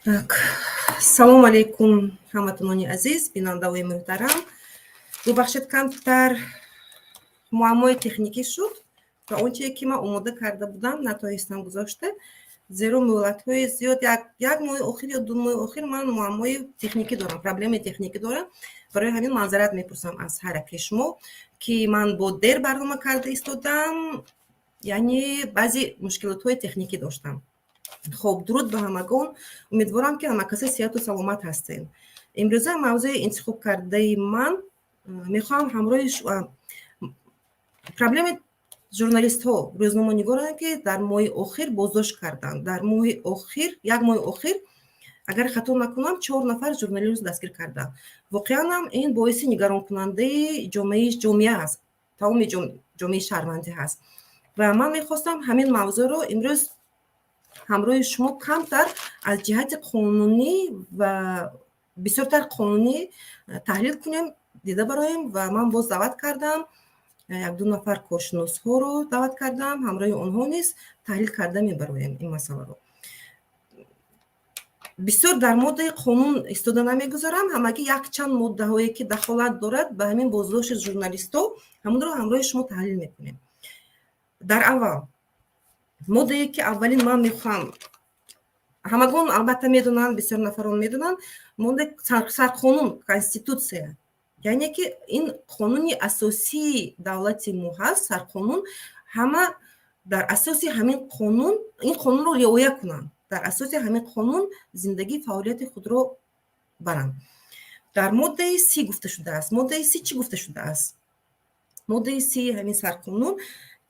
Так, салому алейкум, ҳамватанони азиз, бинандаҳои муҳтарам. Бубахшед, камтар муаммои техникӣ шуд ва он чизе, ки ман омода карда будам, натонистам гузошта, зеро муҳлатҳои зиёд, як моҳи охир ё 2 моҳи охир ман муаммои техникӣ дорам, проблемаи техникӣ дорам. Барои ҳамин маъзарат мепурсам аз ҳар яке шумо, ки ман бо дер барнома карда истодам, яъне баъзе мушкилотҳои техникӣ доштам. Хоб, дуруд ба ҳамагон. Умедворам, ки ҳамакаса сиҳату саломат ҳастем. Имрӯза мавзӯи интихобкардаи ман мехоҳам ҳамроҳи проблемаи журналистҳо, рӯзноманигоране, ки дар моҳи охир боздошт карданд. Дар моҳи охир, як моҳи охир, агар хато накунам, чор нафар журналист дастгир карданд. Воқеан ҳам ин боиси нигаронкунандаи ҷомеа аст, тамоми ҷомеаи шаҳрвандӣ ҳаст. Ва ман мехостам ҳамин мавзӯъро имрӯз ҳамроҳи шумо камтар аз ҷиҳати қонунӣ ва бисёртар қонунӣ таҳлил кунем, дида бароем. Ва ман боз даъват кардам, якду нафар коршиносҳоро даъват кардам, ҳамроҳи онҳо низ таҳлил карда мебароем ин масъаларо. Бисёр дар моддаи қонун истода намегузорам, ҳамагӣ якчанд моддаҳое, ки дахолат дорад ба ҳамин боздошти журналистҳо, ҳамонро ҳамроҳи шумо таҳлил мекунем. Дар аввал моддае, ки аввалин ман мехоҳам, ҳамагон албатта медонанд, бисёр нафарон медонанд, моддаи сарқонун, конститутсия, яъне ки ин қонуни асосии давлати мо ҳаст, сарқонун. Ҳама дар асоси ҳамин қонун, ин қонунро риоя кунанд, дар асоси ҳамин қонун зиндагӣ, фаъолияти худро баранд. Дар моддаи 30 гуфта шудааст. Моддаи 30 чӣ гуфта шудааст? Моддаи 30-и ҳамин сарқонун,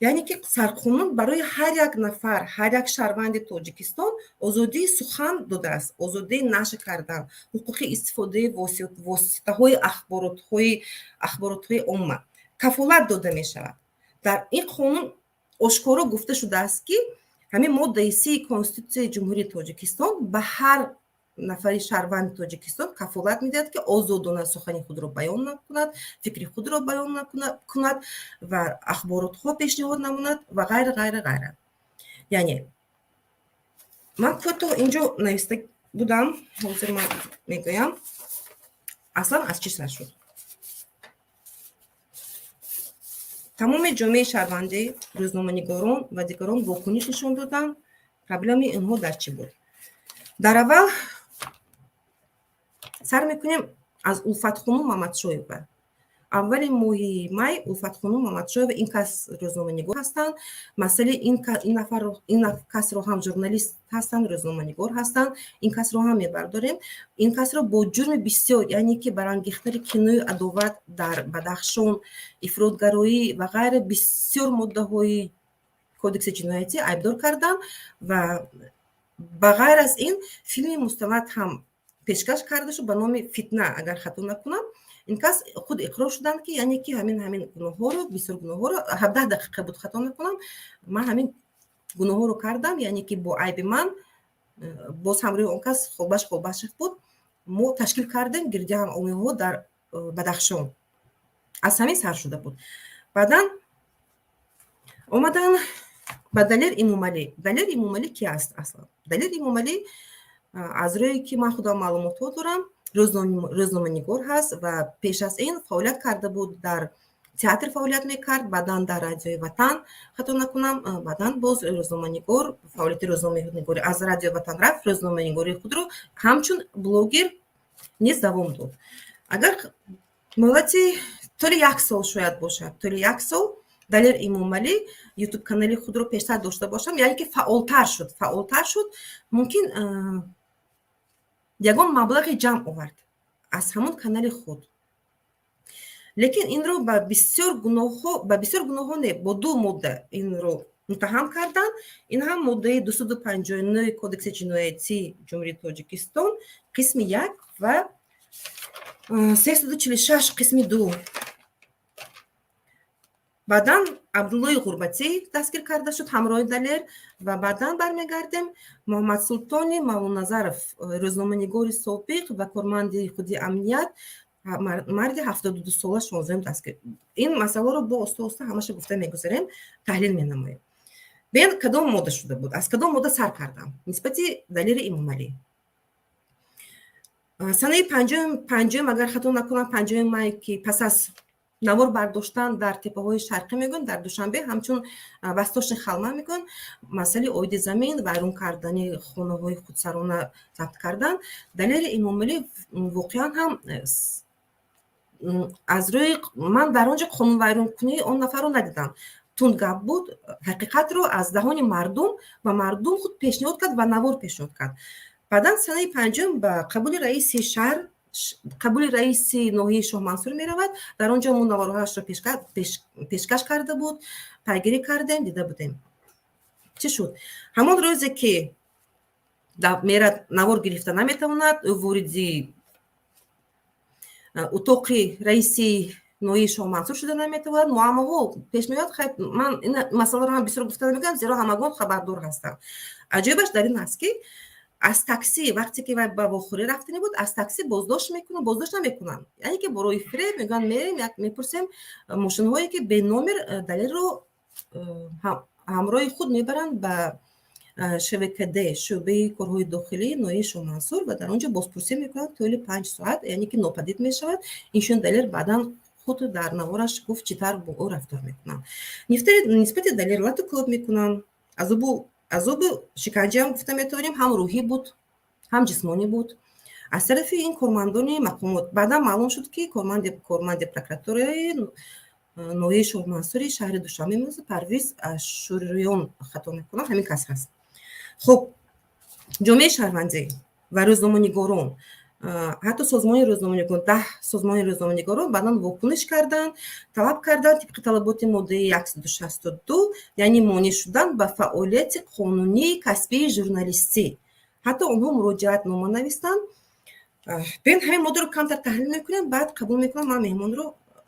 яъне ки сарқонун барои ҳар як нафар, ҳар як шаҳрванди Тоҷикистон озодии сухан додааст, озодии нашр кардан, ҳуқуқи истифодаи воситаҳои ахборотҳои омма кафолат дода мешавад. Дар ин қонун ошкоро гуфта шудааст, ки ҳамин моддаи 30-и Конститутсияи Ҷумҳурии Тоҷикистон ба ҳар нафари шаҳрванди Тоҷикистон кафолат медиҳад, ки озодона сухани худро баён кунад, фикри худро баён кунад ва ахборотҳо пешниҳод намонад ва ғайра, ғайра, ғайра. Яъне ман кӯтоҳ инҷо нависта будам, ҳозир ман мегӯям, аслан аз чӣ сар шуд. Тамоми ҷомеаи шаҳрвандӣ, рӯзноманигорон ва дигарон вокуниш нишон доданд. Проблемаи инҳо дар чӣ буд? Дар аввал сар мекунем аз Улфатхонум Мамадшоева. Аввали моҳи май Улфатхонум Мамадшоева, ин кас рӯзноманигор ҳастанд. Масъалаи ин нафарро, ин касро ҳам, журналист ҳастанд, рӯзноманигор ҳастанд, ин касро ҳам мебардорем. Ин касро бо ҷурми бисёр, яъне ки барангехтани киною адоват дар Бадахшон, ифротгароӣ ва ғайра, бисёр моддаҳои Кодекси ҷиноятӣ айбдор карданд. Ва ба ғайр аз ин филми мустанад ҳам пешкаш карда шуд ба номи «Фитна», агар хато накунам. Ин кас худ иқрор шуданд, ки яъне ки ҳамин гуноҳҳоро, бисёр гуноҳҳоро, 17 дақиқа буд, хато накунам, ман ҳамин гуноҳҳоро кардам, яъне ки бо айби ман. Боз ҳамроҳи он кас Холбаш Холбашев буд, мо ташкил кардем гирдиҳамомиҳо дар Бадахшон. Аз ҳамин сар шуда буд. Баъдан омадан ба Далер Имомалӣ. Далер Имомалӣ ки аст аслан? Далер Имомалӣ, аз рӯе ки ман худам маълумотҳо дорам, рӯзноманигор ҳаст ва пеш аз ин фаъолият карда буд, дар театр фаъолият мекард, баъдан дар Радиои Ватан, хато накунам, баъдан боз рӯзноманигор, фаъолияти рӯзноманигорӣ, аз Радиои Ватан рафт, рӯзноманигории худро ҳамчун блогер низ давом дод. Агар муҳлати тӯли як сол шояд бошад, тӯли як сол Далер Имомалӣ Ютуб канали худро пештар дошта бошам, яъне ки фаъолтар шуд, фаъолтар шуд, мумкин ягон маблағе ҷамъ овард аз ҳамон канали худ. Лекин инро ба бисёр гуноҳҳо, ба бисёр гуноҳҳо не, бо ду модда инро муттаҳам карданд. Ин ҳам моддаи 259 Кодекси ҷиноятии Ҷумҳурии Тоҷикистон, қисми як, ва 346, қисми ду. Баъдан Абдуллои Ғурбатӣ дастгир карда шуд ҳамроҳи Далер. Ва баъдан бармегардем, Муҳаммадсултони Мавлоназаров, рӯзноманигори собиқ ва корманди худи амният, марди 72-сола, 16-ум дастгир. Ин масъаларо бо оста оста ҳамаша гуфта мегузарем, таҳлил менамоем. Бен, кадом модда шуда буд, аз кадом модда сар кардам нисбати Далери Имомалӣ? Санаи панҷум, агар хато накунам, 5 май, ки пас аз навор бардоштан дар Теппаҳои Шарқӣ мегӯянд, дар Душанбе ҳамчун Восточный холма мегӯянд, масъалаи оиди замин, вайрон кардани хонаҳои худсарона забт кардан, Далери Эмомалӣ воқеан ҳам аз рӯи ман дар он ҷо қонунвайронкунии он нафарро надидам. Тунд гап буд, ҳақиқатро аз даҳони мардум ба мардум худ пешниҳод кард ва навор пешниҳод кард. Баъдан санаи 5-ум ба қабули раиси шаҳр, қабули раиси ноҳияи Шоҳмансур меравад. Дар он ҷо мо наворҳояшро пешкаш карда буд, пайгирӣ кардем, дида будем. Чӣ шуд? Ҳамон рӯзе ки мерад, навор гирифта наметавонад, ӯ вориди утоқи раиси ноҳияи Шоҳмансур шуда наметавонад. Муаммоҳо пеш меояд. Хайр, ман ин масъаларо ҳам бисёр гуфта намегӯям, зеро ҳамагон хабардор ҳастанд. Аҷоибаш дар ин аст, ки аз такси, вақте ки вай ба вохӯрӣ рафтанӣ буд, аз такси боздошт мекунанд. Боздошт намекунанд, яъне ки бо роҳи фиреб мегӯянд, мерем, як мепурсем, мошинҳое ки бе номер Далерро ҳамроҳи худ мебаранд ба ШВКД, шӯъбаи корҳои дохилии ноҳияи Шоҳмансур, ва дар он ҷо бозпурсӣ мекунанд тӯли 5 соат, яъне ки нопадид мешавад. Инчунин Далер баъдан худ дар навораш гуфт, чӣ тавр бо ӯ рафтор мекунанд. Нисбати Далер лату кӯб мекунанд, азобу шиканҷаам гуфта метавонем, ҳам рӯҳӣ буд, ҳам ҷисмонӣ буд аз тарафи ин кормандони мақомот. Баъдан маълум шуд, ки корманди прокуратураи ноҳияи Шоҳмансури шаҳри Душанбе, Парвиз Ашуриён, хато мекунам, ҳамин кас ҳаст. Хуб, ҷомеаи шаҳрвандӣ ва рӯзноманигорон, ҳатто созмони рӯзноманигорон, 10 созмони рӯзноманигорон баъдан вокуниш карданд, талаб карданд тибқи талаботи моддаи 162, яъне монеъ шудан ба фаъолияти қонунии касбии журналистӣ. Ҳатто онҳо муроҷиатнома навистанд. Биён, ҳамин моддаро камтар таҳлил мекунем, баъд қабул мекунам ман меҳмонро.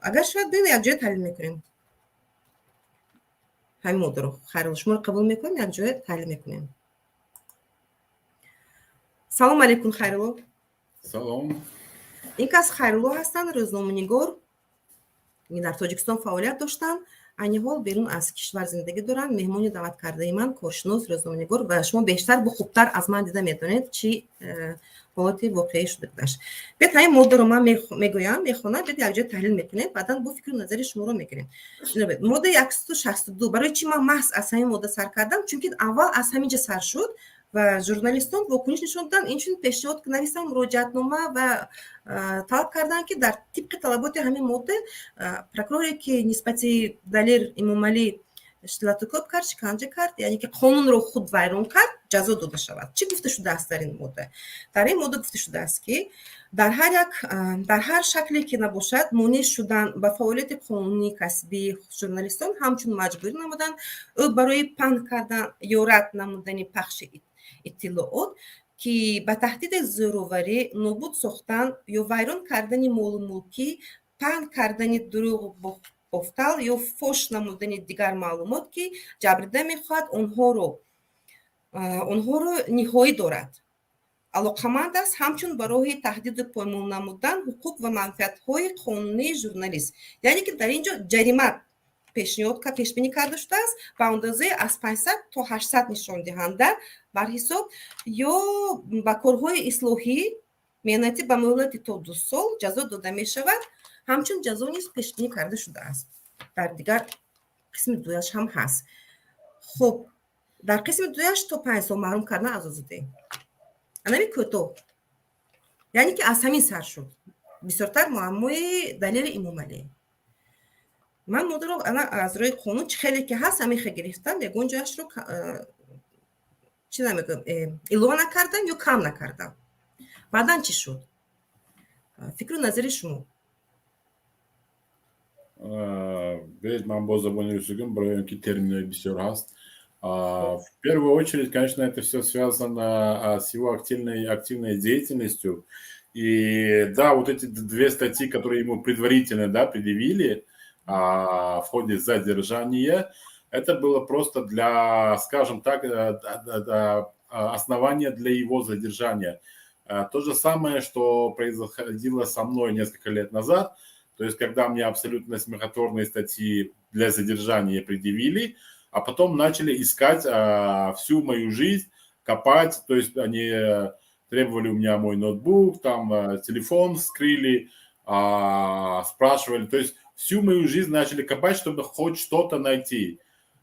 Агар шояд, биён, якҷоя таҳлил мекунем ҳамин моддаро. Хайр, шуморо қабул мекунем, якҷоя таҳлил мекунем. Салом алейкум, Хайрулло. Салом. Ин кас Хайрулло ҳастанд, рӯзноманигор, дар Тоҷикистон фаъолият доштанд, айни ҳол берун аз кишвар зиндагӣ доранд. Меҳмони даъваткардаи ман, коршинос, рӯзноманигор, ва шумо бештар бо хубтар аз ман дида метавонед, чӣ ҳолати воқеӣ шуда будаш. Бед, ҳамин моддаро ман мегӯям, мехонам, бед, якҷоя таҳлил мекунем, баъдан бо фикру назари шуморо мегирем. Моддаи 162. Барои чӣ ман маҳз аз ҳамин модда сар кардам? Чунки аввал аз ҳамин ҷа сар шуд ва журналистон вокуниш нишон доданд, инчунин пешниҳод нависанд, муроҷиатнома, ва талаб карданд, ки дар тибқи талаботи ҳамин модда прокуроре, ки нисбати Далер Эмомалӣ латукӯб кард, шиканҷа кард, яъне ки қонунро худ вайрон кард, ҷазо дода шавад. Чӣ гуфта шудааст дар ин модда? Дар ин модда гуфта шудааст, ки дар ҳар шакле ки набошад, монеъ шудан ба фаъолияти қонунии касбии журналистон, ҳамчун маҷбурӣ намудан ӯ барои паҳн кардан ё рад намудани пахши иттилоот, ки ба таҳдиди зӯроварӣ, нобуд сохтан ё вайрон кардани молу мулкӣ, паҳн кардани дурӯғу бофтал ё фош намудани дигар маълумот, ки ҷабрдида мехоҳад онҳоро ниҳоӣ дорад, алоқаманд аст, ҳамчун ба роҳи таҳдиду поймол намудан ҳуқуқ ва манфиатҳои қонунии журналист. Яъне ки дар ин ҷо ҷарима пешниҳод, пешбинӣ карда шудааст ба андозаи аз 500 то 800 нишондиҳанда бар ҳисоб ё ба корҳои ислоҳӣ меҳнатӣ ба муҳлати то 2 сол ҷазо дода мешавад. Ҳамчун ҷазо низ пешбинӣ карда шудааст, дар дигар қисми дуяш ҳам ҳаст. Хуб, дар қисми дуяш то 5 сол маҳрум кардан аз озодӣ. Анами кӯтоҳ, яъне ки аз ҳамин сар шуд бисёртар муаммои Далери Эмомалӣ. Ман моддаро аз рӯи қонун, чӣ хеле ки ҳаст, ҳамин хел гирифтам, ягон ҷояшро чӣ намегӯям, илова накардам ё кам накардам. Баъдан чӣ шуд? Фикру назари шумо. Бед, ман бо забони русӣ гӯям, барои он ки терминҳои бисёр ҳаст. В первую очередь, конечно, это все связано с его активной деятельностью. И да, вот эти две статьи, которые ему предварительно, да, предъявили в ходе задержания, это было просто для, скажем так, основания для его задержания. То же самое, что происходило со мной несколько лет назад, то есть когда мне абсолютно смехотворные статьи для задержания предъявили, а потом начали искать всю мою жизнь, копать, то есть они Требовали у меня мой ноутбук, там телефон вскрыли, спрашивали. То есть всю мою жизнь начали копать, чтобы хоть что-то найти.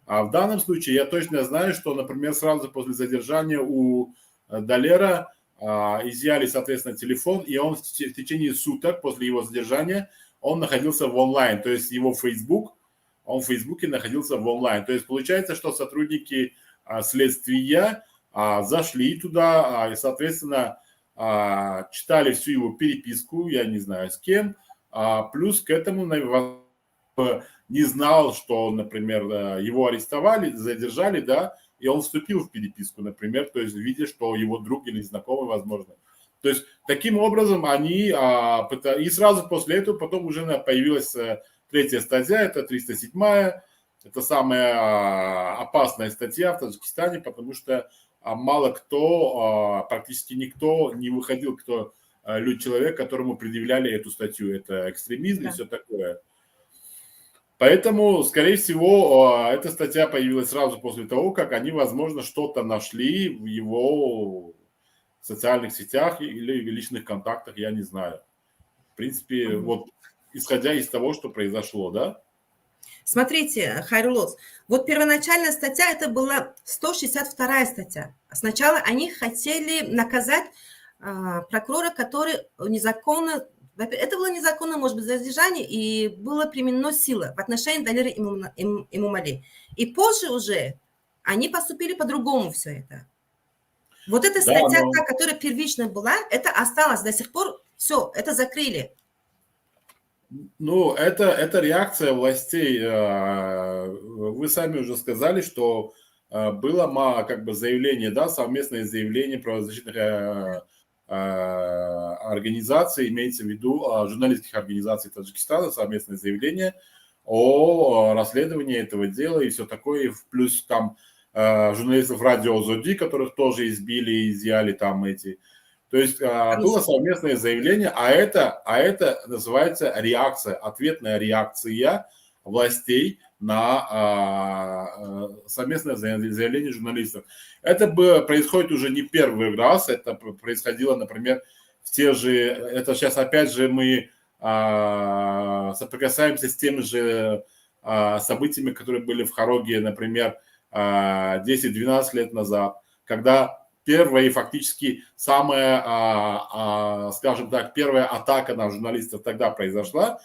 А в данном случае я точно знаю, что, например, сразу после задержания у Далера изъяли, соответственно, телефон, и он в течение суток после его задержания он находился в онлайн, то есть его Facebook, он в Фейсбуке находился в онлайн. То есть получается, что сотрудники следствия зашли туда и, соответственно, читали всю его переписку, я не знаю с кем, плюс к этому не знал, что, например, его арестовали, задержали, да, и он вступил в переписку, например, то есть видя, что его друг или знакомый, возможно. То есть таким образом они, и сразу после этого потом уже появилась третья статья, это 307-я, это самая опасная статья в Таджикистане, потому что мало кто, практически никто не выходил, кто человек, которому предъявляли эту статью, это экстремизм и все такое. Поэтому, скорее всего, эта статья появилась сразу после того, как они, возможно, что-то нашли в его социальных сетях или в личных контактах, я не знаю. В принципе, вот исходя из того, что произошло, да? Смотрите, Хайрулло, вот первоначальная статья, это была 162 статья. Сначала они хотели наказать прокурора, который незаконно, это было незаконно, может быть, задержание, и было применено сила в отношении Далера Эмомали. И позже уже они поступили по-другому все это. Вот эта статья, Да, но та, которая первично была, это осталось до сих пор, все, это закрыли. Ну, это реакция властей. Вы сами уже сказали, что было как бы заявление, да, совместное заявление правозащитных организаций, имеется в виду журналистских организаций Таджикистана, совместное заявление о расследовании этого дела и все такое, и плюс там журналистов радио Озоди, которых тоже избили, изъяли там эти. То есть было совместное заявление, а это называется реакция, ответная реакция властей на совместное заявление журналистов. Это происходит уже не первый раз, это происходило, например, в те же, это сейчас опять же мы соприкасаемся с теми же событиями, которые были в Хороге, например, 10-12 лет назад, когда первая и фактически самая, скажем так, первая атака на журналистов тогда произошла.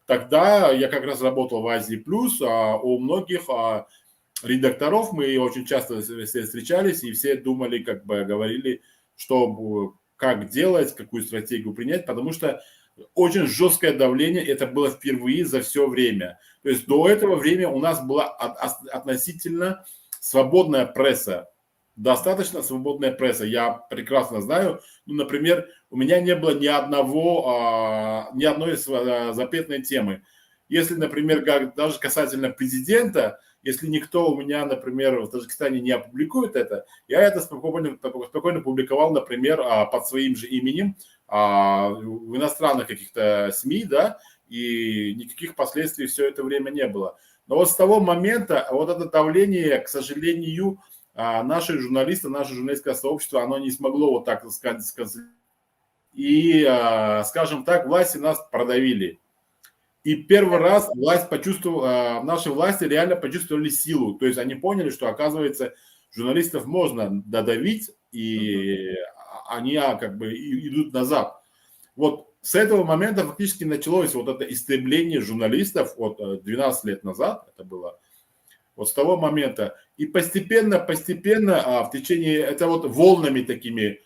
Тогда я как раз работал в Азии Плюс, у многих редакторов мы очень часто все встречались, и все думали, как бы говорили, что, как делать, какую стратегию принять, потому что очень жесткое давление, это было впервые за все время. То есть до этого времени у нас была относительно свободная пресса, достаточно свободная пресса. Я прекрасно знаю, ну, например, у меня не было ни одной запретной темы. Если, например, даже касательно президента, если никто у меня, например, в Таджикистане не опубликует это, я это спокойно, спокойно публиковал, например, под своим же именем в иностранных каких-то СМИ, да, и никаких последствий все это время не было. Но вот с того момента вот это давление, к сожалению, наши журналисты, наше журналистское сообщество, оно не смогло вот так сказать, и, скажем так, власти нас продавили. И первый раз власть почувствовала, наши власти реально почувствовали силу. То есть они поняли, что, оказывается, журналистов можно додавить, и они как бы идут назад. Вот с этого момента фактически началось вот это истребление журналистов, вот 12 лет назад это было, вот с того момента. И постепенно, постепенно в течение, это вот волнами такими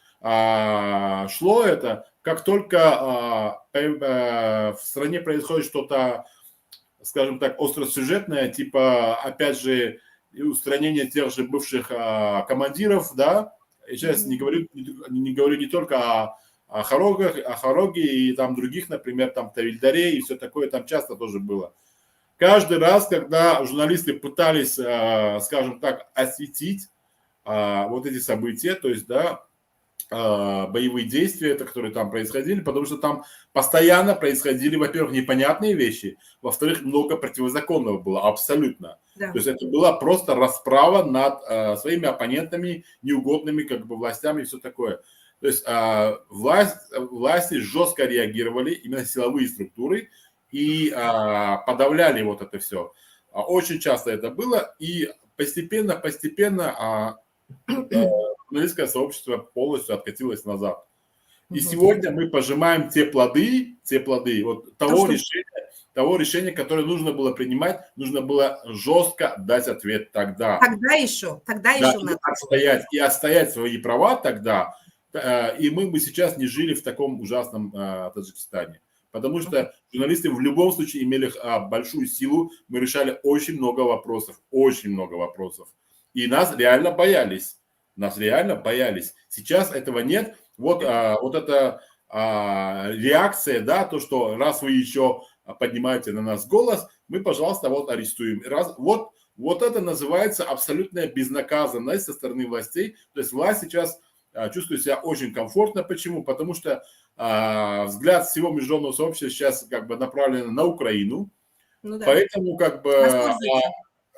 шло это, как только в стране происходит что-то, скажем так, остросюжетное, типа, опять же, устранение тех же бывших командиров, да, я сейчас не говорю не только о Хороге и там других, например, там Тавильдаре и все такое, там часто тоже было. Каждый раз, когда журналисты пытались, скажем так, осветить вот эти события, то есть, да, боевые действия, это, которые там происходили, потому что там постоянно происходили, во-первых, непонятные вещи, во-вторых, много противозаконного было, абсолютно. То есть это была просто расправа над своими оппонентами, неугодными как бы властями и все такое. То есть власти жестко реагировали, именно силовые структуры, и подавляли вот это все. Очень часто это было, и постепенно, постепенно журналистское сообщество полностью откатилось назад. И сегодня мы пожимаем те плоды вот того решения, которое нужно было принимать, нужно было жестко дать ответ тогда. Тогда да, еще и надо. И отстоять свои права тогда. И мы бы сейчас не жили в таком ужасном Таджикистане. Потому что журналисты в любом случае имели большую силу, мы решали очень много вопросов, очень много вопросов. И нас реально боялись. Нас реально боялись. Сейчас этого нет. Вот эта реакция, да, то, что раз вы еще поднимаете на нас голос, мы, пожалуйста, вот арестуем. Раз, вот это называется абсолютная безнаказанность со стороны властей. То есть власть сейчас чувствует себя очень комфортно. Почему? Потому что взгляд всего международного сообщества сейчас как бы направлен на Украину. Ну да. Поэтому как бы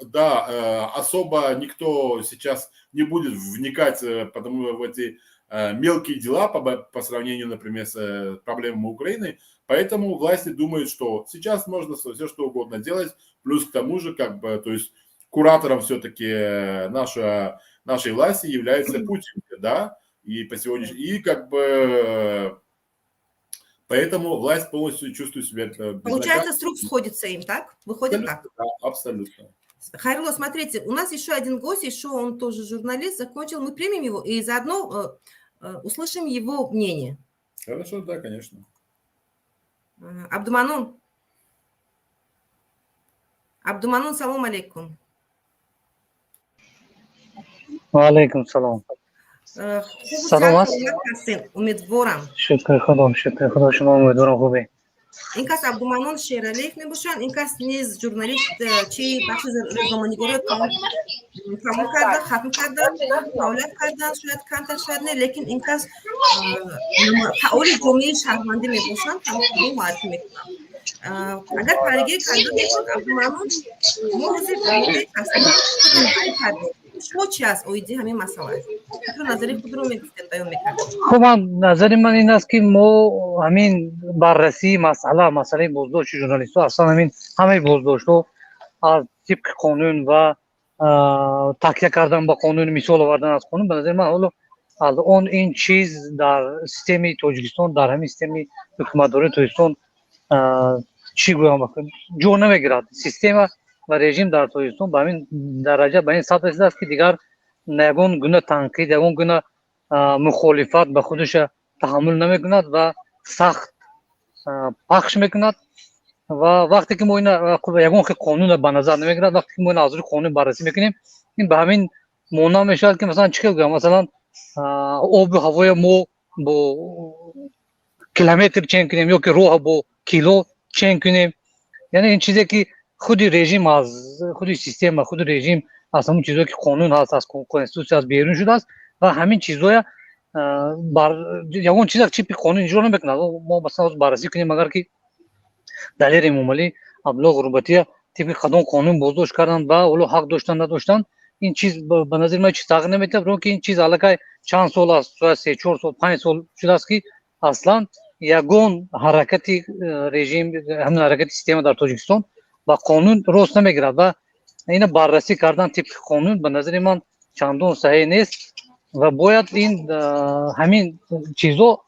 да, особо никто сейчас не будет вникать потому в эти мелкие дела по сравнению, например, с проблемами Украины. Поэтому власти думают, что сейчас можно все что угодно делать. Плюс к тому же, как бы, то есть куратором все-таки нашей власти является Путин, да, и по сегодняшнему, и как бы поэтому власть полностью чувствует себя. Получается, с рук сходится им, так? Выходит абсолютно, так? Да, абсолютно. Хайрулло, смотрите, у нас еще один гость, еще он тоже журналист, закончил. Мы примем его и заодно услышим его мнение. Хорошо, да, конечно. Абдуманон. Абдуманон, салом алейкум. Ва алейкум салом. Салом аст. Умедворам. Шукри Худо, шукри Худо, шумо умедворам хубе. Ин кас Абдуманон Шералиев мебошанд. Ин кас низ журналист, чи бахши рӯзноманигориро тамом карда, хатм кардан, фаъолият кардан, шояд камтар, шояд не, лекин ин кас фаъоли ҷомеаи шаҳрвандӣ мебошанд. Тамом муаррифӣ мекунам. Агар пайгирӣ карда бошед, Абдуманон, мо ҳозир кардем. Шумо чи аст оиди ҳамин масъала? Фикру назари худро мегуфтем, баён мекардем. Хуб, ман назари ман ин аст, ки мо ҳамин баррасии масъалаи боздошти журналистҳо, аслан ҳамин ҳамаи боздоштҳо аз тибқи қонун ва такя кардан ба қонун, мисол овардан аз қонун, ба назари ман ҳоло аз он ин чиз дар системаи Тоҷикистон, дар ҳамин системаи ҳукуматдории Тоҷикистон, чӣ гӯям, ҷо намегирад. Система ва режим дар Тоҷикистон ба ҳамин дараҷа, ба ин сатҳ расидааст, ки дигар ягон гуна танқид, ягон гуна мухолифат ба худуша таҳаммул намекунад ва сахт пахш мекунад. Ва вақте ки мо ина ягон хел қонунро ба назар намегирад, вақте ки мо ина аз рӯи қонун баррасӣ мекунем, ин ба ҳамин монанд мешавад, ки масалан, чӣ хел гӯям, масалан, обу ҳавоя мо бо километр чен кунем ё ки роҳа бо кило чен кунем. Яъне ин чизе, ки худи режим, аз худи система, худи режим аз ҳамон чизое, ки қонун ҳаст, аз конститутсия аст, берун шудааст ва ҳамин чизоя ягон чиза тибқи қонун иҷро намекунад. Мо масалан баррасӣ кунем, агар ки Далер Эмомалӣ, Абдулло Ғурбатия тибқи кадом қонун боздошт карданд ва ҳоло ҳақ доштанд, надоштанд, ин чиз ба назари ман чиз тағйир наметиҳад, баро ки ин чиз аллакай чанд сол аст, шояд 3-4 сол, 5 сол шудааст, ки аслан ягон ҳаракати режим, ҳамин ҳаракати система дар Тоҷикистон ба қонун рост намегирад ва ина баррасӣ кардан тибқи қонун ба назари ман чандон саҳеҳ нест ва бояд ин ҳамин чизо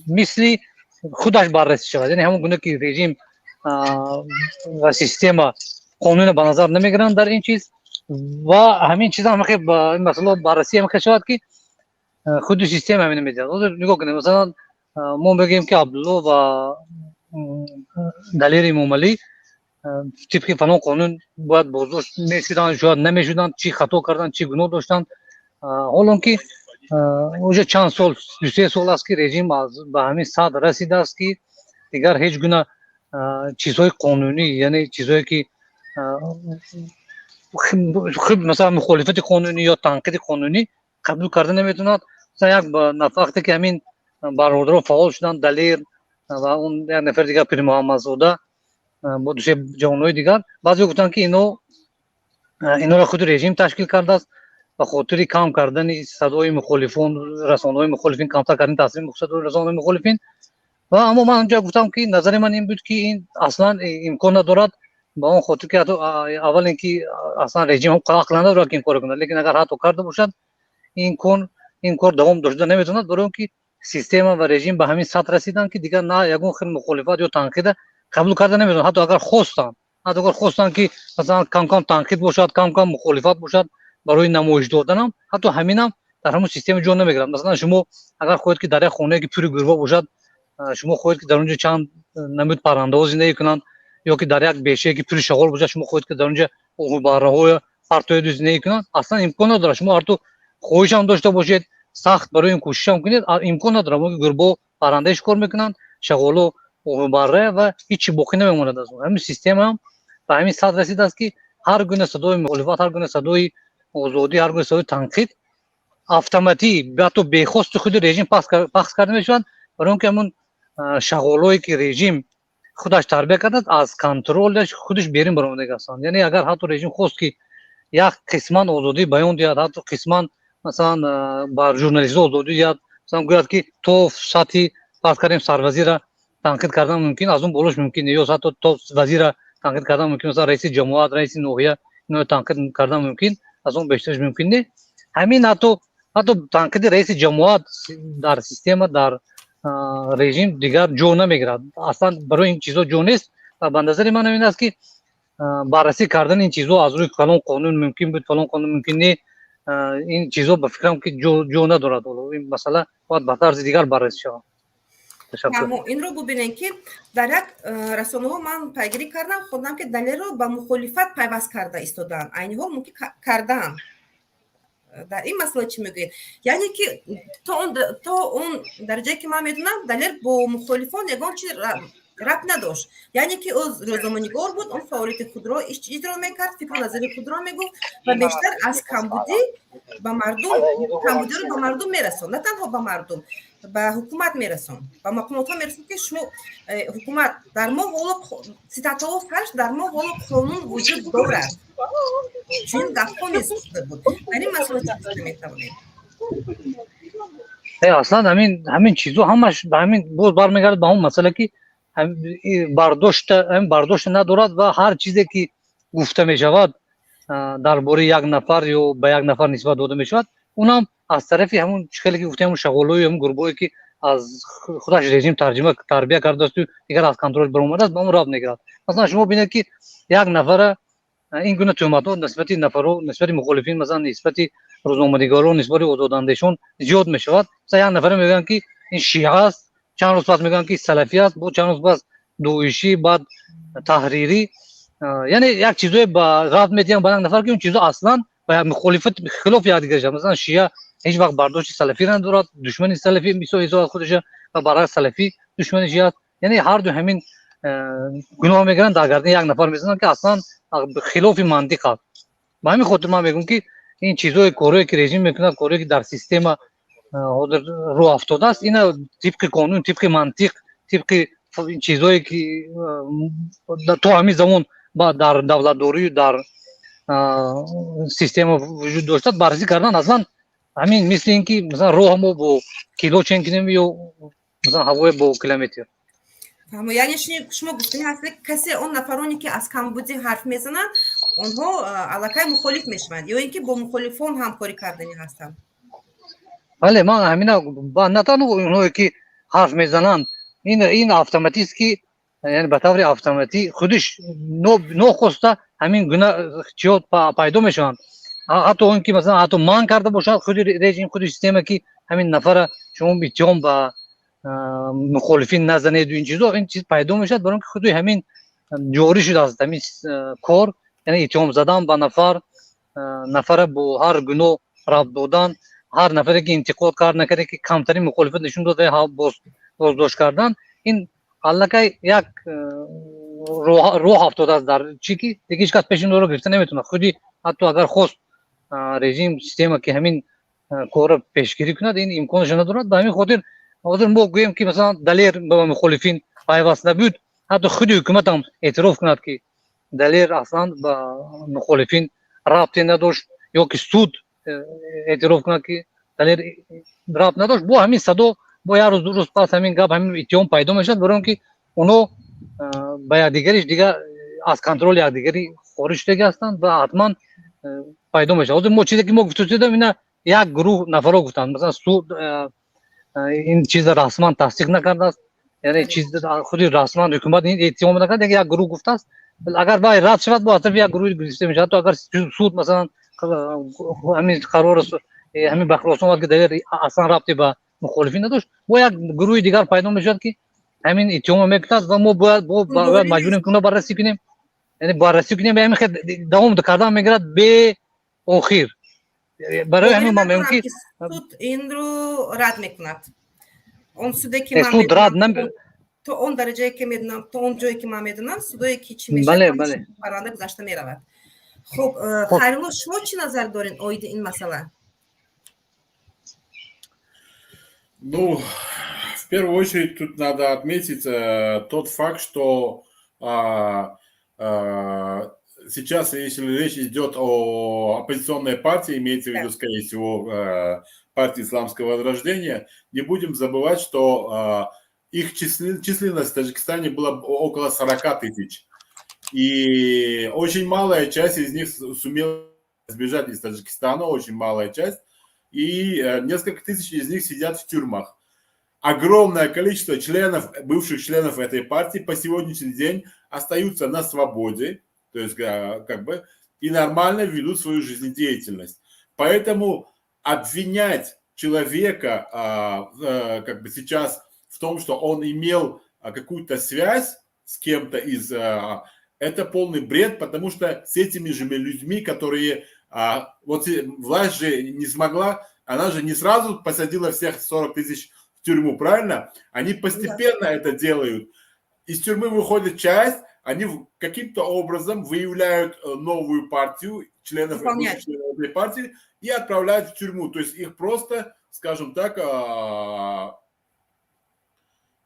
мисли худаш баррасӣ шавад. Яъне ҳамон гуна ки режим ва система қонунро ба назар намегиранд дар ин чиз ва ҳамин чиз ҳам ин масъала баррасӣ ҳам шавад, ки худи система ҳамин медиҳад. Ҳозир нигоҳ кунем, масалан, мо мегӯем, ки Абдулло ва Далери Эмомалӣ тибқи фалон қонун бояд боздошт мешуданд, шояд намешуданд, чӣ хато карданд, чӣ гуноҳ доштанд, ҳолон ки уже чанд сол, 2-3 сол аст, ки режим ба ҳамин сатҳ расидааст, ки дигар ҳеҷ гуна чизҳои қонунӣ, яъне чизҳое, ки масалан мухолифати қонунӣ ё танқиди қонунӣ қабул карда наметавонад. Масалан, як вақте ки ҳамин бародарон фаъол шуданд, Далер ва он як нафари дигар, Пирмуҳаммадзода, бо дусе ҷавонҳои дигар, баъзеҳо гуфтанд, ки иноро худи режим ташкил кардааст. Ба хотири кам кардани садои мухолифон, расонаҳои мухолифин, камтар кардани таъсири расонаҳои мухолифин. Ва аммо ман онҷа гуфтам, ки назари ман ин буд, ки ин аслан имкон надорад, ба он хотир ки ҳатто аввал ин ки аслан режим ақл надорад, ки ин корро кунад, лекин агар ҳатто карда бошад, ин кор давом дошта наметавонад, барои он ки система ва режим ба ҳамин сатҳ расиданд, ки дигар на ягон хел мухолифат ё танқида қабул карда наметавонад. Ҳатто агар хостанд, ки масалан кам кам танқид бошад, кам кам мухолифат бошад барои намоиш доданам, ҳатто ҳаминам дар ҳамон система ҷо намегирад. Масалан, шумо агар хоҳед, ки дар як хонае, ки пури гурба бошад, шумо хоҳед, ки дар он ҷо чанд намуд паррандаҳо зиндагӣ кунанд, ё ки дар як бешае, ки пури шағол бошад, шумо хоҳед, ки дар он ҷо оҳубарраҳо партоеду зиндагӣ кунанд, аслан имкон надорад. Шумо ҳатто хоҳишам дошта бошед, сахт барои ин кӯшишам кунед, имкон надорад. Гурбо паррандаи шикор мекунанд, шағоло оҳубарра, ва ҳичи боқӣ намемонад аз он. Ҳамин системаам ба ҳамин сатҳ расидааст, ки ҳар гуна садои мухолифат, ҳар гуна садои озодӣ, ҳар гуна садои танқид автоматӣ, ҳатто бехости худи режим пахш карда мешаванд, барои он ки ҳамун шағолое, ки режим худаш тарбия кардааст, аз контролаш худаш берун баромадагӣ ҳастанд. Яъне агар ҳатто режим хост, ки як қисман озодӣ баён диҳад, ҳатто қисман масалан ба журналистҳо озодӣ диҳад, масалан гӯяд, ки то сатҳи, фарз кардем, сарвазира танқид кардан мумкин, аз он болош мумкин, ё ҳатто то вазира танқид кардан мумкин, масалан раиси ҷамоат, раиси ноҳия, ино танқид кардан мумкин, аз он бештараш мумкин не. Ҳамин ҳатто танқиди раиси ҷамоат дар система, дар режим дигар ҷо намегирад. Аслан барои ин чизҳо ҷо нест. Ва ба назари ман ин аст, ки баррасӣ кардани ин чизҳо аз рӯи фалон қонун мумкин буд, фалон қонун мумкин не, ин чизҳо ба фикрам, ки ҷо надорад. Ин масъала бояд ба тарзи дигар баррасӣ шавад. Инро бубинем, ки дар як расонаҳо ман пайгирӣ кардам, хондам, ки Далерро ба мухолифат пайваст карда истодаанд, айни ҳол мумкин кардаанд. Дар ин масъала чӣ мегӯед? Яъне ки то он дараҷае, ки ман медонам, Далер бо мухолифон ягон чи рабт надошт, яъне ки ӯ рӯзноманигор буд, он фаъолияти худро иҷро мекард, фикру назари худро мегуфт ва бештар аз камбудӣ ба мардум, камбудиро ба мардум мерасонд, на танҳо ба мардум, ба ҳукумат мерасонд, ба мақомотҳо мерасонд, ки шумо, ҳукумат, дар мо ҳоло, цитатаҳо фарш, дар мо ҳоло қонун вуҷуд дорад, чунин гапҳо низ гуфта буд. Дар ин масъала чӣ гуфта метавонед? Аслан ҳамин чизо ҳамаш ба ҳамин боз бармегардад, ба ҳамон масъала, ки бардошта надорад ва ҳар чизе, ки гуфта мешавад дар бораи як нафар ё ба як нафар нисбат дода мешавад, унам аз тарафи ҳамун хеле ки гуфтем, ҳамун шағолою ҳамун гурбое, ки аз худаш режим тарҷима тарбия кардаасту дигар аз контрол баромадааст, ба он рабт мегирад. Масалан, шумо бинед, ки як нафара ин гуна тӯҳматҳо нисбати нафаро, нисбати мухолифин, масалан нисбати рӯзноманигорон, нисбати озодандешон зиёд мешавад. Масалан, як нафара мегӯянд, ки ин шиа аст, чанд рӯз пас мегӯянд, ки салафӣ аст, бо чанд рӯз пас доишӣ, баъд таҳрирӣ. Яъне як чизое ба рабт медиҳанд ба як нафар, ки он чизо аслан ба мухолифат, хилофи якдигар шавад. Масалан, шия ҳеҷ вақт бардошти салафиро надорад, душмани салафӣ мисол ҳисобад худаша, ва баръакс, салафӣ душмани шия аст. Яъне ҳарду ҳамин гуноҳ мегиранд, дар гардани як нафар мезананд, ки аслан хилофи мантиқ аст. Ба ҳамин хотир ман мегӯям, ки ин чизое, корое, ки режим мекунад, корое, ки дар система ҳозир рӯ афтодааст, ина тибқи қонун, тибқи мантиқ, тибқи чизое, ки то ҳамин замон дар давлатдорию дар система вуҷуд доштад, баррасӣ кардан аслан ҳамин мисли ин ки масалан роҳ мо бо кило чен кунем ё масалан ҳавое бо километр. Фаҳмо, яъне шумо гуфтани ҳастед, касе, он нафароне, ки аз камбудӣ ҳарф мезананд, онҳо аллакай мухолиф мешаванд ё ин ки бо мухолифон ҳамкорӣ карданӣ ҳастанд? Бале, ман ҳамина, на танҳо онҳое, ки ҳарф мезананд, ин автоматически, яъне ба таври автоматӣ худиш нохоста ҳамин гуна чиҳо пайдо мешаванд. Ҳатто он ки масалан ҳатто манъ карда бошад худи режим, худи система, ки ҳамин нафара шумо иттиҳом ба мухолифин назанеду ин чизо, ин чиз пайдо мешавад, барои ки худи ҳамин ҷорӣ шудааст ҳамин кор, яъне иттиҳом задан ба нафар, нафара бо ҳар гуноҳ рабт додан, ҳар нафаре, ки интиқод кард, накарде, ки камтарин мухолифат нишон дод, боздошт кардан. Ин аллакай як роҳ афтодааст, дар чӣ ки дига ҳеҷ кас пеши онро гирифта наметавонад. Худи ҳатто агар хост режим, система, ки ҳамин корро пешгирӣ кунад, ин имконашо надорад. Ба ҳамин хотир ҳозир мо гӯем, ки масалан Далер ба мухолифин пайваст набуд, ҳатто худи ҳукуматам эътироф кунад, ки Далер аслан ба мухолифин рабте надошт, ё ки суд Эътироф кунад, ки Далер рабт надошт, бо ҳамин садо, бо як рӯз, 2 рӯз пас ҳамин гап, ҳамин иттиҳом пайдо мешавад, барои он ки оно ба якдигариш дигар аз контроли якдигарӣ хориҷ шудагӣ ҳастанд ва ҳатман пайдо мешавад. Ҳозир мо чизе ки мо гуфтусидам, ина як гурӯҳ нафаро гуфтанд. Масалан, суд ин чиза расман тасдиқ накардааст, яъне чиз худи расман ҳукумат ин иттиҳом накард, як гурӯҳ гуфтааст. Агар вай рад шавад, бо аз тарафи як гурӯҳ гирифта мешавад. Ҳатто агар суд, масалан, ҳамин қарор, ҳамин ба хулоса омад, ки Далер аслан рабте ба мухолифин надошт, бо як гурӯҳи дигар пайдо мешавад, ки ҳамин иттиҳомо мекунад ва мо бояд маҷбурем, ки баррасӣ кунем, яъне баррасӣ кунем. Ҳамин хел давом кардан мегирад беохир. Барои ҳамин ман мегӯям, ки суд инро рад мекунад. Он суде ки ман суд рад то он дараҷае ки медонам, то он ҷое ки ман медонам, судое ки чӣ мешавад, парванда гузашта меравад. Хуб, Хайрулло, шумо чӣ назар доред оиди ин масъала? Ну, в первую очередь тут надо отметить тот факт, что сейчас, если речь идет о оппозиционной партии, имеется в виду, скорее всего, партии Исламского Возрождения, не будем забывать, что их численность в Таджикистане была около 40 тысяч. И очень малая часть из них сумела сбежать из Таджикистана, очень малая часть. И несколько тысяч из них сидят в тюрьмах. Огромное количество членов, бывших членов этой партии по сегодняшний день остаются на свободе, то есть как бы и нормально ведут свою жизнедеятельность. Поэтому обвинять человека как бы сейчас в том, что он имел какую-то связь с кем-то из... Это полный бред, потому что с этими же людьми, которые... Вот власть же не смогла, она же не сразу посадила всех 40 тысяч в тюрьму, правильно? Они постепенно это делают. Из тюрьмы выходит часть, они каким-то образом выявляют новую партию, членов этой партии, и отправляют в тюрьму. То есть их просто, скажем так,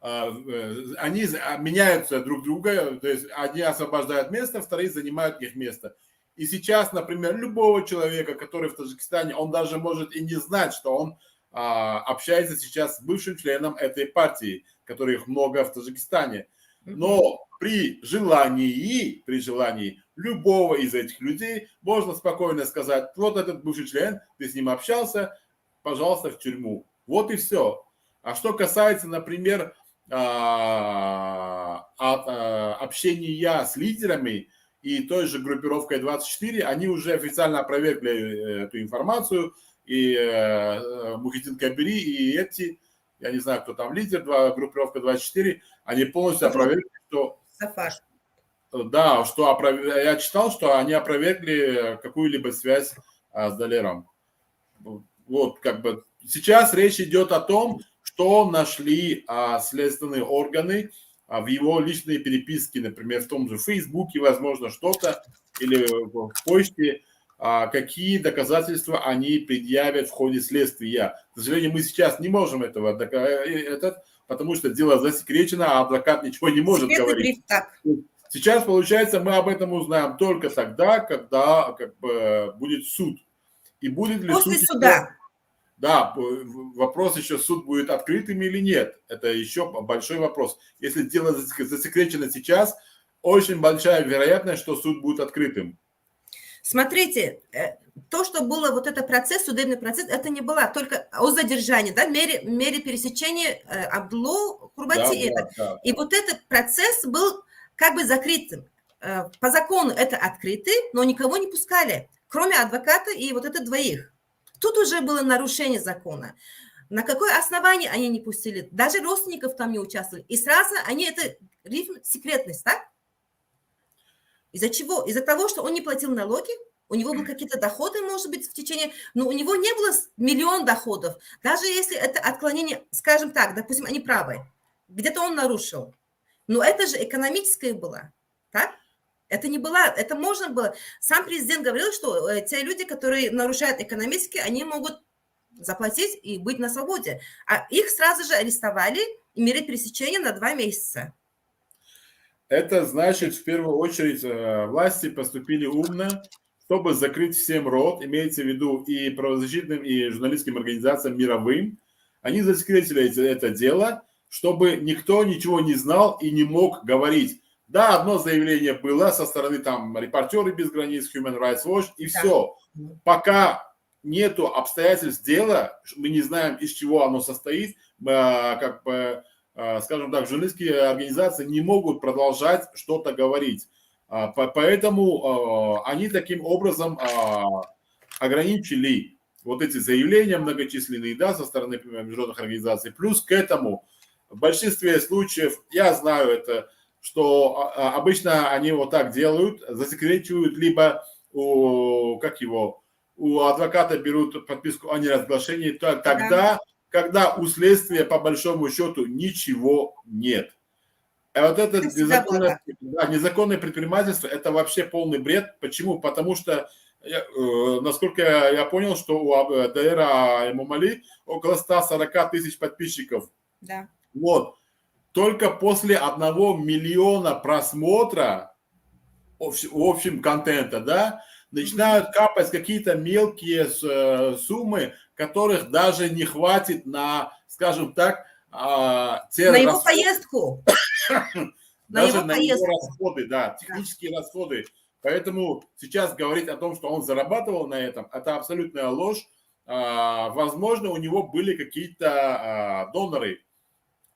они меняются друг друга, то есть одни освобождают место, вторые занимают их место. И сейчас, например, любого человека, который в Таджикистане, он даже может и не знать, что он общается сейчас с бывшим членом этой партии, которых много в Таджикистане. Но при желании любого из этих людей можно спокойно сказать: вот этот бывший член, ты с ним общался, пожалуйста, в тюрьму. Вот и все. А что касается, например, общения с лидерами и той же группировкой 24, они уже официально опровергли эту информацию, и Мухиддин Кабири, и эти, я не знаю, кто там лидер, группировка 24, они полностью опровергли, что... Сафар. Да, что я читал, что они опровергли какую-либо связь с Далером. Вот, как бы сейчас речь идет о том, что нашли следственные органы в его личной переписке, например, в том же Фейсбуке, возможно, что-то, или в почте, какие доказательства они предъявят в ходе следствия. К сожалению, мы сейчас не можем этого, потому что дело засекречено, а адвокат ничего не может Секретный говорить. Бриф, так. Сейчас, получается, мы об этом узнаем только тогда, когда как бы будет суд. И будет ли После суд суда. Еще, да, вопрос еще, суд будет открытым или нет. Это еще большой вопрос. Если дело засекречено сейчас, очень большая вероятность, что суд будет открытым. Смотрите, то, что было вот этот процесс, судебный процесс, это не было только о задержании, да, мере пересечения Абдулло Курбати. Да. И вот этот процесс был как бы закрытым. По закону это открытый, но никого не пускали, кроме адвоката и вот это двоих. Тут уже было нарушение закона. На какое основании они не пустили? Даже родственников там не участвовали. И сразу они это гриф секретность, так? Из-за чего? Из-за того, что он не платил налоги, у него были какие-то доходы, может быть, в течение... Но у него не было миллион доходов. Даже если это отклонение, скажем так, допустим, они правы, где-то он нарушил. Но это же экономическое было, так? Это не было, это можно было. Сам президент говорил, что те люди, которые нарушают экономически, они могут заплатить и быть на свободе. А их сразу же арестовали и меры пресечения на 2 месяца. Это значит, в первую очередь, власти поступили умно. Чтобы закрыть всем рот, имеется в виду и правозащитным, и журналистским организациям мировым, они засекретили это дело, чтобы никто ничего не знал и не мог говорить. Да, одно заявление было со стороны там «Репортеры без границ», Human Rights Watch, и все. Пока нету обстоятельств дела, мы не знаем, из чего оно состоит, как бы, скажем так, журналистские организации не могут продолжать что-то говорить. Поэтому они таким образом ограничили вот эти заявления многочисленные, да, со стороны международных организаций. Плюс к этому, в большинстве случаев, я знаю это, что обычно они вот так делают, засекречивают, либо у, как его, у адвоката берут подписку о неразглашении тогда, когда у следствия по большому счету ничего нет. А вот это незаконное, да, незаконное предпринимательство, это вообще полный бред. Почему? Потому что, насколько я понял, что у Далера Эмомали около 140 тысяч подписчиков. Вот. Только после 1 миллиона просмотра, в общем, контента, да, начинают капать какие-то мелкие суммы, которых даже не хватит на, скажем так, те на его расходы, поездку. Даже на его расходы, да, технические расходы. Поэтому сейчас говорить о том, что он зарабатывал на этом, это абсолютная ложь. Возможно, у него были какие-то доноры.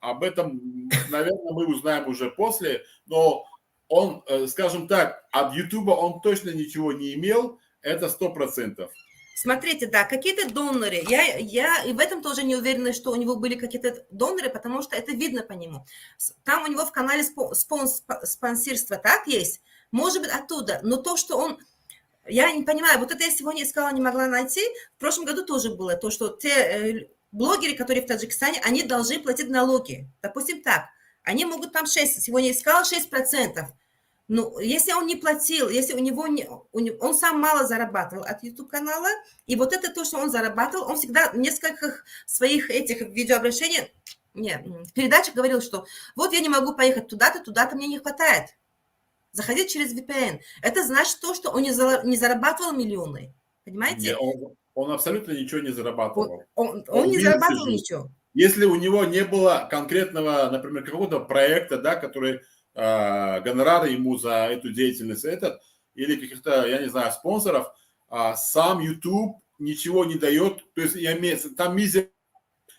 Об этом, наверное, мы узнаем уже после. Но он, скажем так, от Ютуба он точно ничего не имел, это 100%. Смотрите, да, какие-то доноры. Я и в этом тоже не уверена, что у него были какие-то доноры, потому что это видно по нему. Там у него в канале спонсорство так есть, может быть, оттуда. Но то, что он. Я не понимаю, вот это я сегодня искала, не могла найти. В прошлом году тоже было, то, что те блогеры, которые в Таджикистане, они должны платить налоги. Допустим, так. Они могут там 6, сегодня искала 6%. Ну, если он не платил, если у него не, он сам мало зарабатывал от YouTube-канала, и вот это то, что он зарабатывал, он всегда в нескольких своих этих видеообращениях, не, в передачах говорил, что вот я не могу поехать туда-то, туда-то, мне не хватает. Заходить через VPN. Это значит то, что он не зарабатывал миллионы. Понимаете? Не, он абсолютно ничего не зарабатывал. Он не зарабатывал ничего. Если у него не было конкретного, например, какого-то проекта, да, который гонорары ему за эту деятельность этот, или каких-то, я не знаю, спонсоров, сам YouTube ничего не дает, то есть я имею, там мизер,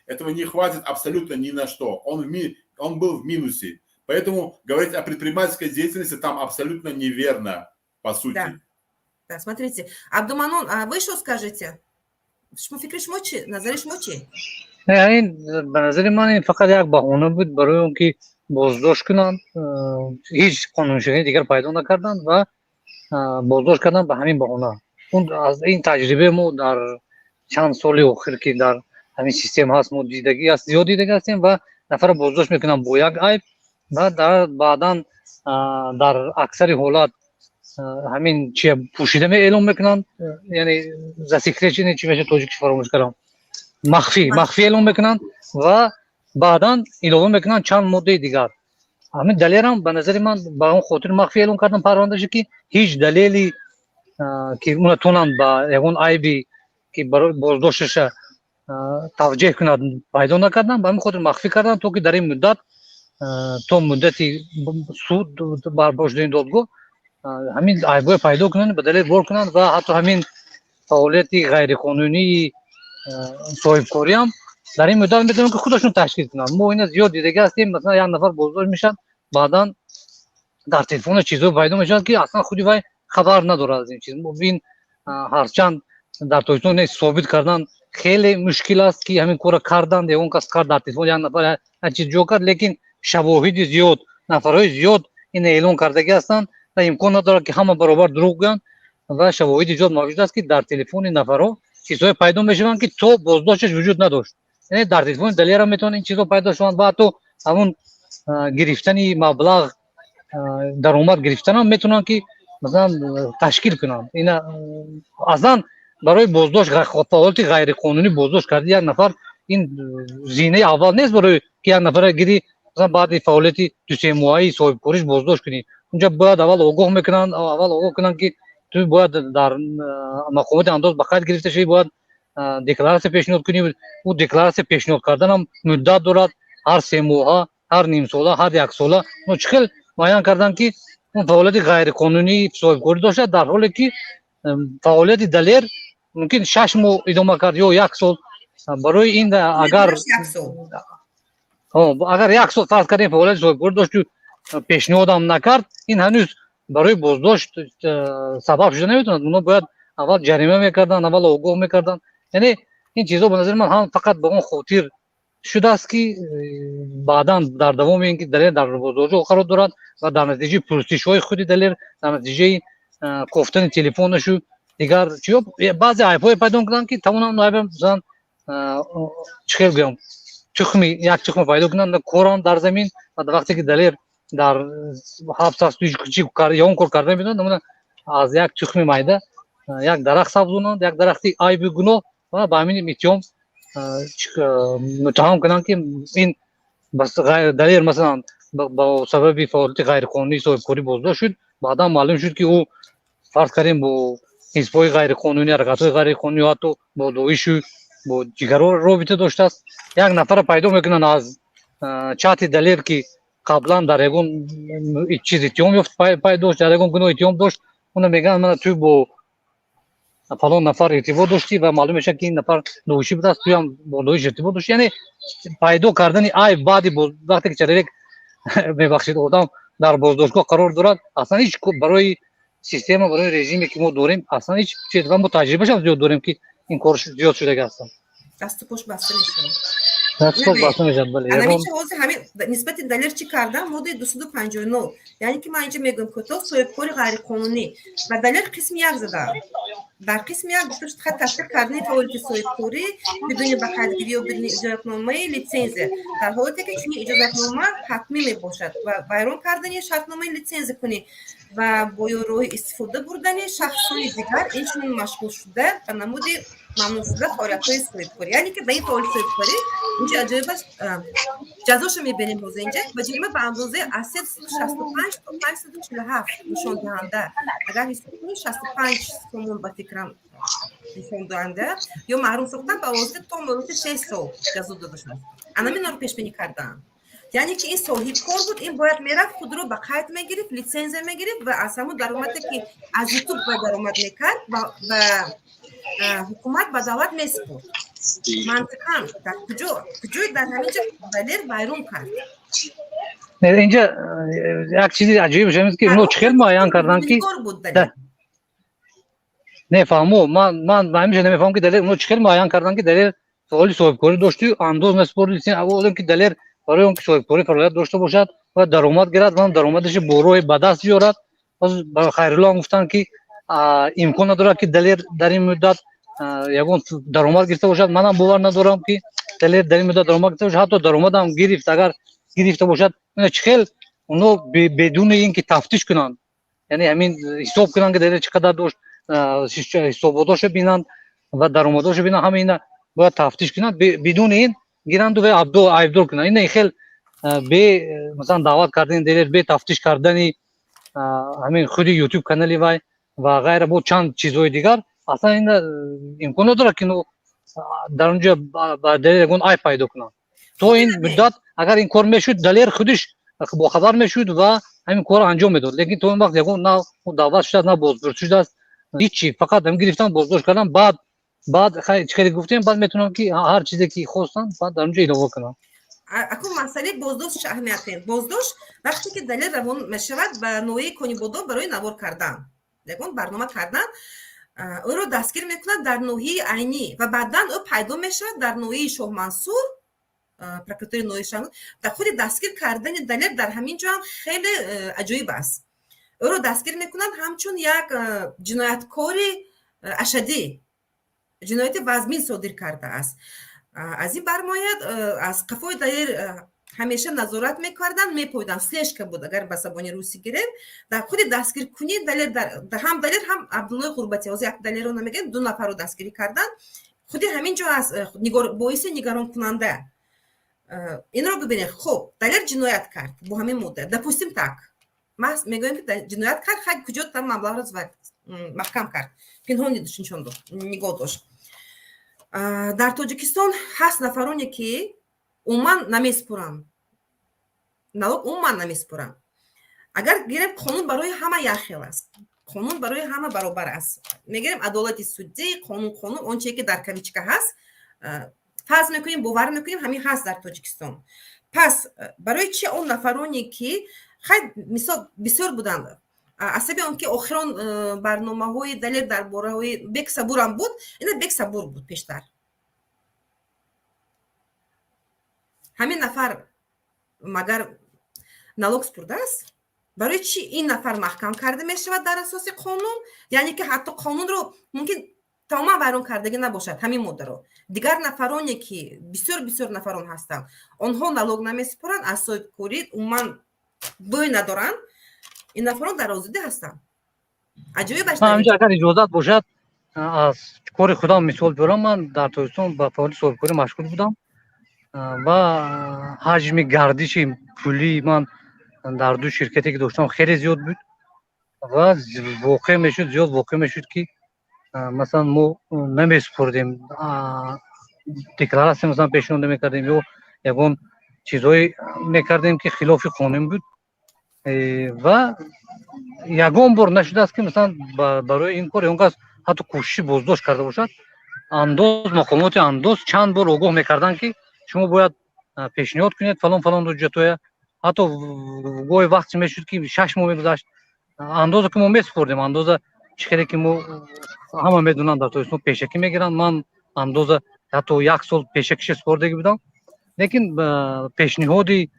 этого не хватит абсолютно ни на что. Он был в минусе. Поэтому говорить о предпринимательской деятельности там абсолютно неверно, по сути. Да, смотрите. Абдуманон, а вы что скажете? Шумо фикри шумо чӣ? Назари шумо чӣ? Ин ба назари ман ин фақат як баҳона буд барои он ки боздошт кунанд. Ҳеҷ қонуншикании дигар пайдо накарданд ва боздошт карданд ба ҳамин баҳона. Он аз ин таҷрибаи мо дар чанд соли охир, ки дар ҳамин система ҳаст, мо дидагӣ аст, зиёд дидагӣ ҳастем ва нафарро боздошт мекунанд бо як айб ва баъдан дар аксари ҳолат ҳамин чи пӯшида эълон мекунанд, яъне засекреченный, чи меша, тоҷикиш фаромӯш кардам, махфӣ, махфӣ эълон мекунанд ва баъдан илова мекунанд чанд моддаи дигар. Ҳамин Далерам ба назари ман ба он хотир махфӣ эълон кардан парвандаша, ки ҳеҷ далеле, ки уна тонанд ба ягон айби, ки барои боздошташа тавҷеҳ кунад, пайдо накарданд. Ба ҳамин хотир махфӣ карданд, то ки дар ин муддат, то муддати суд барпо шудани додгоҳ, ҳамин айбҳое пайдо кунанд, ба далел бор кунанд ва ҳатто ҳамин фаъолияти ғайриқонунии соҳибкориам дар ин муддат метавонанд, ки худашон ташкил кунанд. Мо ина зиёд дидагӣ ҳастем. Масалан, як нафар боздошт мешавад, баъдан дар телефона чизҳое пайдо мешавад, ки аслан худи вай хабар надорад аз ин чиз. Ин ҳарчанд дар Тоҷикистон собит кардан хеле мушкил аст, ки ҳамин корро карданд, ягон кас кард, дар телефон як нафар як чиз ҷо кард, лекин шавоҳиди зиёд, нафарҳои зиёд ин эълон кардагӣ ҳастанд ва имкон надорад, ки ҳама баробар дурӯғ гӯянд. Ва шавоҳиди зиёд мавҷуд аст, ки дар телефони нафарҳо чизҳое пайдо мешаванд, ки то боздошташ вуҷуд надошт. Яъне дар телефони Далера метавонанд ин чизҳо пайдо шаванд ва ҳатто ҳамун гирифтани маблағ, даромад гирифтанам метавонанд, ки масалан ташкил кунанд. Ина аслан барои боздошт, фаъолияти ғайриқонунӣ боздошт карди як нафар, ин зинаи аввал нест, барои ки як нафара гири, масалан, баъди фаъолияти 2-се моҳаи соҳибкориш боздошт кунӣ. Унҷа бояд аввал огоҳ мекунанд, аввал огоҳ кунанд, ки Ту бояд дар мақомоти андоз ба қайд гирифта шавӣ, бояд декларатсия пешниҳод кунӣ. Ӯ декларатсия пешниҳод карданам муддат дорад: ҳар 3 моҳа, ҳар нимсола, ҳар яксола. Чӣ хел муайян карданд, ки он фаъолияти ғайриқонунии соҳибкорӣ доштад, дар ҳоле ки фаъолияти Далер мумкин 6 моҳ идома кард ё як сол? Барои ин агар як сол, фарз кардем, фаъолияти соҳибкорӣ дошту пешниҳодам накард, ин ҳанӯз барои боздошт сабаб шуда наметавонад. Оно бояд аввал ҷарима мекарданд, аввал огоҳ мекарданд. Яъне ин чизҳо, ба назари ман, ҳам фақат ба он хотир шудааст, ки баъдан дар давоми ин ки Далер дар боздоштгоҳ қарор дорад ва дар натиҷаи пурсишҳои худи Далер, дар натиҷаи кофтани телефонашу дигар чиё, баъзе айбҳое пайдо кунанд, ки тавонанд айба, масалан, чӣ хел гӯям, тухми як тухма пайдо кунанд, коранд дар замин. Ва вақте ки Далер дар ҳабс аст, ягон кор карда наметавонад, аз як тухми майда як дарахт сабзонанд, як дарахти айби гуноҳ, ва ба ҳамин иттиҳом муттаҳам кунанд, ки ин Далер, масалан, ба сабаби фаъолияти ғайриқонунии соҳибкорӣ боздошт шуд. Баъдан маълум шуд, ки ӯ, фарз кардем, бо ҳизбҳои ғайриқонунӣ, ҳаракатҳои ғайриқонунӣ, ҳатто бо Доишу бо дигарҳо робита доштааст. Як нафара пайдо мекунанд аз чати Далер, ки қаблан дар ягон чиз иттиҳом ёфт, дошт, дар ягон гуноҳ иттиҳом дошт. Уна мегӯянд: «Мана, ту бо фалон нафар иртибот доштӣ», ва маълум мешавад, ки ин нафар доишӣ будааст, туям бо Доиш иртибот доштӣ. Яъне пайдо кардани айб баъди вақте ки человек, мебахшед, одам дар боздоштгоҳ қарор дорад, аслан ҳеҷ барои система, барои режиме, ки мо дорем, аслан ҳеҷ чиз. Ва мо таҷрибашам зиёд дорем, ки ин кор зиёд шудага ҳастанд. Дасту пош баста мешавад. Дасту пош баста мешавад, бале. Ҳаминча ҳозир ҳамин нисбати Далер чӣ кардам? Моддаи 259, яъне ки ман инҷа мегӯям ки то соҳибкори ғайриқонунӣ ва Далер қисми як задам. Дар қисми як гуфта шуд: тасдиқ кардани фаъолияти соҳибкорӣ бидуни ба қайдгирӣ ё бидуни иҷозатномаи литсензия, дар ҳолате ки чунин иҷозатнома ҳатмӣ мебошад, ва вайрон кардани шартномаи литсензия кунӣ ва бо роҳи истифода бурдани шахсони дигар, инчунин машғул шуда ба намуди мамнӯъшуда фаъолиятҳои соҳибкорӣ. Яъне ки ба ин фаъолияти соҳибкорӣ инҷа аҷоибаш, ҷазошо мебинем ҳозир инҷа: ба ҷарима ба андозаи аз 365 то 547 нишондиҳанда. Агар ҳисоб кунем, 65 сомон, ба фикрам, нишондиҳанда, ё маҳрум сохтан ба озодӣ то муҳлати 6 сол ҷазо дода шудааст. Анаминро пешбинӣ кардаанд. Яъне ки ин соҳибкор буд, ин бояд мерафт, худро ба қайд мегирифт, литсензия мегирифт ва аз ҳамун даромаде, ки аз Ютуб ба даромад мекард, ба ҳукумат, ба давлат месупурд. Мантиқан дар куҷо, куҷои дар ҳамин ҷо Далер вайрон кард? Инҷа як чизи аҷиб шамид, ки ино чӣ хел муайян карданд, ки не, фаҳмо, ман ҳамиша намефаҳмам, ки Далер, ино чӣ хел муайян карданд, ки Далер фаъоли соҳибкорӣ дошту андоз насупорд. Аввалон ки Далер барои он ки соҳибкорӣ фаъолият дошта бошад, бояд даромад гирад ва даромадаши бо роҳи ба даст биёрад. Хайрулло ҳам гуфтанд, ки имкон надорад, ки Далер дар ин муддат ягон даромад гирифта бошад. Манам бовар надорам, ки Далер дар ин муддат даромад гирифта бошад. Ҳатто даромадам гирифт, агар гирифта бошад, чӣ хел оно бедуни ин ки тафтиш кунанд, яъне ҳамин ҳисоб кунанд, ки Далер чӣ қадар дошт, ҳисоботошо бинанд ва даромадошо бинанд, ҳама ина бояд тафтиш кунанд, бидуни ин гиранду ва айбдор кунанд. Ина хел бе, масалан, даъват кардани Далер, бе тафтиш кардани ҳамин худи Ютуб канали вай ва ғайра, бо чанд чизҳои дигар, аслан ина имкон надорад, ки дар он ҷо ба Далер ягон айб пайдо кунанд. То ин муддат агар ин кор мешуд, Далер худиш бохабар мешуд ва ҳамин корро анҷом медод. Лекин то ин вақт ягон на даъват шудааст, на боздошт шудааст, ҳичи. Фақат ҳам гирифтан, боздошт кардан. Баъд чӣ хеле гуфтем, баъд метавонанд, ки ҳар чизе ки хостанд, баъд дар он ҷо илова кунанд. Акун масъалаи боздошт аҳамият. Боздошт вақте ки Далер равон мешавад ба ноҳияи Конибодом барои навор кардан, ягон барнома кардан, ӯро дастгир мекунад дар ноҳияи Айнӣ ва баъдан ӯ пайдо мешавад дар ноҳияи Шоҳмансур, прокуратураи ноҳияи Шоҳмансур. Дар худи дастгир кардани Далер дар ҳамин ҷо ҳам хеле аҷоиб аст. Ӯро дастгир мекунанд ҳамчун як ҷинояткори ашаддӣ, ҷинояти вазмин содир кардааст. Аз ин бармеояд, аз қафои Далер ҳамеша назорат мекарданд, мепоиданд, слежка буд, агар ба забони русӣ гирем. Дар худи дастгиркунии Далер, ҳам Далер, ҳам Абдуллои Ғурбатӣ, ҳозир як Далерро намегӯем, ду нафарро дастгирӣ карданд. Худи ҳамин ҷо аст боиси нигаронкунанда. Инро бибинед. Хуб, Далер ҷиноят кард бо ҳамин муддат, допустим, так мегӯем, ки ҷиноят кард. Хай, куҷо там маблағро Маҳкам кард, пинҳон нишон нигоҳ дошт. Дар Тоҷикистон ҳаст нафароне, ки умуман намеспуранд налог, умуман намеспуранд. Агар гирем, қонун барои ҳама як хел аст, қонун барои ҳама баробар аст. Мегирем, адолати судӣ, қонун, он чие, ки дар кавычка ҳаст, фарз мекунем, бовар мекунем, ҳамин ҳаст дар Тоҷикистон. Пас барои чи он нафароне, ки хай, мисол, бисёр буданд, асаби он ки охирон барномаҳои Далер дар бораҳои Бек Сабурам буд, ина Бек Сабур буд пештар, ҳамин нафар магар налог спурдааст? Барои чи ин нафар маҳкам карда мешавад дар асоси қонун? Яъне ки ҳатто қонунро мумкин тамоман вайрон кардагӣ набошад ҳамин моддаро. Дигар нафароне, ки бисёр бисёр нафарон ҳастанд, онҳо налог намесупоранд, аз соҳибкорӣ умуман бӯй надоранд, ин нафарон дар озодӣ ҳастанд. Аҷоибаш. Агар иҷозат бошад, аз кори худам мисол биёрам. Ман дар Тоҷикистон ба фаъолияти соҳибкорӣ машғул будам ва ҳаҷми гардиши пулии ман дар ду ширкате, ки доштам, хеле зиёд буд ва воқеъ мешуд, зиёд воқеъ мешуд, ки масалан мо намесупурдем декларатсия, масалан пешниҳод намекардем ё ягон чизҳое мекардем, ки хилофи қонун буд. Ва ягон бор нашудааст, ки масалан барои ин кор ягон кас ҳатто кӯшиши боздошт карда бошад. Андоз, мақомоти андоз чанд бор огоҳ мекарданд, ки шумо бояд пешниҳод кунед фалон фалон ҳуҷҷатҳоя. Ҳатто гоҳе вақте мешуд, ки 6 моҳ мегузашт. Андоза ки мо месупурдем, андоза чӣ хеле ки мо ҳама медонанд, дар Тоҷикистон пешакӣ мегиранд. Ман андоза ҳатто як сол пешакиша супордагӣ будам, лекин пешниҳоди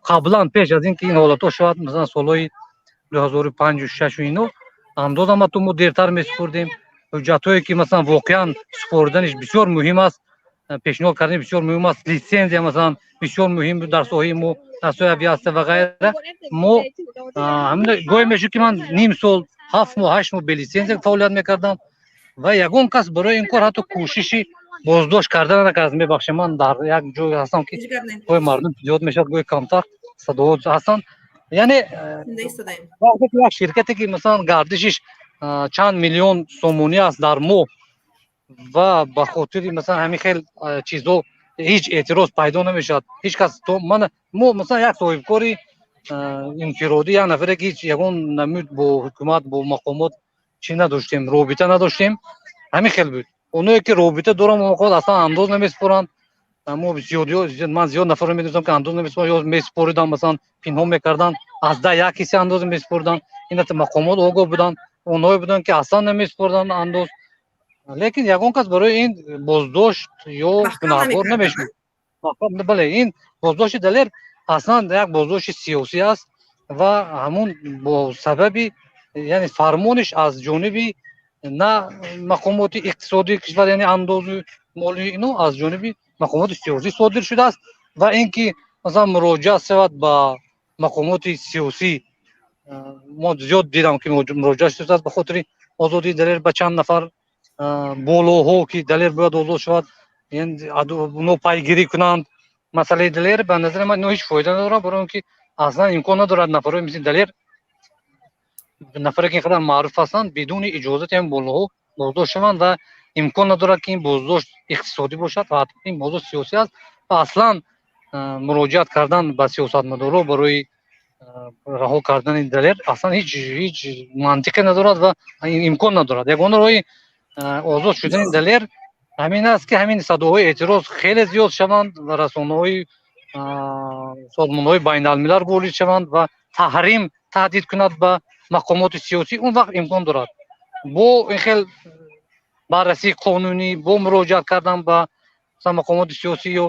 қаблан, пеш аз ин ки ин ҳолатҳо шавад, масалан солҳои 2005-у шашу ино, андозам ҳатто мо дертар месупурдем. Ҳуҷҷатҳое, ки масалан воқеан супориданиш бисёр муҳим аст, пешниҳод кардани бисёр муҳим аст, литсензия масалан бисёр муҳим буд дар соҳаи мо, дар соҳаи авиатсия ва ғайра. Мо гоҳе мешуд, ки ман ним сол, 7 моҳ, 8 моҳ бе литсензия фаъолият мекардам ва ягон кас барои ин кор ҳатто кӯшиши боздошт кардан накард. Мебахшед, ман дар як ҷой ҳастам, ки гоҳе мардум зиёд мешавад, гоҳе камтар садоҳо ҳастанд. Яъне вақте ки як ширкате, ки масалан гардишиш чанд миллион сомонӣ аст дар моҳ, ва ба хотири масалан ҳамин хел чизҳо ҳеҷ эътироз пайдо намешавад, ҳеҷ кас ман мо масалан як соҳибкори инфиродӣ, як нафаре, ки ҳеҷ ягон намуд бо ҳукумат, бо мақомот чӣ надоштем, робита надоштем, ҳамин хел буд. Оное, ки робита доранд бо мақомот, аслан андоз намесупоранд. Мо зиёд, ман зиёд нафарро медонистам, ки андоз намесупоранд ё месупориданд, масалан пинҳон мекарданд, аз да як ҳисси андоз месупориданд. Ин мақомот огоҳ буданд. Онҳое буданд, ки аслан намесупорданд андоз, лекин ягон кас барои ин боздошт ё гунаҳкор намешуд. Бале, ин боздошти Далер аслан як боздошти сиёсӣ аст ва ҳамун бо сабаби, яъне фармониш аз ҷониби на мақомоти иқтисодии кишвар, яъне андозу молии ино, аз ҷониби мақомоти сиёсӣ содир шудааст. Ва ин ки масалан муроҷиат шавад ба мақомоти сиёсӣ, мо зиёд дидам, ки муроҷиат шудааст ба хотири озодии Далер ба чанд нафар болоҳо, ки Далер бояд озод шавад, оно пайгирӣ кунанд масъалаи Далер. Ба назари ман, ино ҳеҷ фоида надорад, барои он ки аслан имкон надорад нафарҳои мисли Далер, нафаре, ки инқадар маъруф ҳастанд, бидуни иҷозати ҳамин болоҳо боздошт шаванд. Ва имкон надорад, ки ин боздошт иқтисодӣ бошад ва ин боздошт сиёсӣ аст. Ва аслан муроҷиат кардан ба сиёсатмадоро барои раҳо кардани Далер аслан ҳеҷ мантиқе надорад ва имкон надорад. Ягона роҳи озод шудани Далер ҳамин аст, ки ҳамин садоҳои эътироз хеле зиёд шаванд ва расонаҳои, созмонҳои байналмилал ворид шаванд ва таҳрим таҳдид кунад ба мақомоти сиёсӣ. Он вақт имкон дорад бо ин хел баррасии қонунӣ, бо муроҷиат кардан ба мақомоти сиёсӣ ё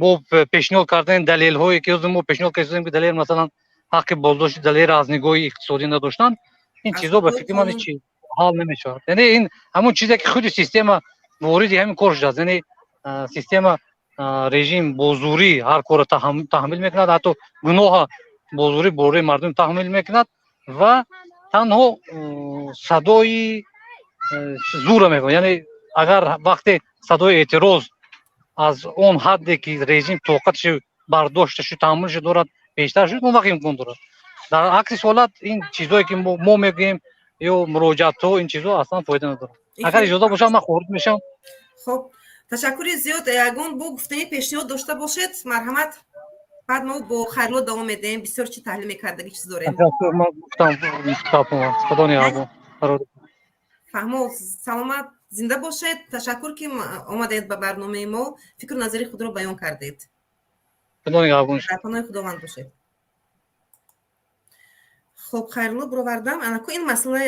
бо пешниҳод кардани далелҳое, ки мо пешниҳод кардем, ки Далер, масалан, ҳаққи боздошти Далер аз нигоҳи иқтисодӣ надоштанд, ин чизҳо ба фикри ман ҳеҷ ҳал намешавад. Яъне ин ҳамон чизе, ки худи система вориди ҳамин кор шудааст. Яъне система, режим бо зӯрӣ ҳар корро таҳмил мекунад, ҳатто гуноҳа бо зӯрӣ бораи мардум таҳмил мекунад ва танҳо садои зӯра мекунад. Яъне агар вақте садои эътироз аз он ҳадде, ки режим тоқатши бардошташу таҳаммулшо дорад, бештар шуд, он вақт имкон дорад. Дар акси ҳолат ин чизҳое, ки мо мегӯем Ё муроҷиатҳо, ин чизҳо аслан фоида надорад. Агар иҷоза бошад, ман хориҷ мешавам. Хуб, ташаккури зиёд. Ягон бо гуфтани, пешниҳод дошта бошед, марҳамат. Баъд мо бо Хайрулло давом медиҳем, бисёр чи таҳлил мекардаги чиз дорем. Ман гуфтам, худо нигаҳбон. Фаҳмо, саломат, зинда бошед. Ташаккур, ки омадед ба барномаи мо, фикру назари худро баён кардед. Худо нигаҳбон. Дар паноҳи Худованд бошед. Хуб, Хайрулло, бировардам. Анаку ин масъала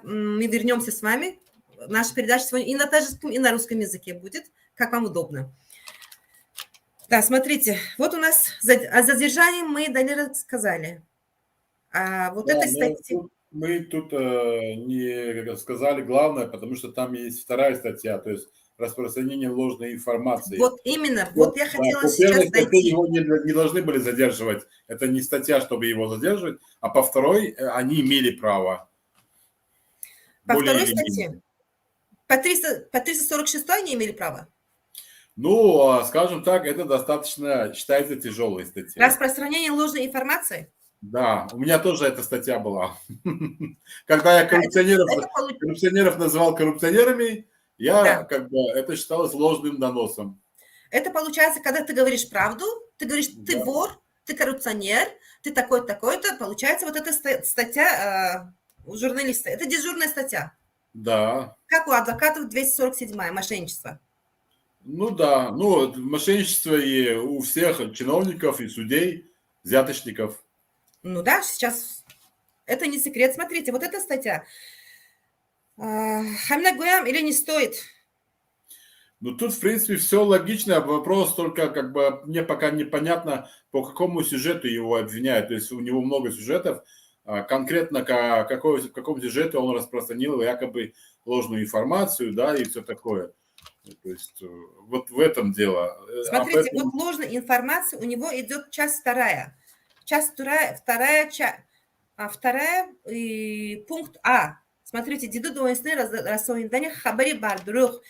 мы вернемся с вами. Наша передача сегодня и на таджикском, и на русском языке будет, как вам удобно. Да, смотрите, вот у нас о задержании мы Далера сказали. А вот Да, этой но статьи. Мы тут не сказали главное, потому что там есть вторая статья, то есть распространение ложной информации. Вот именно, вот я хотела Да, по сейчас первой статье дойти. Его не должны были задерживать. Это не статья, чтобы его задерживать, а по второй они имели право. По Более второй или статье? менее. По 300, по 346 они имели право? Ну, скажем так, это достаточно считается тяжелой статьей. Распространение ложной информации? Да, у меня тоже эта статья была. Когда я коррупционеров, коррупционеров называл коррупционерами, я как бы это считалось ложным доносом. Это получается, когда ты говоришь правду, ты говоришь, ты вор, ты коррупционер, ты такой-то, такой-то, получается вот эта статья у журналиста. Это дежурная статья. Да. Как у адвокатов 247-я, мошенничество. Ну да, ну мошенничество и у всех чиновников и судей, взяточников. Ну да, сейчас это не секрет. Смотрите, вот эта статья. Ҳамина гӯям или не стоит? Ну, тут, в принципе, все логично. Вопрос только, как бы, мне пока непонятно, по какому сюжету его обвиняют. То есть у него много сюжетов. Конкретно в каком сюжете он распространил якобы ложную информацию, да, и все такое. То есть вот в этом дело. Смотрите, этом. Вот ложная информация, у него идет часть вторая. Часть вторая, вторая, вторая и пункт А. Смотрите, диду донистани расонидани хабари бардурӯғ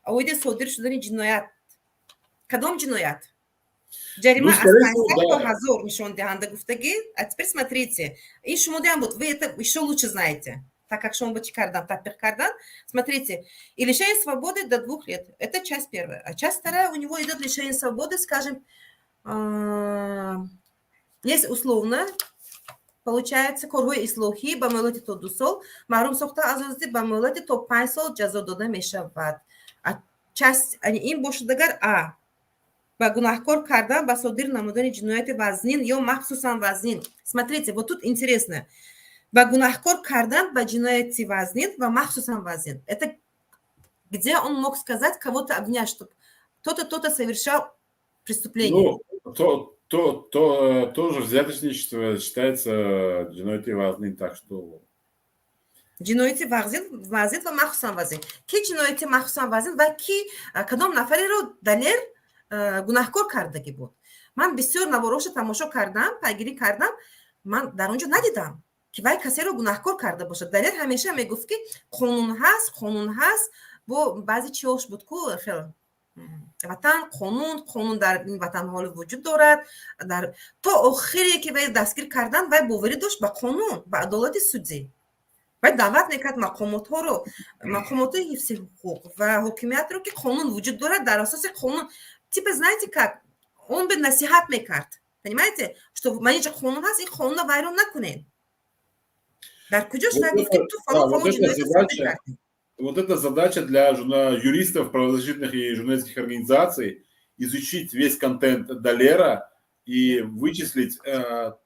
оиди содир шудани ҷиноят. Кадом ҷиноят? Ҷарима, ну, аз 500 до 1000 нишондиҳанда гуфтагӣ. А теперь смотрите, ин шумо диам буд, вы это еще лучше знаете, так как шумо чӣ кардан, татбиқ кардан. Смотрите, и лишение свободы до 2 лет. Это часть первая. А часть вторая, у него идет лишение свободы, скажем, есть условно, получается, корҳои ислоҳӣ ба муҳлати то 2 сол, маҳрум сохта аз озодӣ ба муҳлати то 5 сол ҷазо дода мешавад. Часть ин бошад агар а ба гунаҳкор кардан ба содир намудани ҷинояти вазнин ё махсусан вазнин. Смотрите, вот тут интересно: ба гунаҳкор кардан ба ҷинояти вазнин ва махсусан вазнин, это где он мог сказать, кого-то обвинять, что то-то, то-то совершал преступление? Ну, то тоже взяточничество считается ҷинояти вазнин, так что. Ҷинояти вазнин ва махсусан вазнин. Ки ҷинояти махсусан вазнин ва ки кадом нафареро Далер гунаҳкор кардагӣ буд? Ман бисёр наворошо тамошо кардам, пайгирӣ кардам, ман дар он ҷо надидам, ки вай касеро гунаҳкор карда бошад. Далер ҳамеша мегуфт, ки қонун ҳаст, қонун ҳаст. Бо баъзе чиҳош буд ку хел ватан, қонун, қонун дар ин ватан ҳоло вуҷуд дорад. Дар то охире, ки вай дастгир кардан, вай боварӣ дошт ба қонун, ба адолати судӣ. Вай даъват мекард мақомотҳоро, мақомотҳои ҳифзи ҳуқуқ ва ҳокимиятро, ки қонун вуҷуд дорад, дар асоси қонун, типа, знаете, как он бы насиҳат мекард, понимаете, что маниҷа қонун ҳаст, ин қонунро вайрон накунед. Дар куҷош гуфт, ки ту фалон фалон ҷиноятро содир кардӣ? Вот эта задача для юристов, правозащитных и журналистских организаций — изучить весь контент Далера и вычислить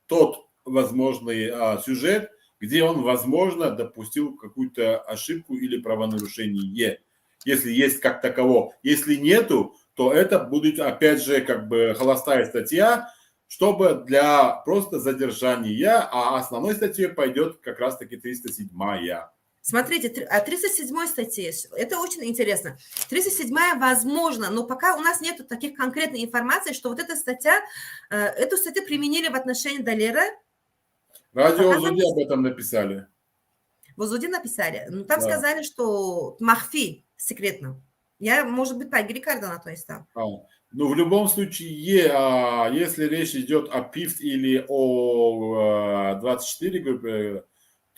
тот возможный сюжет, где он, возможно, допустил какую-то ошибку или правонарушение. Если есть как таково. Если нету, то это будет, опять же, как бы холостая статья, чтобы для просто задержания, а основной статьей пойдет как раз-таки 307-я. Смотрите, 37 статье, это очень интересно. 37 возможно, но пока у нас нет таких конкретной информации, что вот эта статья, эту статью применили в отношении Далера. Радио Озоди об этом написали. В Озоди написали. Ну, там сказали, что махфӣ, секретно. Я, может быть, пайгирӣ карда натонистам. А, ну, в любом случае, если речь идет о ПИФТ или о 24 группе,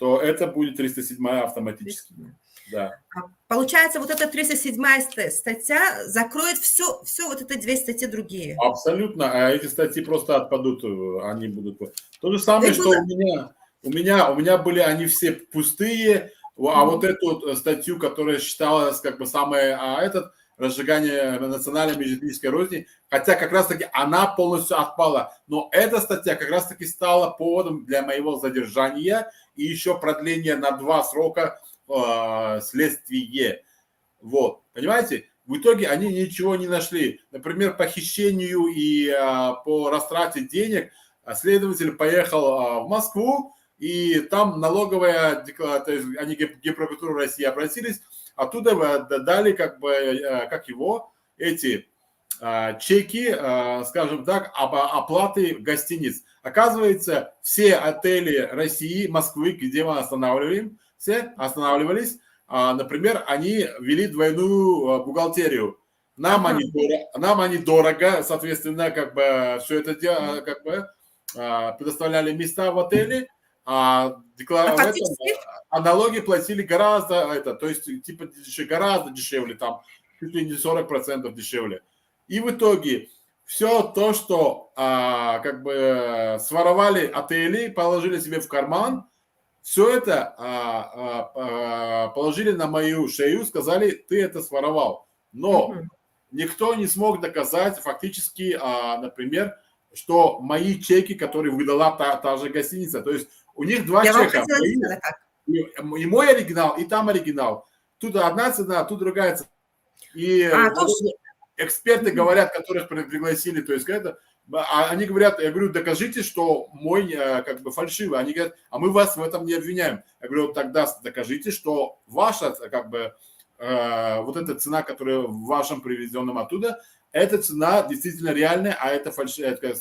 То это будет 307 автоматически. Да. Получается, вот эта 307 статья закроет все вот это две статьи другие. Абсолютно. А эти статьи просто отпадут, они будут. То же самое, что у меня были они все пустые, а вот эту статью, которая считалась как бы самая, этот, разжигание национальной межэтнической розни, хотя как раз-таки она полностью отпала. Но эта статья как раз-таки стала поводом для моего задержания и еще продления на два срока следствие. Вот, понимаете? В итоге они ничего не нашли. Например, по хищению и по растрате денег следователь поехал в Москву, и там налоговая, то есть они к Генпрокуратуру России обратились, оттуда дали как бы, как его, эти чеки, скажем так, об оплаты гостиниц. Оказывается, все отели России, Москвы, где мы останавливаем, все останавливались, например, они вели двойную бухгалтерию. Нам они дорого, соответственно, как бы все это дело, как бы предоставляли места в отеле, а налоги платили гораздо, это, то есть, типа, гораздо дешевле, там, чуть ли не 40% дешевле. И в итоге все то, что как бы своровали отели, положили себе в карман, все это положили на мою шею, сказали: «Ты это своровал». Но никто не смог доказать фактически, например, что мои чеки, которые выдала та же гостиница, то есть у них два Я чека, и мой оригинал, и там оригинал. Тут одна цена, тут другая цена. И вот эксперты говорят, которых пригласили, то есть это, они говорят, я говорю: «Докажите, что мой как бы фальшивый». Они говорят: «А мы вас в этом не обвиняем». Я говорю: «Тогда докажите, что ваша как бы вот эта цена, которая в вашем привезенном оттуда, эта цена действительно реальная, а это фальшивая, это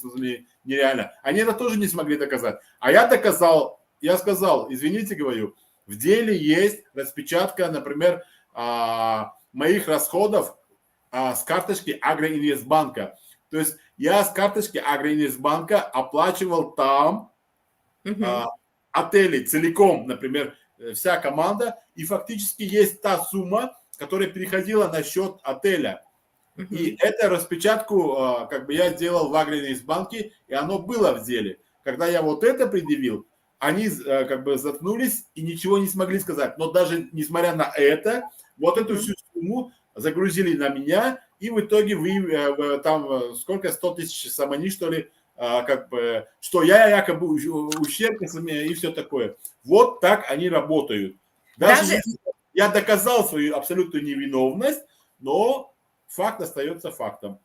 нереально». Они это тоже не смогли доказать. А я доказал, я сказал: «Извините, — говорю, — в деле есть распечатка, например, моих расходов с карточки Агроинвестбанка». То есть я с карточки Агроинвестбанка оплачивал там отели целиком, например, вся команда, и фактически есть та сумма, которая переходила на счет отеля. И эту распечатку как бы я сделал в Агроинвестбанке, и оно было в деле. Когда я вот это предъявил, они как бы заткнулись и ничего не смогли сказать. Но даже несмотря на это, вот эту всю сумму загрузили на меня, и в итоге вы там сколько, 100 тысяч сомони, что ли, как бы, что я якобы ущерб и все такое. Вот так они работают. Даже я доказал свою абсолютную невиновность, но факт остается фактом.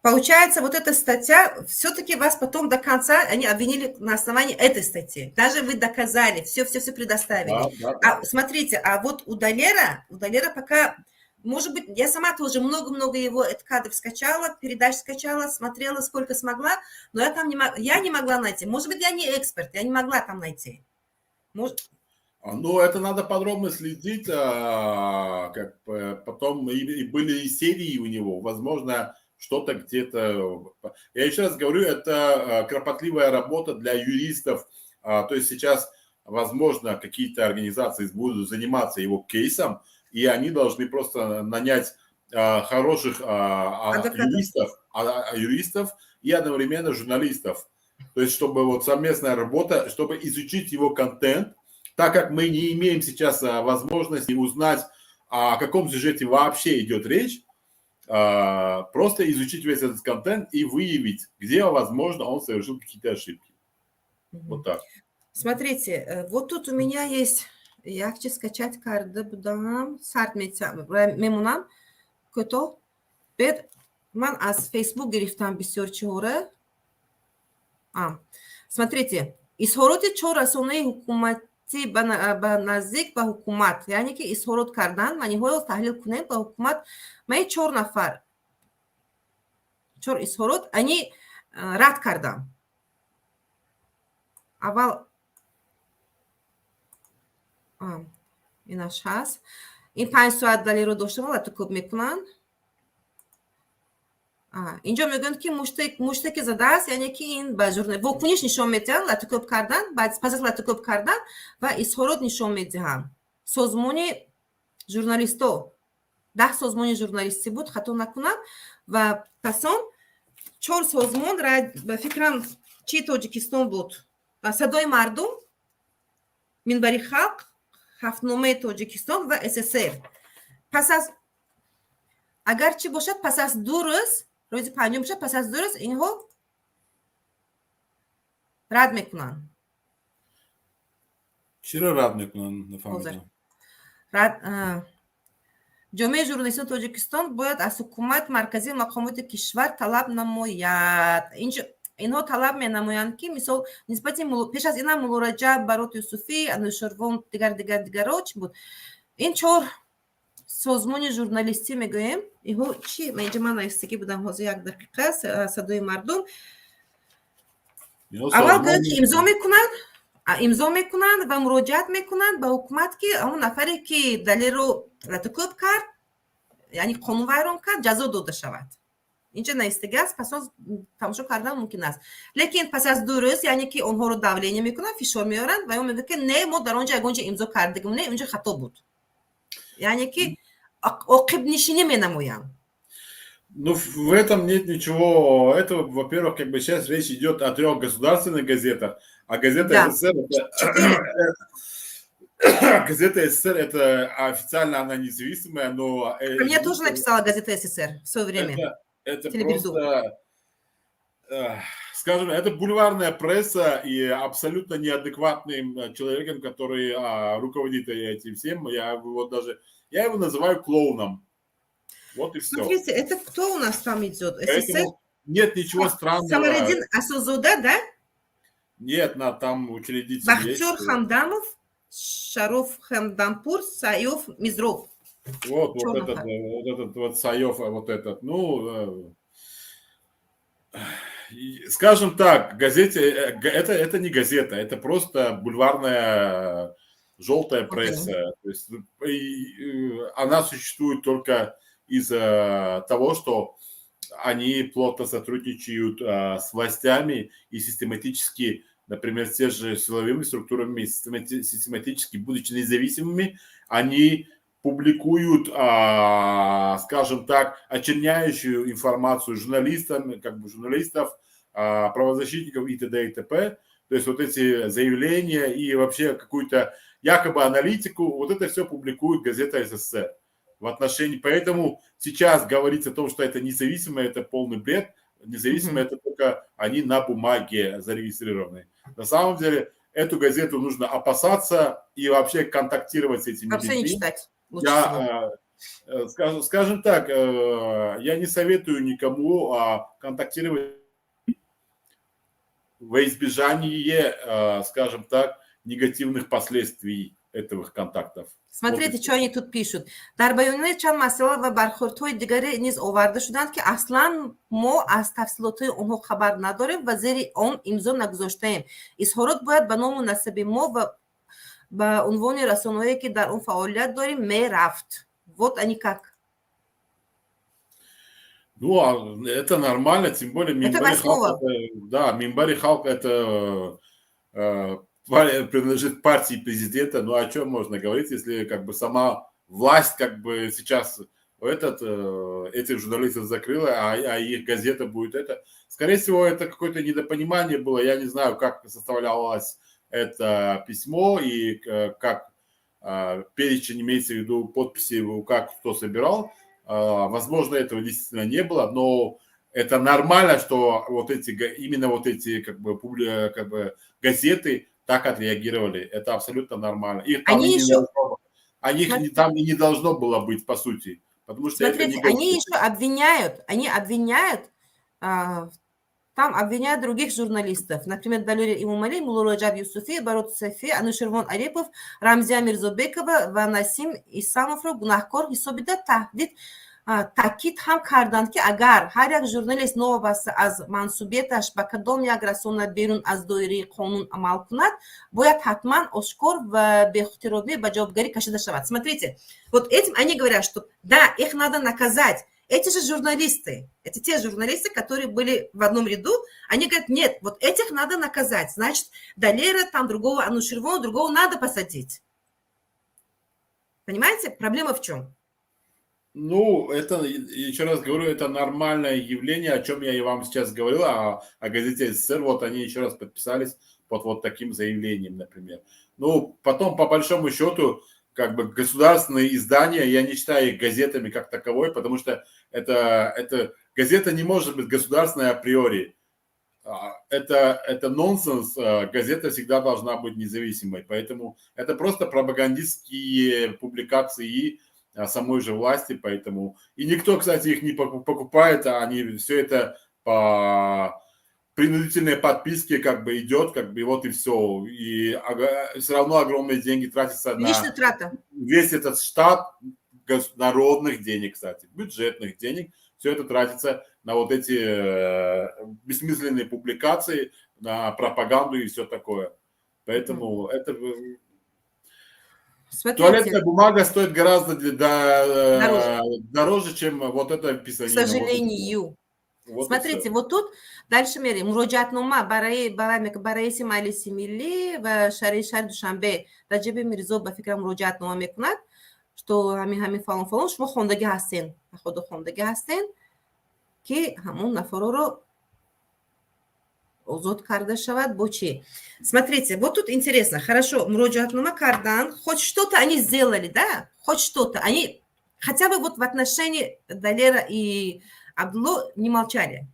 Получается, вот эта статья, все-таки вас потом до конца они обвинили на основании этой статьи. Даже вы доказали, все-все-все предоставили. Да. А, смотрите, а вот у Далера пока, может быть, я сама тоже много-много его кадров скачала, передач скачала, смотрела, сколько смогла, но я не могла найти. Может быть, я не эксперт, я не могла там найти. Может. Ну, это надо подробно следить, как бы потом и были и серии у него, возможно, что-то где-то. Я еще раз говорю, это кропотливая работа для юристов. То есть сейчас, возможно, какие-то организации будут заниматься его кейсом, и они должны просто нанять хороших юристов и одновременно журналистов. То есть, чтобы вот совместная работа, чтобы изучить его контент, так как мы не имеем сейчас возможности узнать, о каком сюжете вообще идет речь, просто изучить весь этот контент и выявить, где, возможно, он совершил какие-то ошибки. Вот так. Смотрите, вот тут у меня есть якчи скачать карда будам сарт мемонам кӯтоҳ бед ман аз Фейсбук гирифтам бисёр чиҳора. Смотрите, изҳороти чор расонаи ҳукуматӣ ба наздик ба ҳукумат, яъне ки изҳорот кардан ма ниҳоят таҳлил кунем ба ҳукумат маи чор нафар чор изҳорот они рад кардам. Аввал инаш ҳаст, ин 5 соат Далерро доштам, албатта, кӯб мекунанд. Инҷо мегӯянд, ки муште ки задааст, яъне ки ин ба вокуниш нишон медиҳанд, латукӯб кардан, баъд пас аз латукӯб кардан ва изҳорот нишон медиҳанд. Созмони журналисто, 10 созмони журналистӣ буд, хато накунам, ва пасон чор созмон, ба фикрам, чи Тоҷикистон буд: «Садои мардум», «Минбари халқ», «Ҳафтномаи Тоҷикистон» ва ССР. Пас аз, агарчи бошад, пас аз 2 рӯз, рӯзи панҷум бошад, пас аз 2 рӯз инҳо рад мекунанд. Чиро рад мекунанд, нафаҳмидам. Рад. Ҷомеаи журналистони Тоҷикистон бояд аз ҳукумат марказӣ, мақомоти кишвар талаб намояд. Инҳо талаб менамоянд, ки мисол нисбати пеш аз инам Мулло Раҷаб, Барот Юсуфӣ, Анӯшервон, дигар, дигар, дигаро чӣ буд. Ин чор созмони журналистӣ мегӯем. Инҳо чи, инҷа ман навистагӣ будам, ҳозир, як дақиқа. «Садои мардум» аввал гӯянд, ки имзо мекунанд ва муроҷиат мекунанд ба ҳукумат, ки он нафаре, ки Далерро латукӯб кард, яъне қонунвайрон кард, ҷазо дода шавад. Инҷа навистагӣ аст, пас он тамошо кардан мумкин аст. Лекин пас аз 2 рӯз, яъне ки онҳоро давление мекунанд, фишор меоранд ва он мегӯяд, ки не, мо дар он ҷо ягон ҷо имзо кардагим не, онҷо хато буд, яъне ки оқибнишинӣ менамоянд. Ну, в этом нет ничего этого. Во-первых, как бы сейчас речь идет о трех государственных газетах, а газета СССР это газета СССР, это официально она независимая, но Про меня тоже написала газета СССР в свое время. Это просто, скажем, это бульварная пресса и абсолютно неадекватным человеком, который руководит этим всем. Я его называю клоуном. Вот и все. Смотрите, это кто у нас там идет? СССР? Поэтому нет ничего странного. Самаридин Асозода, да? Нет, на там учредитель. Бахтиёр Хамдамов, Шароф Хамдампур, Саёф Мизроб. Вот этот вот Саёф, вот этот, ну, скажем так, газете, это не газета, это просто бульварная желтая пресса. То есть она существует только из-за того, что они плотно сотрудничают с властями и систематически, например, с те же силовыми структурами, систематически, будучи независимыми, они публикуют, скажем так, очерняющую информацию журналистам, как бы журналистов, правозащитников и т.д. и т.п. То есть вот эти заявления и вообще какую-то якобы аналитику, вот это все публикует газета СССР в отношении. Поэтому сейчас говорить о том, что это независимо, это полный бред. Независимо это только они на бумаге зарегистрированы. На самом деле эту газету нужно опасаться и вообще контактировать с этими Вообще людьми. Не читать. Лучше. Я, скажем так, я не советую никому контактировать во избежание, скажем так, негативных последствий этого контактов. Смотрите, что они тут пишут. Дар баёнияи чанд масъала ва бархӯрдҳои дигаре низ оварда шуданд, ки аслан мо аз тафсилотҳои онҳо хабар надорем ва зери он имзо нагузоштаем. Изҳорот бояд ба ному насаби мо ва ба унвони расонаҳое, ки дар он фаъолият дорем, мерафт. Вот они как. Ну, а это нормально, тем более Минбари Халк, это, да, Минбари Халк, это принадлежит партии президента, ну о чем можно говорить, если как бы сама власть как бы сейчас этих журналистов закрыла, а их газета будет это. Скорее всего, это какое-то недопонимание было, я не знаю, как составлялось это письмо и как перечень, имеется в виду подписи, как кто собирал. Возможно, этого действительно не было, но это нормально, что вот эти, именно вот эти как бы газеты так отреагировали. Это абсолютно нормально. Их там Они и еще не должно, а их не, там и не должно было быть, по сути. Потому что Смотрите, это не они еще обвиняют, они обвиняют, там обвиняют других журналистов. Например, Далера Эмомали, Мулло Раджаб Юсуфи, Барот Сафи, Анушервон Арипов, Рамзия Мирзобекова ва Насим Исамовро гунаҳкор ҳисобида, таҳдид, таъкид ҳам карданд, ки агар ҳар як журналист новобаста аз мансубияташ ба кадом як расона берун аз доираи қонун амал кунад, бояд ҳатман ошкор ва бехотиробӣ ба ҷавобгарӣ кашида шавад. Смотрите, вот этим они говорят, что да, их надо наказать. Эти же журналисты, это те журналисты, которые были в одном ряду, они говорят: нет, вот этих надо наказать. Значит, Далера, там другого, Анушервона, другого надо посадить. Понимаете, проблема в чем? Ну, это, еще раз говорю, это нормальное явление, о чем я и вам сейчас говорил, о газете СССР, вот они еще раз подписались под вот таким заявлением, например. Ну, потом, по большому счету, как бы государственные издания, я не считаю их газетами как таковой, потому что это газета не может быть государственной априори. Это нонсенс, газета всегда должна быть независимой, поэтому это просто пропагандистские публикации самой же власти, поэтому и никто, кстати, их не покупает, а они все это по принудительной подписке как бы идет, как бы вот и все. И все равно огромные деньги тратятся на Личная трата. Весь этот штат народных денег, кстати, бюджетных денег, все это тратится на вот эти бессмысленные публикации, на пропаганду и все такое. Поэтому это Смотрите. Туалетная бумага стоит гораздо дороже. Дороже, чем вот это писанина. К сожалению. Вот. Смотрите, вот тут дальше мерем. Муроҷиатнома барои ба раиси Маҷлиси Миллӣ ва шаҳри шаҳри Душанбе Раҷаби Мирзо ба фикрам муроҷиатнома мекунад, что ҳамин ҳамин фалон фалон шумо хондагӣ ҳастен, худо хондагӣ ҳастен, ки ҳамон нафароро озод карда шавад. Бо чӣ? Смотрите, вот тут интересно. Хорошо, муроҷиатнома кардан, хоть что-то они сделали, да, хоть что-то они хотя бы вот в отношении Далера и Абдулло не молчали,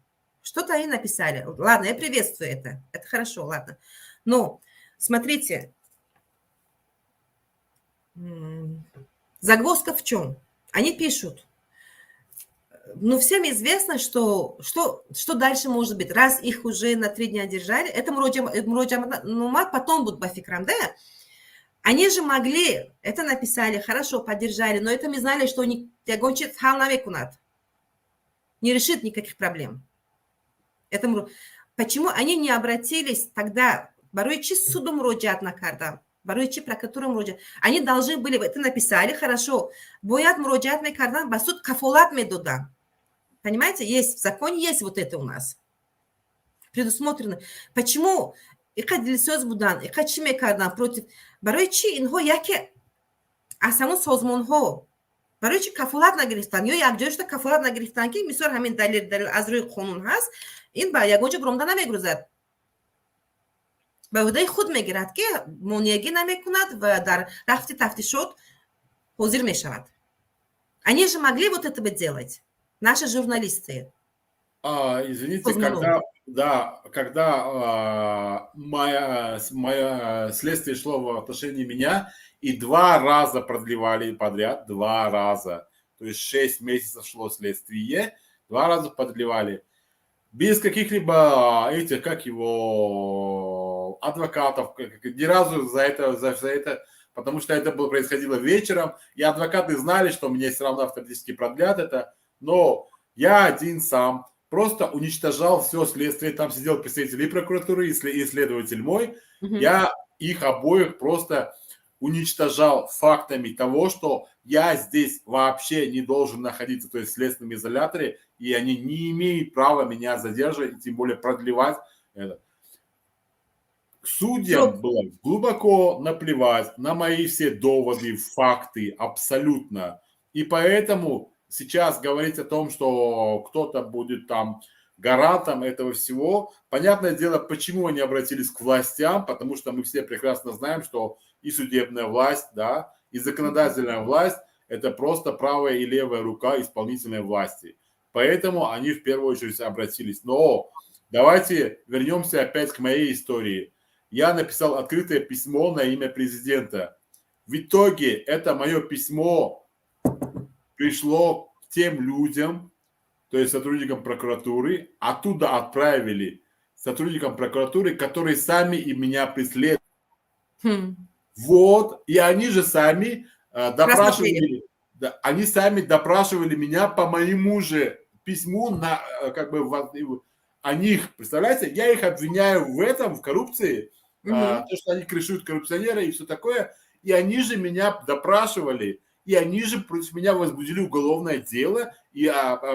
что-то они написали. Ладно, я приветствую это, хорошо, ладно. Но смотрите, загвоздка в чем? Они пишут, ну, всем известно, что дальше может быть. Раз их уже на 3 дня держали, это муроҷиатнома потом будут ба фикрам, да? Они же могли, это написали, хорошо, поддержали, но это мы знали, что они ҳал намекунад. Не решит никаких проблем. Это, почему они не обратились тогда, барои чӣ суду муроҷиат накардан? Барои чӣ прокуратура муроҷиат? Они должны были, это написали, хорошо, бояд муроҷиат мекардан, ба суд кафолат медодан. Понимаете, есть в законе, есть вот это у нас. Предусмотрено. Почему иқа дилсӯз будан, иқа чӣ мекардан против? Барои чӣ инҳо яке аз ҳамон созмонҳо барои чӣ кафолат нагирифтан ё якҷоя шуда кафолат нагирифтан, ки мисол ҳамин далел аз рӯи қонун ҳаст, ин ба ягон ҷо биромда намегурзад, ба ӯҳдаи худ мегирад, ки монеагӣ намекунад ва дар рафти тафтишот ҳозир мешавад. Они же могли вот это бы делать, наши журналисты. А, извините, когда, да, когда моя следствие шло в отношении меня, и два раза продлевали подряд, два раза, то есть 6 месяцев шло следствие, два раза продлевали, без каких-либо этих, как его, адвокатов, ни разу за это, потому что это было, происходило вечером, и адвокаты знали, что мне все равно автоматически продлят это, но я один сам просто уничтожал все следствие, там сидел представитель и прокуратуры, и следователь мой, я их обоих просто уничтожал фактами того, что я здесь вообще не должен находиться, то есть в следственном изоляторе, и они не имеют права меня задерживать, и тем более продлевать это. Судьям было глубоко наплевать на мои все доводы, факты, абсолютно. И поэтому сейчас говорить о том, что кто-то будет там гарантом этого всего, понятное дело, почему они обратились к властям, потому что мы все прекрасно знаем, что и судебная власть, да, и законодательная власть – это просто правая и левая рука исполнительной власти. Поэтому они в первую очередь обратились. Но давайте вернемся опять к моей истории. Я написал открытое письмо на имя президента. В итоге это мое письмо пришло к тем людям, то есть сотрудникам прокуратуры, оттуда отправили сотрудникам прокуратуры, которые сами и меня преследуют. Вот, и они же сами допрашивали, да, они сами допрашивали меня по моему же письму на, как бы, о них, представляете, я их обвиняю в этом, в коррупции, то, что они крышуют коррупционеры и все такое, и они же меня допрашивали. И они же против меня возбудили уголовное дело и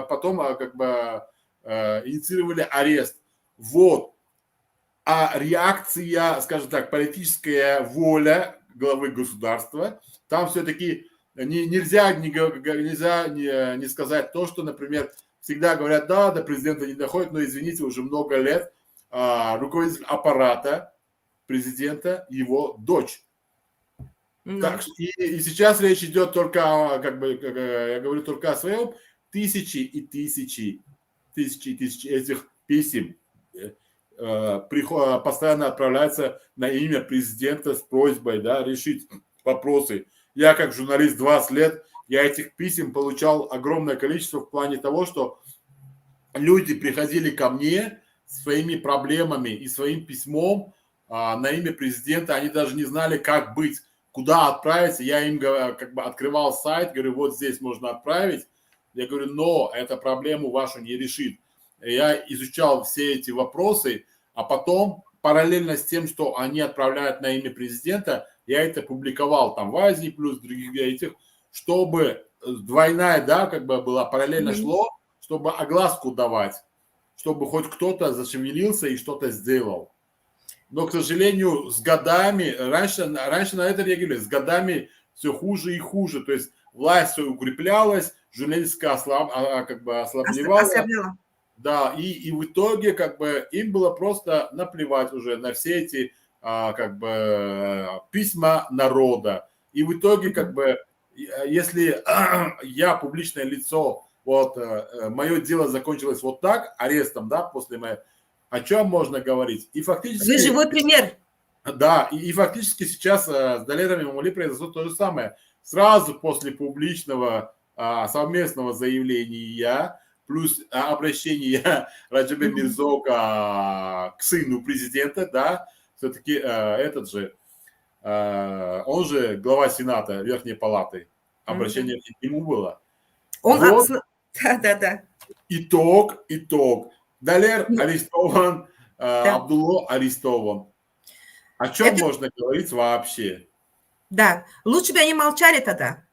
потом как бы инициировали арест. Вот. А реакция, скажем так, политическая воля главы государства, там все-таки нельзя, не, нельзя не сказать то, что, например, всегда говорят: да, до президента не доходит, но, извините, уже много лет руководитель аппарата президента — его дочь. Ну. Так, и сейчас речь идет только, как бы, я говорю только о своем, тысячи и тысячи, тысячи и тысячи этих писем постоянно отправляются на имя президента с просьбой, да, решить вопросы. Я как журналист 20 лет, я этих писем получал огромное количество в плане того, что люди приходили ко мне своими проблемами и своим письмом на имя президента, они даже не знали, как быть, куда отправить. Я им как бы открывал сайт, говорю: вот здесь можно отправить. Я говорю: но эта проблему вашу не решит. Я изучал все эти вопросы, а потом параллельно с тем, что они отправляют на имя президента, я это публиковал там в Азии плюс других этих, чтобы двойная, да, как бы была, параллельно шло, чтобы огласку давать, чтобы хоть кто-то зашевелился и что-то сделал. Но, к сожалению, с годами, раньше на это реагировали, с годами все хуже и хуже. То есть власть все укреплялась, журналистика как бы ослабевала. Ослабляла. Да, и в итоге как бы им было просто наплевать уже на все эти как бы письма народа. И в итоге как бы, если я публичное лицо, вот мое дело закончилось вот так, арестом, да, после моей, о чем можно говорить? И фактически. Вы живой пример. Да, и фактически сейчас с Далером Эмомали произошло то же самое. Сразу после публичного совместного заявления плюс обращение Раджаба Мирзо к сыну президента, да, все-таки этот же, он же глава Сената Верхней Палаты, обращение к нему было. Он вот. Да. Итог, итог. Далер арестован, Абдулло арестован. О чем можно говорить вообще? Да, лучше бы они молчали тогда.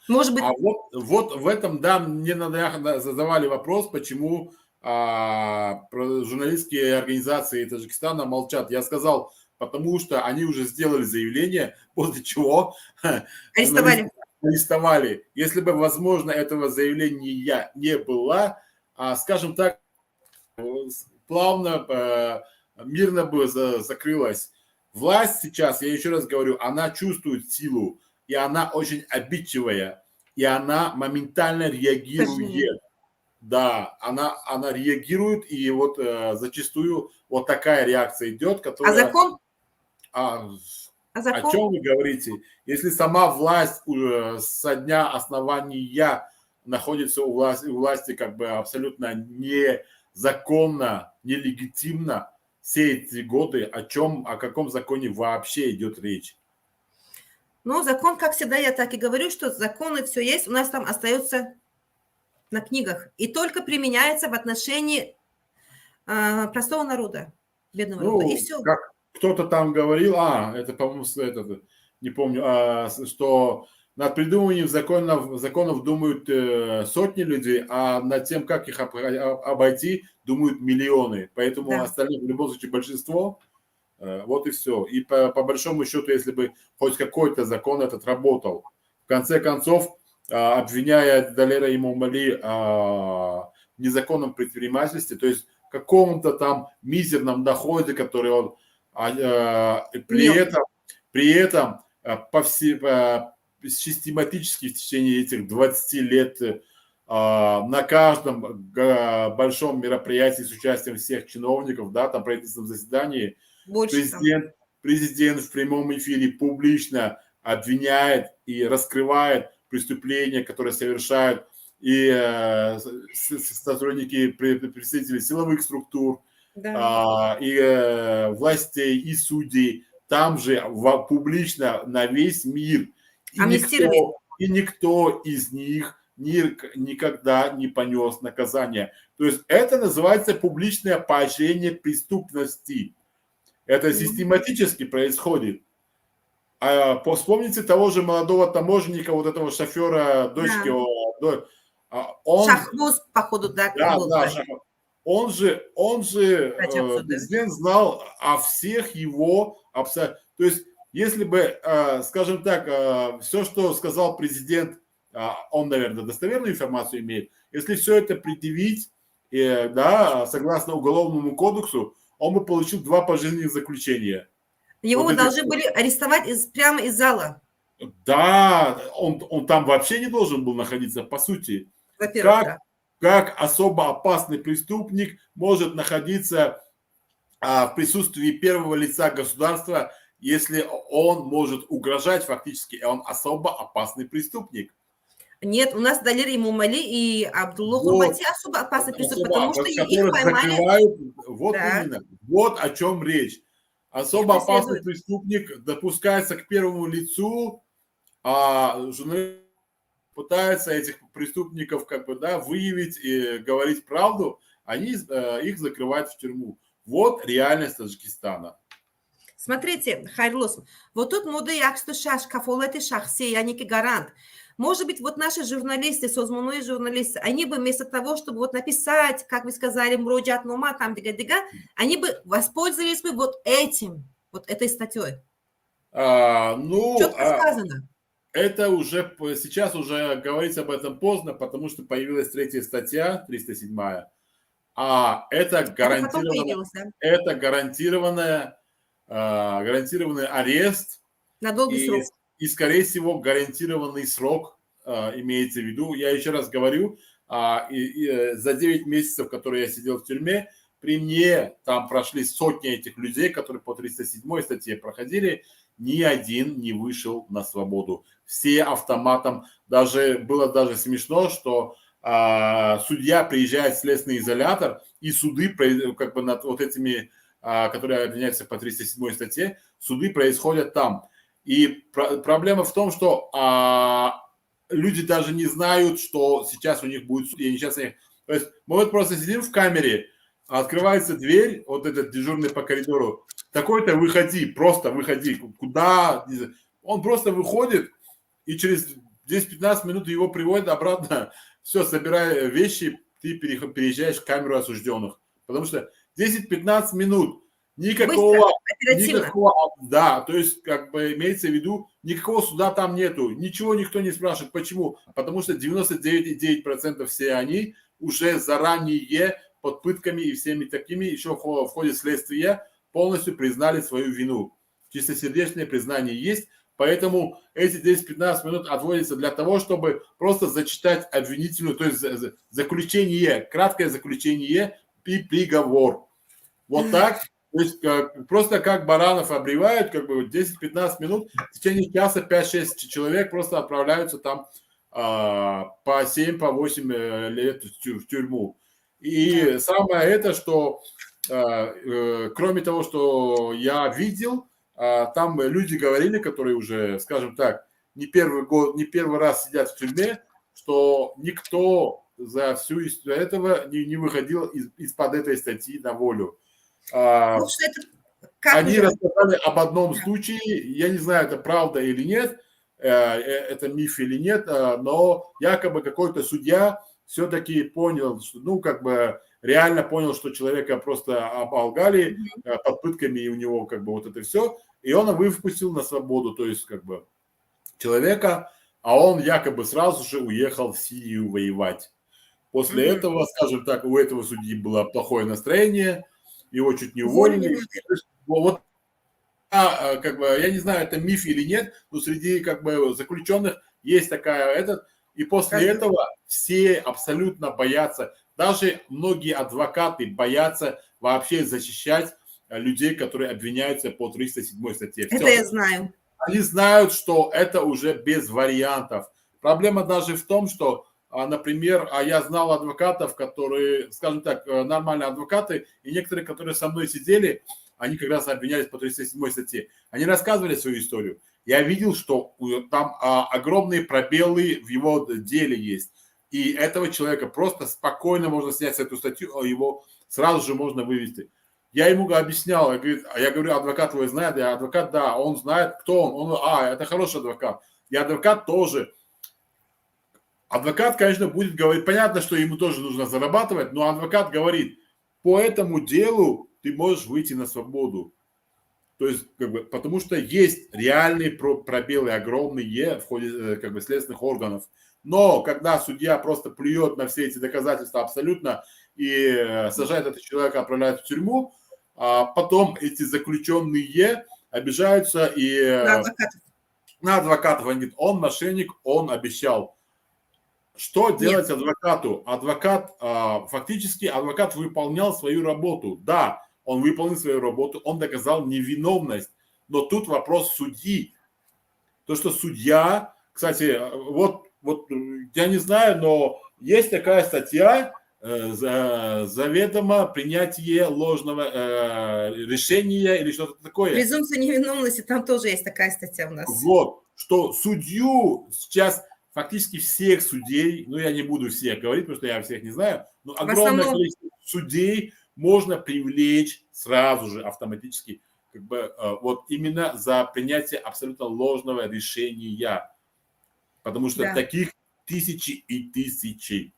Может быть. А вот в этом, да, мне на днях задавали вопрос, почему журналистские организации Таджикистана молчат. Я сказал, потому что они уже сделали заявление, после чего арестовали. Арестовали. Если бы, возможно, этого заявления не было, скажем так, плавно, мирно бы закрылась. Власть сейчас, я еще раз говорю, она чувствует силу, и она очень обидчивая, и она моментально реагирует. Да, она реагирует, и вот зачастую вот такая реакция идет, которая. А закон? А закон? О чем вы говорите? Если сама власть со дня основания находится у власти как бы абсолютно незаконно, нелегитимно все эти годы, о каком законе вообще идет речь? Ну, закон, как всегда, я так и говорю, что законы все есть, у нас там остается на книгах. И только применяется в отношении простого народа, бедного Ну, народа. И все. Как кто-то там говорил, это, по-моему, этот, не помню, что над придумыванием законов думают сотни людей, а над тем, как их обойти, думают миллионы. Поэтому остальных в любом случае большинство. Вот и все. И по большому счету, если бы хоть какой-то закон этот работал, в конце концов, обвиняя Далера Эмомали в незаконном предпринимательстве, то есть каком-то там мизерном доходе, который он при Имел. этом систематически в течение этих 20 лет на каждом большом мероприятии с участием всех чиновников, да, там правительственном заседании, Больше там. президент в прямом эфире публично обвиняет и раскрывает преступления, которые совершают и сотрудники, представители силовых структур, и властей, и судей, там же публично на весь мир. И Амнистировали. никто из них никогда не понес наказание. То есть это называется публичное поощрение преступности. Это Мгм. Систематически происходит. А, вспомните того же молодого таможенника, вот этого шофера дочки. Да. Он, Шахбоз, походу, да? Да, был, да, Шахбоз. Он же президент знал о всех его. То есть, если бы, скажем так, все, что сказал президент, он, наверное, достоверную информацию имеет, если все это предъявить, да, согласно Уголовному кодексу, он бы получил два пожизненных заключения. Его вот должны были арестовать прямо из зала. Да, он там вообще не должен был находиться, по сути. Во-первых, как, да. Как особо опасный преступник может находиться в присутствии первого лица государства, если он может угрожать фактически, он особо опасный преступник? Нет, у нас Далер Эмомали и Абдулло Вот. Ғурбати особо опасный преступник, Особо, потому что их которых поймали. Закрывают, вот Да. именно, вот о чем речь. Особо Их опасный преследуют. Преступник допускается к первому лицу, а журналист пытается этих преступников как бы, да, выявить и говорить правду, они их закрывают в тюрьму. Вот реальность Таджикистана. Смотрите, Хайрлос, вот тут моддаи 106, кафолати шахсӣ, яъне ки гарант. Может быть, вот наши журналисты, созмонои журналисты, они бы вместо того, чтобы вот написать, как вы сказали, муроҷиатнома, там, дига-дига, они бы воспользовались бы вот этим, вот этой статьей. Ну, Четко сказано. Это уже сейчас уже говорить об этом поздно, потому что появилась третья статья, 307, а это Это потом гарантированно, появилось, да? это гарантированный арест На долгий срок. И, скорее всего, гарантированный срок имеется в виду. Я еще раз говорю, и за 9 месяцев, которые я сидел в тюрьме, при мне там прошли сотни этих людей, которые по 307 статье проходили, ни один не вышел на свободу. Все автоматом, даже было даже смешно, что судья приезжает в следственный изолятор, и суды как бы над вот этими, которые обвиняются по 307 статье, суды происходят там. И проблема в том, что люди даже не знают, что сейчас у них будет суд, и они сейчас. То есть мы вот просто сидим в камере, открывается дверь, вот этот дежурный по коридору: «Такой-то, выходи, просто выходи». Куда? Не знаю. Он просто выходит, и через 10-15 минут его приводят обратно. Все, собирай вещи, ты переезжаешь в камеру осужденных. Потому что 10-15 минут никакого, Быстро, оперативно. Никакого, да, то есть, как бы, имеется в виду, никакого суда там нету, ничего никто не спрашивает. Почему? Потому что 99,9% все они уже заранее под пытками и всеми такими, еще в ходе следствия полностью признали свою вину. Чистосердечное признание есть, поэтому эти 10-15 минут отводятся для того, чтобы просто зачитать обвинительную, то есть заключение, краткое заключение и приговор. Вот так, то есть просто как баранов обревают, как бы 10-15 минут, в течение часа 5-6 человек просто отправляются там по 7, по 8 лет в тюрьму. И самое это, что кроме того, что я видел, там люди говорили, которые уже, скажем так, не первый год, не первый раз сидят в тюрьме, что никто за всю историю этого не выходил из-под этой статьи на волю. Ну, что это, как Они уже? Рассказали об одном случае, я не знаю, это правда или нет, это миф или нет, но якобы какой-то судья все-таки понял, что, ну, как бы реально понял, что человека просто оболгали под пытками, и у него как бы вот это все, и он выпустил на свободу, то есть как бы человека, а он якобы сразу же уехал в Сирию воевать. После Мгм. Этого, скажем так, у этого судьи было плохое настроение, его чуть не уволили. Уволили. То есть, вот, как бы, я не знаю, это миф или нет, но среди как бы заключенных есть такая этот, и после этого все абсолютно боятся, даже многие адвокаты боятся вообще защищать людей, которые обвиняются по 307 статье. Это Всё. Я знаю. Они знают, что это уже без вариантов. Проблема даже в том, что, например, я знал адвокатов, которые, скажем так, нормальные адвокаты, и некоторые, которые со мной сидели, они как раз обвинялись по 307 статье. Они рассказывали свою историю. Я видел, что там огромные пробелы в его деле есть. И этого человека просто спокойно можно снять с эту статью, а его сразу же можно вывести. Я ему объяснял, я, говорит, я говорю: «Адвокат твой знает?» Я адвокат, да, он знает, кто он. Он, это хороший адвокат. И адвокат тоже. Адвокат, конечно, будет говорить, понятно, что ему тоже нужно зарабатывать, но адвокат говорит: «По этому делу ты можешь выйти на свободу». То есть, как бы, потому что есть реальные пробелы огромные в ходе как бы, следственных органов. Но когда судья просто плюет на все эти доказательства абсолютно и сажает этого человека, отправляет в тюрьму, а потом эти заключенные обижаются и На адвокатов. На адвокатов. Они говорят: «Он мошенник, он обещал». Что делать адвокату? Адвокат, фактически адвокат выполнял свою работу. Да, он выполнил свою работу, он доказал невиновность. Но тут вопрос судьи. То, что судья, кстати, вот я не знаю, но есть такая статья, заведомо принятие ложного решения или что-то такое. Презумпция невиновности, там тоже есть такая статья у нас. Вот, что судью сейчас фактически всех судей, ну, я не буду всех говорить, потому что я всех не знаю, но огромное количество судей можно привлечь сразу же автоматически, как бы, вот именно за принятие абсолютно ложного решения. Потому что таких тысячи и тысячи.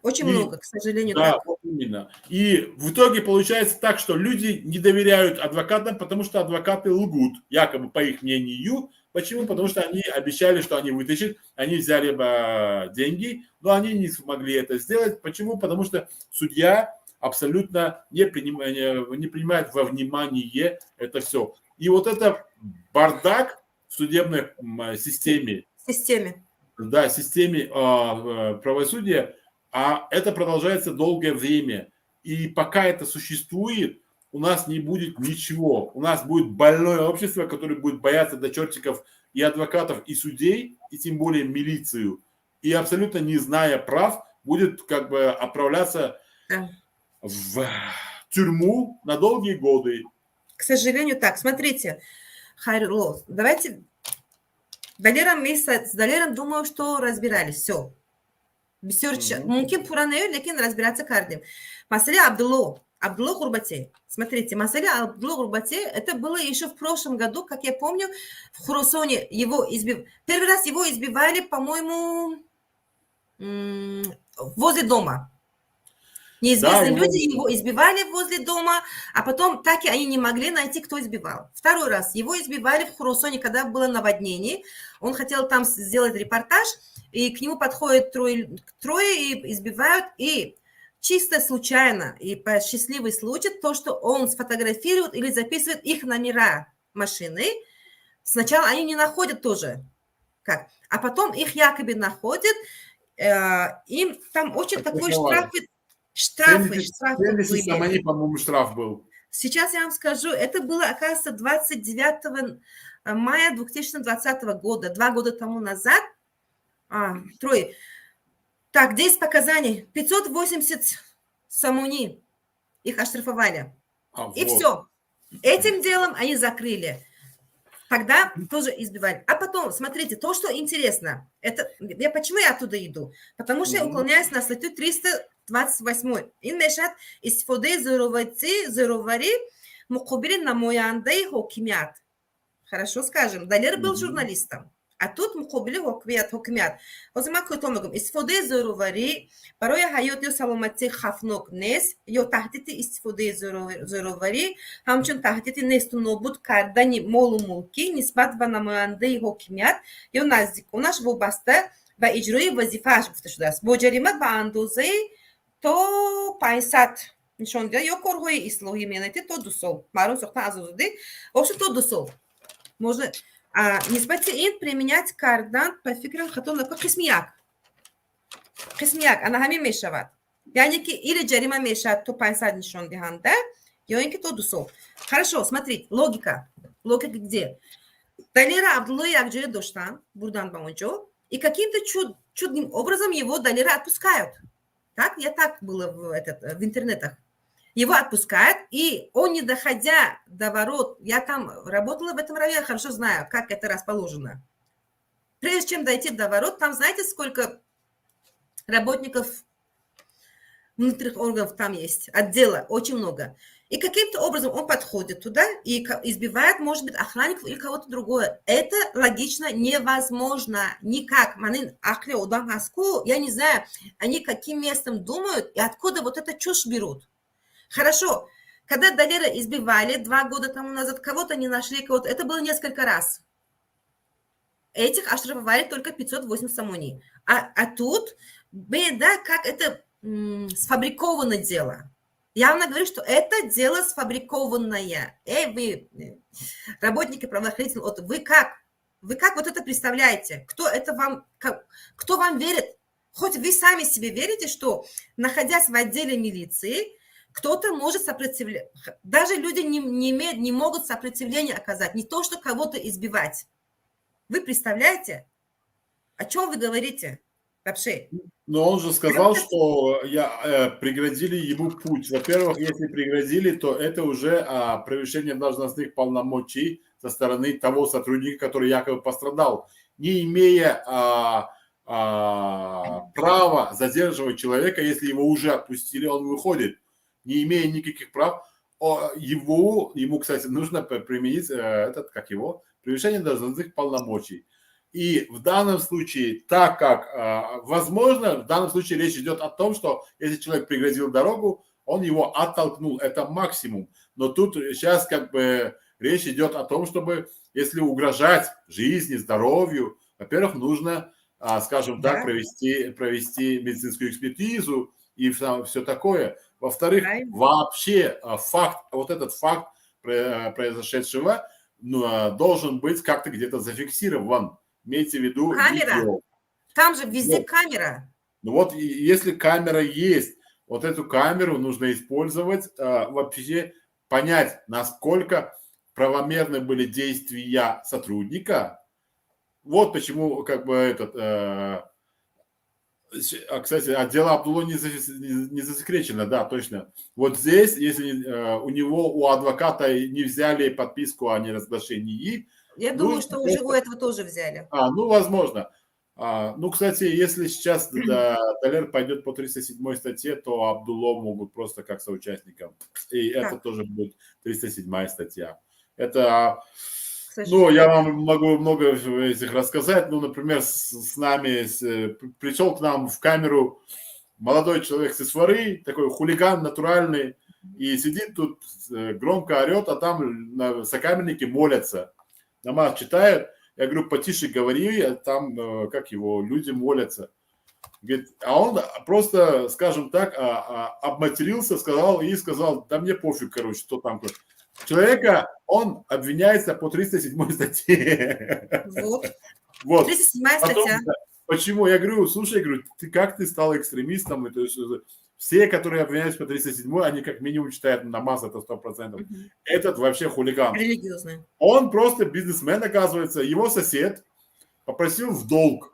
Очень много, к сожалению. Да, так. Вот именно. И в итоге получается так, что люди не доверяют адвокатам, потому что адвокаты лгут, якобы по их мнению. Почему? Потому что они обещали, что они вытащат, они взяли бы деньги, но они не смогли это сделать. Почему? Потому что судья абсолютно не принимает во внимание это все. И вот это бардак в судебной системе. Системе. Да, системе правосудия, а это продолжается долгое время. И пока это существует, у нас не будет ничего. У нас будет больное общество, которое будет бояться до чертиков и адвокатов, и судей, и тем более милицию. И, абсолютно не зная прав, будет как бы отправляться в тюрьму на долгие годы. К сожалению, так. Смотрите, Хайрулло, давайте Далером мы с Далером, думаю, что разбирались. Все. Бисёр мумкин пурра не, лекин разбираться кардем. Масъалаи Абдулло. Абдулло Ғурбатӣ. Смотрите, масъалаи Абдулло Ғурбатӣ, это было еще в прошлом году, как я помню, в Хуросоне его избив... Первый раз его избивали, по-моему, возле дома. Неизвестные люди его избивали возле дома, а потом так и они не могли найти, кто избивал. Второй раз его избивали в Хуросоне, когда было наводнение. Он хотел там сделать репортаж, и к нему подходят трое и избивают, и чисто случайно и по счастливый случай, то, что он сфотографирует или записывает их номера машины, сначала они не находят тоже, как, а потом их якобы находят, им там очень такой штраф, штрафы, 70, штрафы 70 были. Сомони, по-моему, штраф был. Сейчас я вам скажу, это было, оказывается, 29 мая 2020 года, 2 года тому назад. А, трое. Так, 10 показаний, 580 сомони их оштрафовали. И вот. Все. Этим делом они закрыли. Тогда тоже избивали. А потом, смотрите, то, что интересно, это я почему я оттуда иду? Потому что я Мгм. Уклоняюсь на статью 328. Ин мешад истифодаи зӯроварӣ муқобили намояндаи ҳокимият. Хорошо, скажем, Далер был Мгм. Журналистом. А тут муқобили ҳокимият. Ҳозир ман кӯтоҳ мегӯям. Истифодаи зӯроварӣ барои ҳаёт ё саломатӣ хавфнок нест ё таҳдиди истифодаи зӯроварӣ ҳамчун таҳдиди несту нобуд кардани молу мулкӣ нисбат ба намояндаи ҳокимият ё наздиконаш вобаста ба иҷрои вазифааш гуфта шудааст, бо ҷарима ба андозаи то 500 нишондиҳанда ё корҳои ислоҳӣ меҳнатӣ то 2 сол маҳрум сохтан аз озодӣ, в общем, то 2 сол можно. Нисбати ин применять кардан, ба фикрам, хато накунам, қисми як ана ҳамин мешавад, яъне ки или ҷарима мешавад то 500 нишондиҳанда, ё ин ки то 2 сол. Хорошо, смотрите, логика где? Далера Абдуллои якҷоя доштан, бурдан ба он ҷо, и каким-то чудным образом его, Далера, отпускают. Так я, так было в интернетах. Его отпускают, и он, не доходя до ворот, я там работала в этом районе, хорошо знаю, как это расположено. Прежде чем дойти до ворот, там, знаете, сколько работников внутренних органов там есть, отдела, очень много. И каким-то образом он подходит туда и избивает, может быть, охранников или кого-то другое. Это логично невозможно никак. Манин ақли одам ҳастку, я не знаю, они каким местом думают и откуда вот эта чушь берут. Хорошо, когда Далера избивали 2 года тому назад, кого-то не нашли, кого-то, это было несколько раз. Этих оштрафовали только 580 сомони. А тут беда, как это сфабриковано дело. Я вам говорю, что это дело сфабрикованное. Эй, вы, работники правоохранительных, вот вы как? Вы как вот это представляете? Кто это вам, как, кто вам верит? Хоть вы сами себе верите, что, находясь в отделе милиции, кто-то может сопротивляться. Даже люди не имеют, не могут сопротивление оказать. Не то, что кого-то избивать. Вы представляете? О чем вы говорите вообще? Но он же сказал, что преградили ему путь. Во-первых, если преградили, то это уже превышение должностных полномочий со стороны того сотрудника, который якобы пострадал, не имея права задерживать человека, если его уже отпустили, он выходит, не имея никаких прав. Ему, кстати, нужно применить этот, как его, превышение должностных полномочий. И в данном случае, так как, возможно, в данном случае речь идет о том, что если человек преградил дорогу, он его оттолкнул, это максимум. Но тут сейчас как бы речь идет о том, чтобы, если угрожать жизни, здоровью, во-первых, нужно, скажем так, провести медицинскую экспертизу и все такое. Во-вторых, вообще факт, вот этот факт произошедшего, ну, должен быть как-то где-то зафиксирован. Имейте в виду Камера. Видео. Там же везде Вот. Камера. Ну вот, если камера есть, вот эту камеру нужно использовать, вообще понять, насколько правомерны были действия сотрудника. Вот почему как бы этот. Кстати, а дело Абдулло не засекречено, да, точно. Вот здесь, если у него, у адвоката не взяли подписку о неразглашении, Я думаю, нужно что уже просто у этого тоже взяли. А, ну, возможно. Ну, кстати, если сейчас, да, Далер пойдет по 307 статье, то Абдулло могут просто как соучастником. И это тоже будет 307 статья. Это, К ну, сожалению. Я вам могу много этих рассказать. Ну, например, с нами, пришел к нам в камеру молодой человек с Исфары, такой хулиган натуральный, и сидит тут, громко орет, а там сокамерники молятся. Намаз читают. Я говорю: «Потише говори, а там, как его, люди молятся». Говорит, а он просто, скажем так, обматерился, сказал и сказал: «Да мне пофиг, короче, что там». Человека, он обвиняется по 307 статье. Вот. Вот. 37 Потом, статья. Да, почему? Я говорю: «Слушай, — говорю, — ты как ты стал экстремистом?» И, то есть, все, которые обвиняются по 307, они как минимум читают намаз, это 100%. Мгм. Этот вообще хулиган. Религиозный. Он просто бизнесмен, оказывается. Его сосед попросил в долг.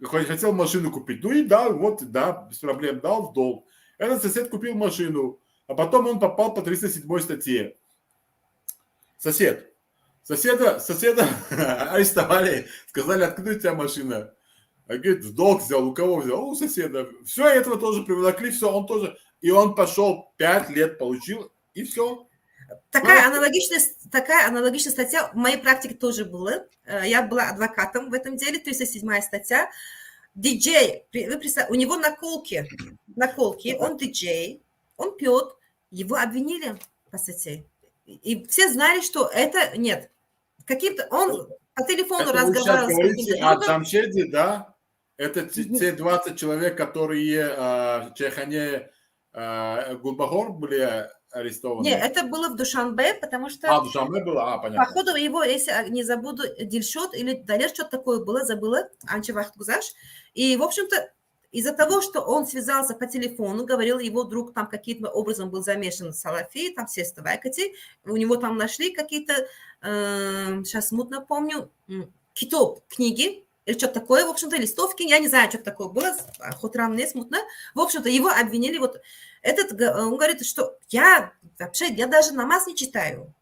Хотел машину купить. Ну и дал, вот, да, без проблем, дал в долг. Этот сосед купил машину, а потом он попал по 307 статье. Сосед. Соседа арестовали, сказали: «Откуда у тебя машина?» А говорит: «В долг взял». У кого взял? У соседа. Все, этого тоже привлекли, все, он тоже. И он пошел, 5 лет получил, и все. Такая аналогичная статья в моей практике тоже была. Я была адвокатом в этом деле, 307 статья. Диджей, вы представляете, у него наколки, он диджей, он пьет, его обвинили по статье. И все знали, что это нет. Каким-то он по телефону Это вы сейчас разговаривал с говорите каким-то о другом. Джамшеде, да? Это те 20 человек, которые в чайхане Гулбахор были арестованы? Нет, это было в Душанбе, потому что А, в Душанбе было? А, понятно. Походу его, если не забуду, Дилшод или Далер, что-то такое было, забыла, анча вақт гузашт. И, в общем-то, из-за того, что он связался по телефону, говорил, его друг там каким-то образом был замешан в Салафи, там все вайкати, у него там нашли какие-то, сейчас смутно помню, китоб, книги, или что-то такое, в общем-то, листовки, я не знаю, что такое было, хотирам не смутно. В общем-то, его обвинили, вот этот, он говорит, что я вообще, я даже намаз не читаю.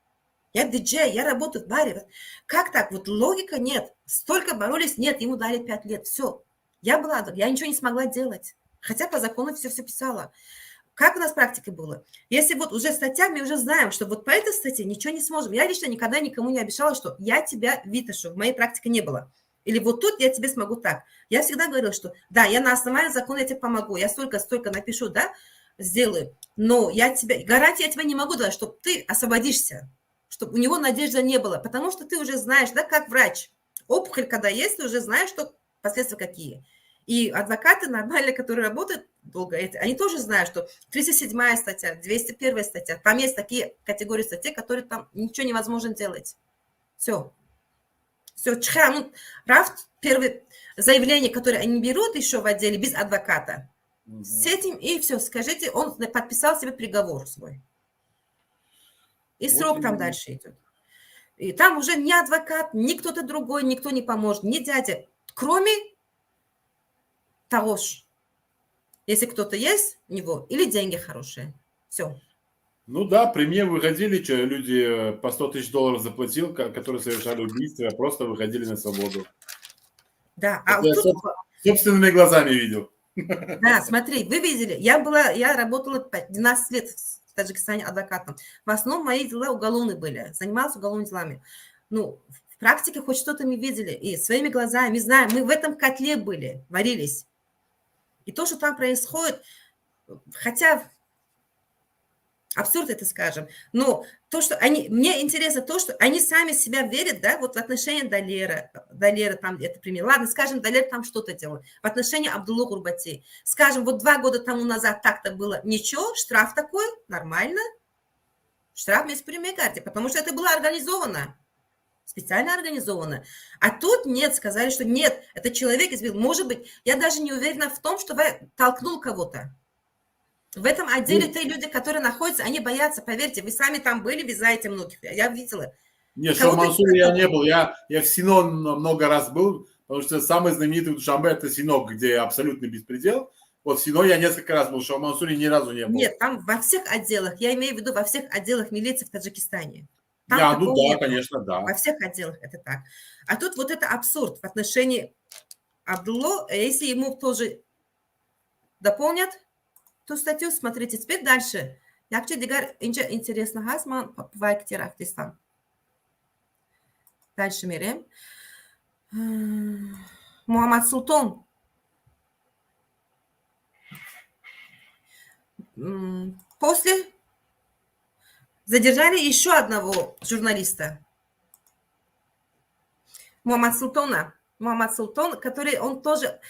Я диджей, я работаю в баре. Как так? Вот логика нет. Столько боролись, нет, ему дали 5 лет, все. Я была, я ничего не смогла делать. Хотя по закону все писала. Как у нас в практике было? Если вот уже статья, мы уже знаем, что вот по этой статье ничего не сможем. Я лично никогда никому не обещала, что я тебя вытащу. В моей практике не было. Или вот тут я тебе смогу так. Я всегда говорила, что да, я на основании закона я тебе помогу, я столько-столько напишу, да, сделаю, но я тебе, гарантии я тебе не могу дать, чтобы ты освободишься, чтобы у него надежды не было, потому что ты уже знаешь, да, как врач. Опухоль, когда есть, ты уже знаешь, что последствия какие. И адвокаты нормальные, которые работают долго, они тоже знают, что 37 статья, 201 статья, там есть такие категории статей, которые там ничего невозможно делать. Все. Все, ну, рафт, первое заявление, которое они берут еще в отделе без адвоката, с этим и все, скажите, он подписал себе приговор свой. И срок вот там дальше идет. И там уже ни адвокат, ни кто-то другой, никто не поможет, ни дядя, кроме того ж, если кто-то есть у него, или деньги хорошие. Все. Ну да, при мне выходили что, люди по 100 тысяч долларов заплатил, которые совершали убийство, просто выходили на свободу. Да, а вот тут собственными глазами видел. Да, смотри, вы видели, я работала 12 лет в Таджикистане адвокатом. В основном мои дела уголовные были, занималась уголовными делами. Ну, в практике хоть что-то мы видели, и своими глазами знаем, мы в этом котле были, варились. И то, что там происходит, хотя абсурд это скажем, но то, что они, мне интересно то, что они сами себя верят, да, вот в отношении Далера, Далера там, это пример, ладно, скажем, Далер там что-то делал, в отношении Абдулло Гурбати, скажем, вот 2 года тому назад так-то было, ничего, штраф такой, нормально, штраф меспури, потому что это было организовано, специально организовано. А тут нет, сказали, что нет, это человек избил. Может быть, я даже не уверена в том, что толкнул кого-то. В этом отделе, ну, те люди, которые находятся, они боятся, поверьте, вы сами там были, вы знаете многих, я видела. Нет, в Мансуре я не был, я в Сино много раз был, потому что самый знаменитый в Душанбе — это Сино, где абсолютный беспредел. Вот в Сино я несколько раз был, в Мансуре ни разу не был. Нет, там во всех отделах, я имею в виду во всех отделах милиции в Таджикистане. Там я, ну да, нет, конечно, да. Во всех отделах это так. А тут вот это абсурд в отношении Абдулло, если ему тоже дополнят ту статью, смотрите, теперь дальше. Якчи дигар инҷа интересно ҳаст, ман вайкти рафтистам. Дальше мерем. Муҳаммад Султон. После задержали еще одного журналиста. Муҳаммад Султона. Муҳаммад Султон, который он тоже,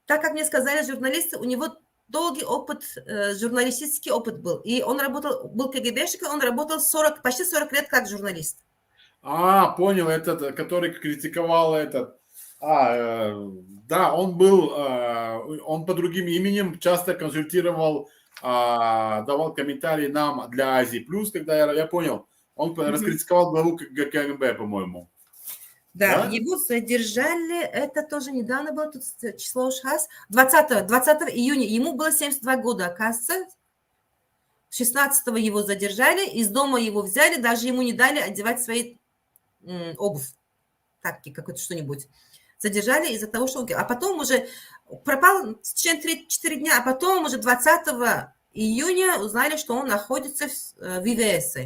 так как мне сказали журналисты, у него долгий опыт, журналистический опыт был. И он работал, был КГБшником, он работал 40, почти 40 лет как журналист. А, понял, этот, который критиковал этот. А, да, он был, он по другим именем часто консультировал, давал комментарии нам для Азии Плюс, когда я понял, он раскритиковал главу ГКНБ, по-моему. Да, да, его задержали, это тоже недавно было, тут число уж 20, 20 июня, ему было 72 года, оказывается, 16 его задержали, из дома его взяли, даже ему не дали одевать свои обувь, тапки какой-то, что-нибудь. Задержали из-за того, что он. А потом уже пропал в течение 3-4 дня, а потом уже 20 июня узнали, что он находится в ИВС.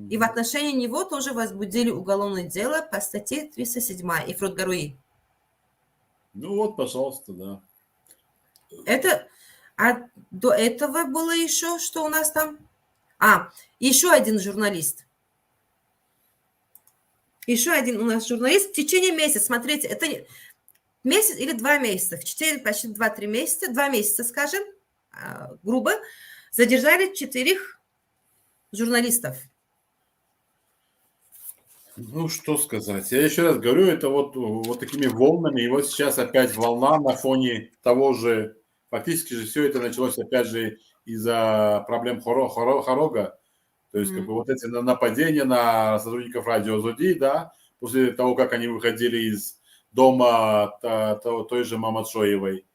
И в отношении него тоже возбудили уголовное дело по статье 307 Ифротгароӣ. Ну вот, пожалуйста, да. Это, а до этого было еще, что у нас там? А, еще один журналист. Еще один у нас журналист в течение месяца, смотрите, это месяц или 2 месяца, в течение почти 2-3 месяца, 2 месяца, скажем, грубо, задержали четырех журналистов. Ну, что сказать. Я еще раз говорю, это вот такими волнами. И вот сейчас опять волна на фоне того же. Фактически же все это началось опять же из-за проблем Хорога. То есть, как бы вот эти нападения на сотрудников радио Озоди, да, после того, как они выходили из дома той же Мамадшоевой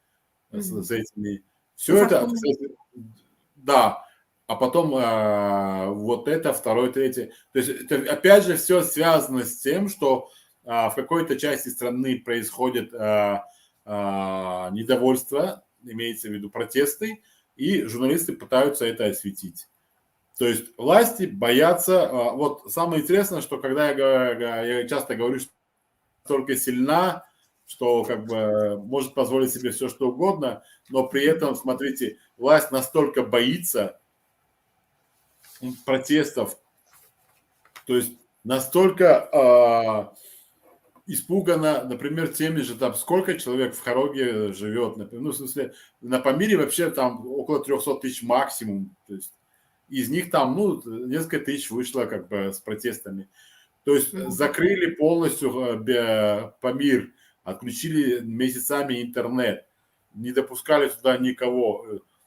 с этими. Все это, да, а потом вот это, второе, третье. То есть это, опять же, все связано с тем, что в какой-то части страны происходит недовольство, имеется в виду протесты, И журналисты пытаются это осветить. То есть власти боятся. Вот самое интересное, что когда я часто говорю, что только сильна, что как бы может позволить себе все, что угодно, но при этом, смотрите, власть настолько боится протестов, то есть настолько испугана, например, теми же, там, сколько человек в Хороге живет, например, ну, в смысле, на Памире вообще там около 300 тысяч максимум, то есть из них там, ну, несколько тысяч вышло как бы с протестами. То есть закрыли полностью Памир, отключили месяцами интернет, не допускали туда никого.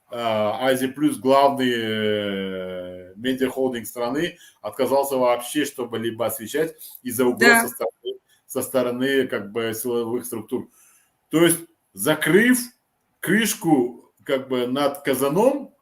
Азия Плюс, главный медиахолдинг страны, отказался вообще что-либо освещать из-за угроз со стороны как бы силовых структур. То есть, закрыв крышку как бы над казаном,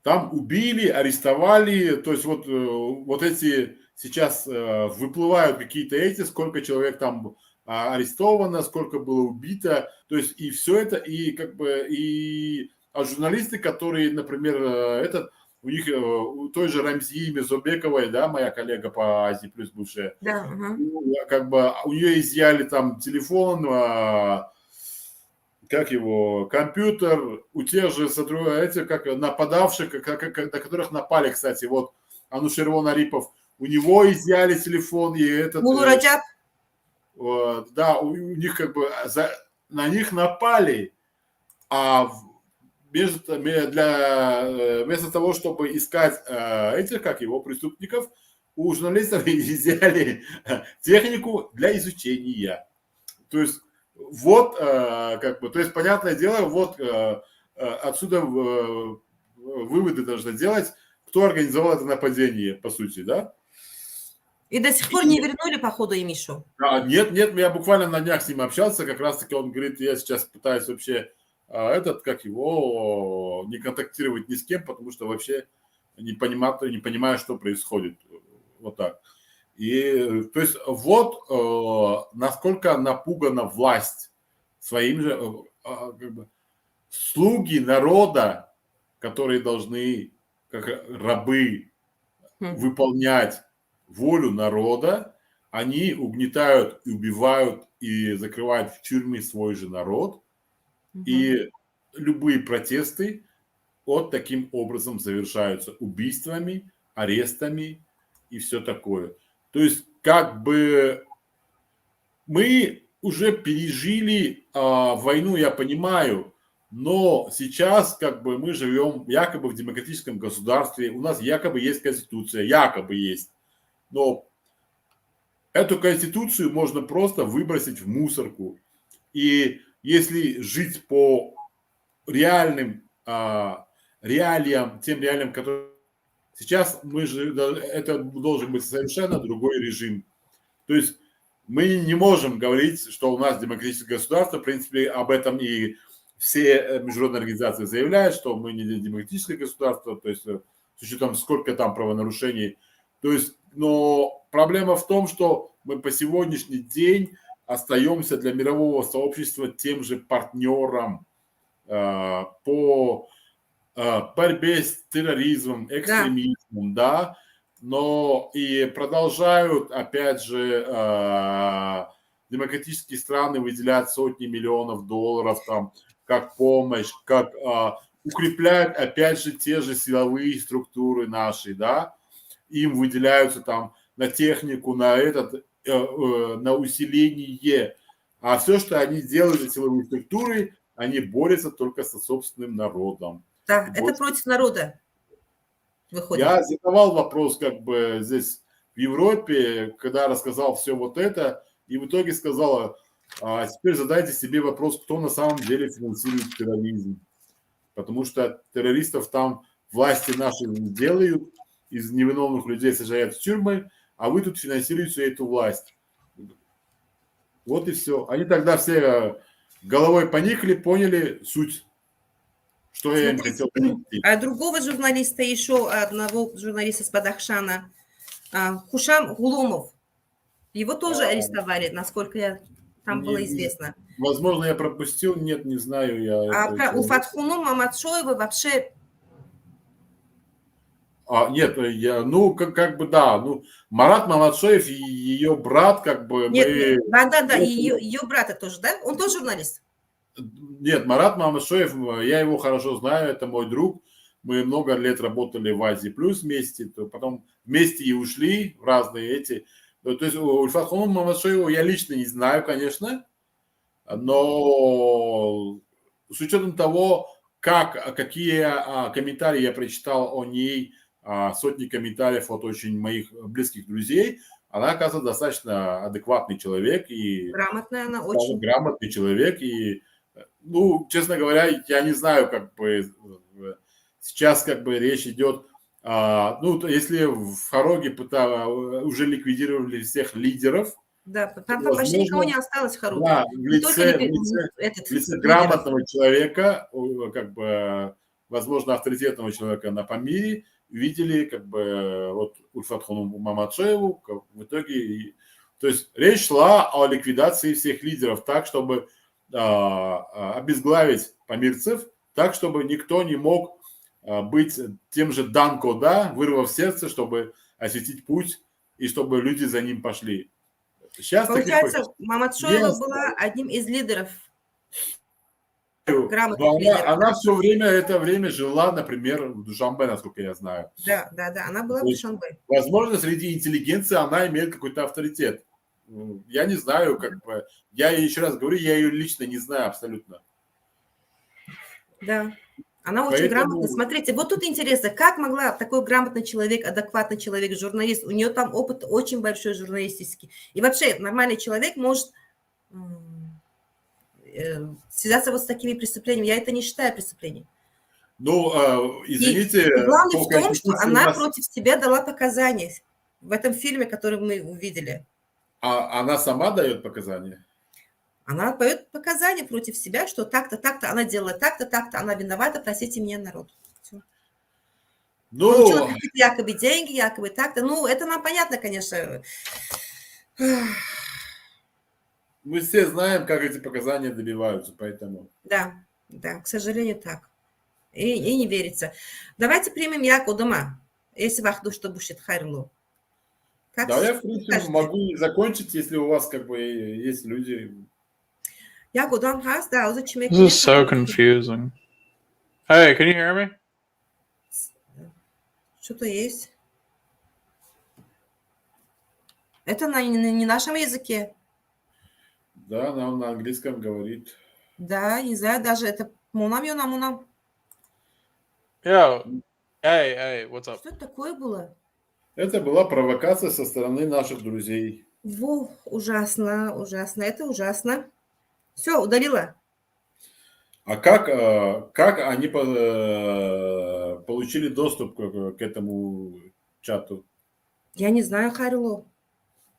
там убили, арестовали, то есть вот, вот эти сейчас выплывают какие-то эти, сколько человек там арестовано, сколько было убито, то есть и все это, и как бы, и а журналисты, которые, например, этот, у них, у той же Рамзии Мирзобековой, да, моя коллега по Азии Плюс бывшая, ну, как бы у нее изъяли там телефон, как его, компьютер, у тех же сотрудников, этих, как нападавших, как, на которых напали, кстати, вот Анушервон Арипов, у него изъяли телефон и этот. Мулло Раджаб. Да, у них как бы на них напали, а вместо того, чтобы искать этих, как его, преступников, у журналистов изъяли технику для изучения. То есть вот, как бы, то есть, понятное дело, вот отсюда выводы должны делать, кто организовал это нападение, по сути, да? И до сих пор не вернули, походу, им еще. А, нет, нет, я буквально на днях с ним общался, как раз-таки он говорит: «Я сейчас пытаюсь вообще этот, как его, не контактировать ни с кем, потому что вообще не понимаю, что происходит». Вот так. И, то есть, вот насколько напугана власть своим же, как бы, слуги народа, которые должны, как рабы, выполнять волю народа, они угнетают и убивают и закрывают в тюрьмы свой же народ. И любые протесты вот таким образом завершаются убийствами, арестами и все такое. То есть как бы мы уже пережили войну, я понимаю, но сейчас как бы мы живем якобы в демократическом государстве, у нас якобы есть конституция, якобы есть. Но эту конституцию можно просто выбросить в мусорку. И если жить по реальным реалиям, тем реалиям, которые сейчас мы же, это должен быть совершенно другой режим. То есть мы не можем говорить, что у нас демократическое государство, в принципе, об этом и все международные организации заявляют, что мы не демократическое государство, то есть с учетом, сколько там правонарушений. То есть, но проблема в том, что мы по сегодняшний день остаемся для мирового сообщества тем же партнером по борьбе с терроризмом, экстремизмом, да, но и продолжают, опять же, демократические страны выделять сотни миллионов долларов там как помощь, как укрепляют, опять же, те же силовые структуры наши, да, им выделяются там на технику, на этот, на усиление. А все, что они делают, за силовые структуры, они борются только со собственным народом. Да, это против народа выходит. Я задавал вопрос как бы здесь, в Европе, когда рассказал все вот это, и в итоге сказала: «А теперь задайте себе вопрос, кто на самом деле финансирует терроризм». Потому что террористов там власти наши делают, из невиновных людей сажают в тюрьмы, а вы тут финансируете эту власть. Вот и все. Они тогда все головой поникли, поняли суть, что я им хотел донести. А другого журналиста, еще одного журналиста с Бадахшана, Хушам Гуломов, его тоже арестовали, насколько я Там было известно. Возможно, я пропустил, нет, не знаю. Я А про Улфатхунум Мамадшоева вообще. А, нет, я, ну, как бы, да, ну, Марат Мамадшоев, ее брат, как бы. Нет, мы. Нет, да, ее брата тоже, да? Он тоже журналист? Нет, Марат Мамадшоев, я его хорошо знаю, это мой друг. Мы много лет работали в Азии Плюс вместе, то потом вместе и ушли в разные эти. Ну, то есть Ульфатхунум Мамадшоеву я лично не знаю, конечно, но с учетом того, какие комментарии я прочитал о ней, сотни комментариев от очень моих близких друзей, она, оказывается, достаточно адекватный человек. И грамотная она очень. Грамотный человек. И, ну, честно говоря, я не знаю, как бы сейчас как бы речь идет, ну, если в Хороге уже ликвидировали всех лидеров. Да, там почти никого не осталось в Хороге. Да, в лице грамотного человека, как бы, возможно, авторитетного человека на Памире, видели как бы вот Ульфатхуну Мамадшоеву в итоге. То есть речь шла о ликвидации всех лидеров так, чтобы обезглавить памирцев, так, чтобы никто не мог быть тем же Данко, да, вырвав сердце, чтобы осветить путь и чтобы люди за ним пошли. Сейчас получается, таких Мамадшоева была одним из лидеров. Но она все время, это время жила, например, в Душанбе, насколько я знаю. Да, она была в Душанбе. Возможно, среди интеллигенции она имеет какой-то авторитет. Я не знаю, как бы. Я еще раз говорю, я ее лично не знаю абсолютно. Да. Она очень грамотная. Смотрите, вот тут интересно, как могла такой грамотный человек, адекватный человек, журналист, у нее там опыт очень большой журналистический. И вообще нормальный человек может связаться вот с такими преступлениями. Я это не считаю преступлением. Ну, извините. И главное в том, что она против себя дала показания в этом фильме, который мы увидели. А она сама дает показания? Она дает показания против себя, что так-то, так-то она делала так-то, так-то, она виновата, простите меня, народ. Всё. Ну, получила какие-то якобы деньги, якобы так-то. Ну, это нам понятно, конечно. Мы все знаем, как эти показания добиваются, поэтому. Да, к сожалению, так. И не верится. Давайте примем як одама, если вақт дошта бошед, Хайрулло. Как да, я, в принципе, скажете? Могу закончить, если у вас как бы есть люди. Як одам ҳаст, да, This is so confusing. Hey, can you hear me? Что-то есть. Это на не нашем языке. Да, она на английском говорит. Да, не знаю, даже это монам ё намонам. Yo, hey, hey, what's up? Что это такое было? Это была провокация со стороны наших друзей. Во, ужасно, ужасно, это ужасно. Все, удалила. А как они получили доступ к этому чату? Я не знаю, Хайрулло.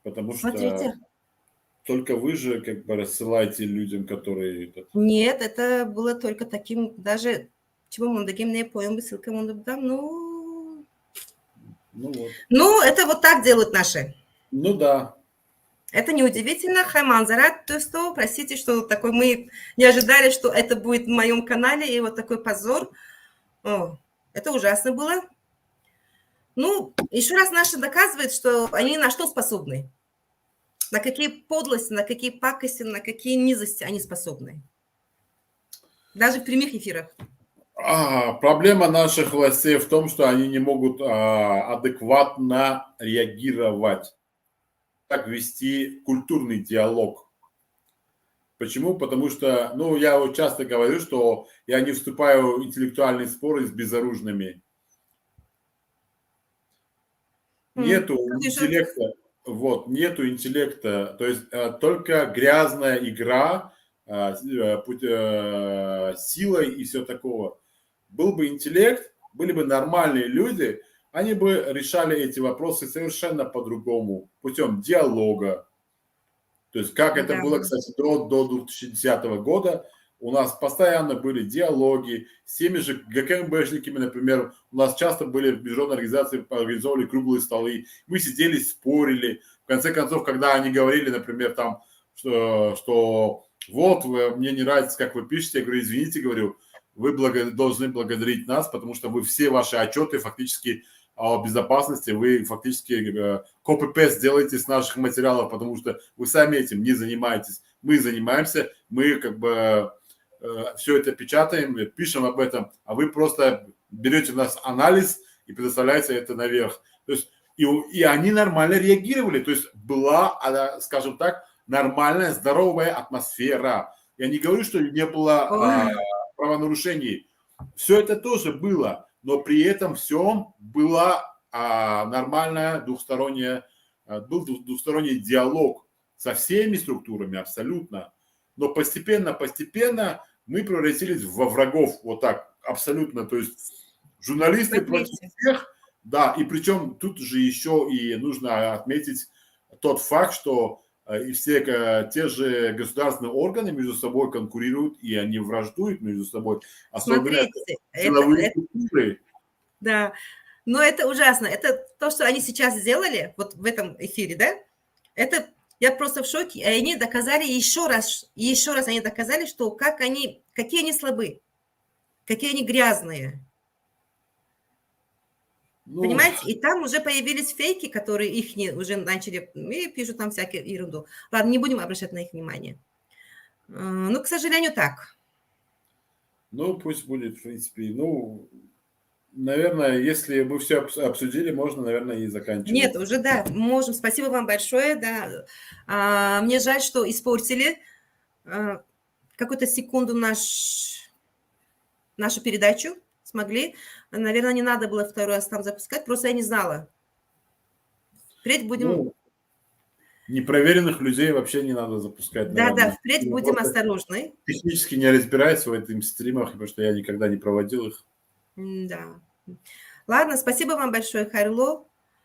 Потому Смотрите. Что только вы же как бы рассылаете людям, которые. Нет, это было только таким, даже чего мондагим не поем, ссылка там, ну. Ну вот. Ну, это вот так делают наши. Ну да. Это неудивительно. Хай маъзарат, то есть, простите, что такой мы не ожидали, что это будет в моем канале, и вот такой позор. О, это ужасно было. Ну, еще раз наши доказывают, что они на что способны. На какие подлости, на какие пакости, на какие низости они способны. Даже в прямых эфирах. Проблема наших властей в том, что они не могут адекватно реагировать, как вести культурный диалог. Почему? Потому что, ну, я вот часто говорю, что я не вступаю в интеллектуальные споры с безоружными. Нету интеллекта. Вот, нету интеллекта. То есть только грязная игра силой и все такого. Был бы интеллект, были бы нормальные люди, они бы решали эти вопросы совершенно по-другому, путем диалога. То есть как это было, кстати, до 2010 года, у нас постоянно были диалоги с теми же ГКНБшниками, например, у нас часто были в международной организации, организовывали круглые столы, мы сидели, спорили. В конце концов, когда они говорили, например, там, что вот, мне не нравится, как вы пишете. Я говорю: «Извините, — говорю, — вы должны благодарить нас, потому что вы все ваши отчеты фактически о безопасности, вы фактически copy-paste делаете с наших материалов, потому что вы сами этим не занимаетесь. Мы занимаемся, мы как бы все это печатаем, пишем об этом, а вы просто берете у нас анализ и предоставляете это наверх». То есть и они нормально реагировали. То есть была, скажем так, нормальная, здоровая атмосфера. Я не говорю, что не было правонарушений. Все это тоже было, но при этом всем была нормальная двухсторонняя, был двухсторонний диалог со всеми структурами абсолютно. Но постепенно, постепенно мы превратились во врагов, вот так, абсолютно. То есть журналисты против всех, да, и причем тут же еще и нужно отметить тот факт, что и все те же государственные органы между собой конкурируют, и они враждуют между собой. Особенно, смотрите, силовые структуры. Да, но это ужасно. Это то, что они сейчас сделали, вот в этом эфире, да, это я просто в шоке. И они доказали еще раз они доказали, что какие они слабы, какие они грязные. Ну, понимаете, и там уже появились фейки, которые их не, уже начали, и пишут там всякую ерунду. Ладно, не будем обращать на их внимание. Ну, к сожалению, так. Ну, пусть будет, в принципе. Ну, наверное, если мы все обсудили, можно, наверное, и заканчивать. Нет, уже да, можем. Спасибо вам большое, да. Мне жаль, что испортили какую-то секунду нашу передачу. Смогли. Наверное, не надо было второй раз там запускать, просто я не знала. Впредь будем. Ну, непроверенных людей вообще не надо запускать. Да, наверное. Да, впредь будем осторожны. Технически не разбираюсь в этих стримах, потому что я никогда не проводил их. Да. Ладно, спасибо вам большое, Хайрулло.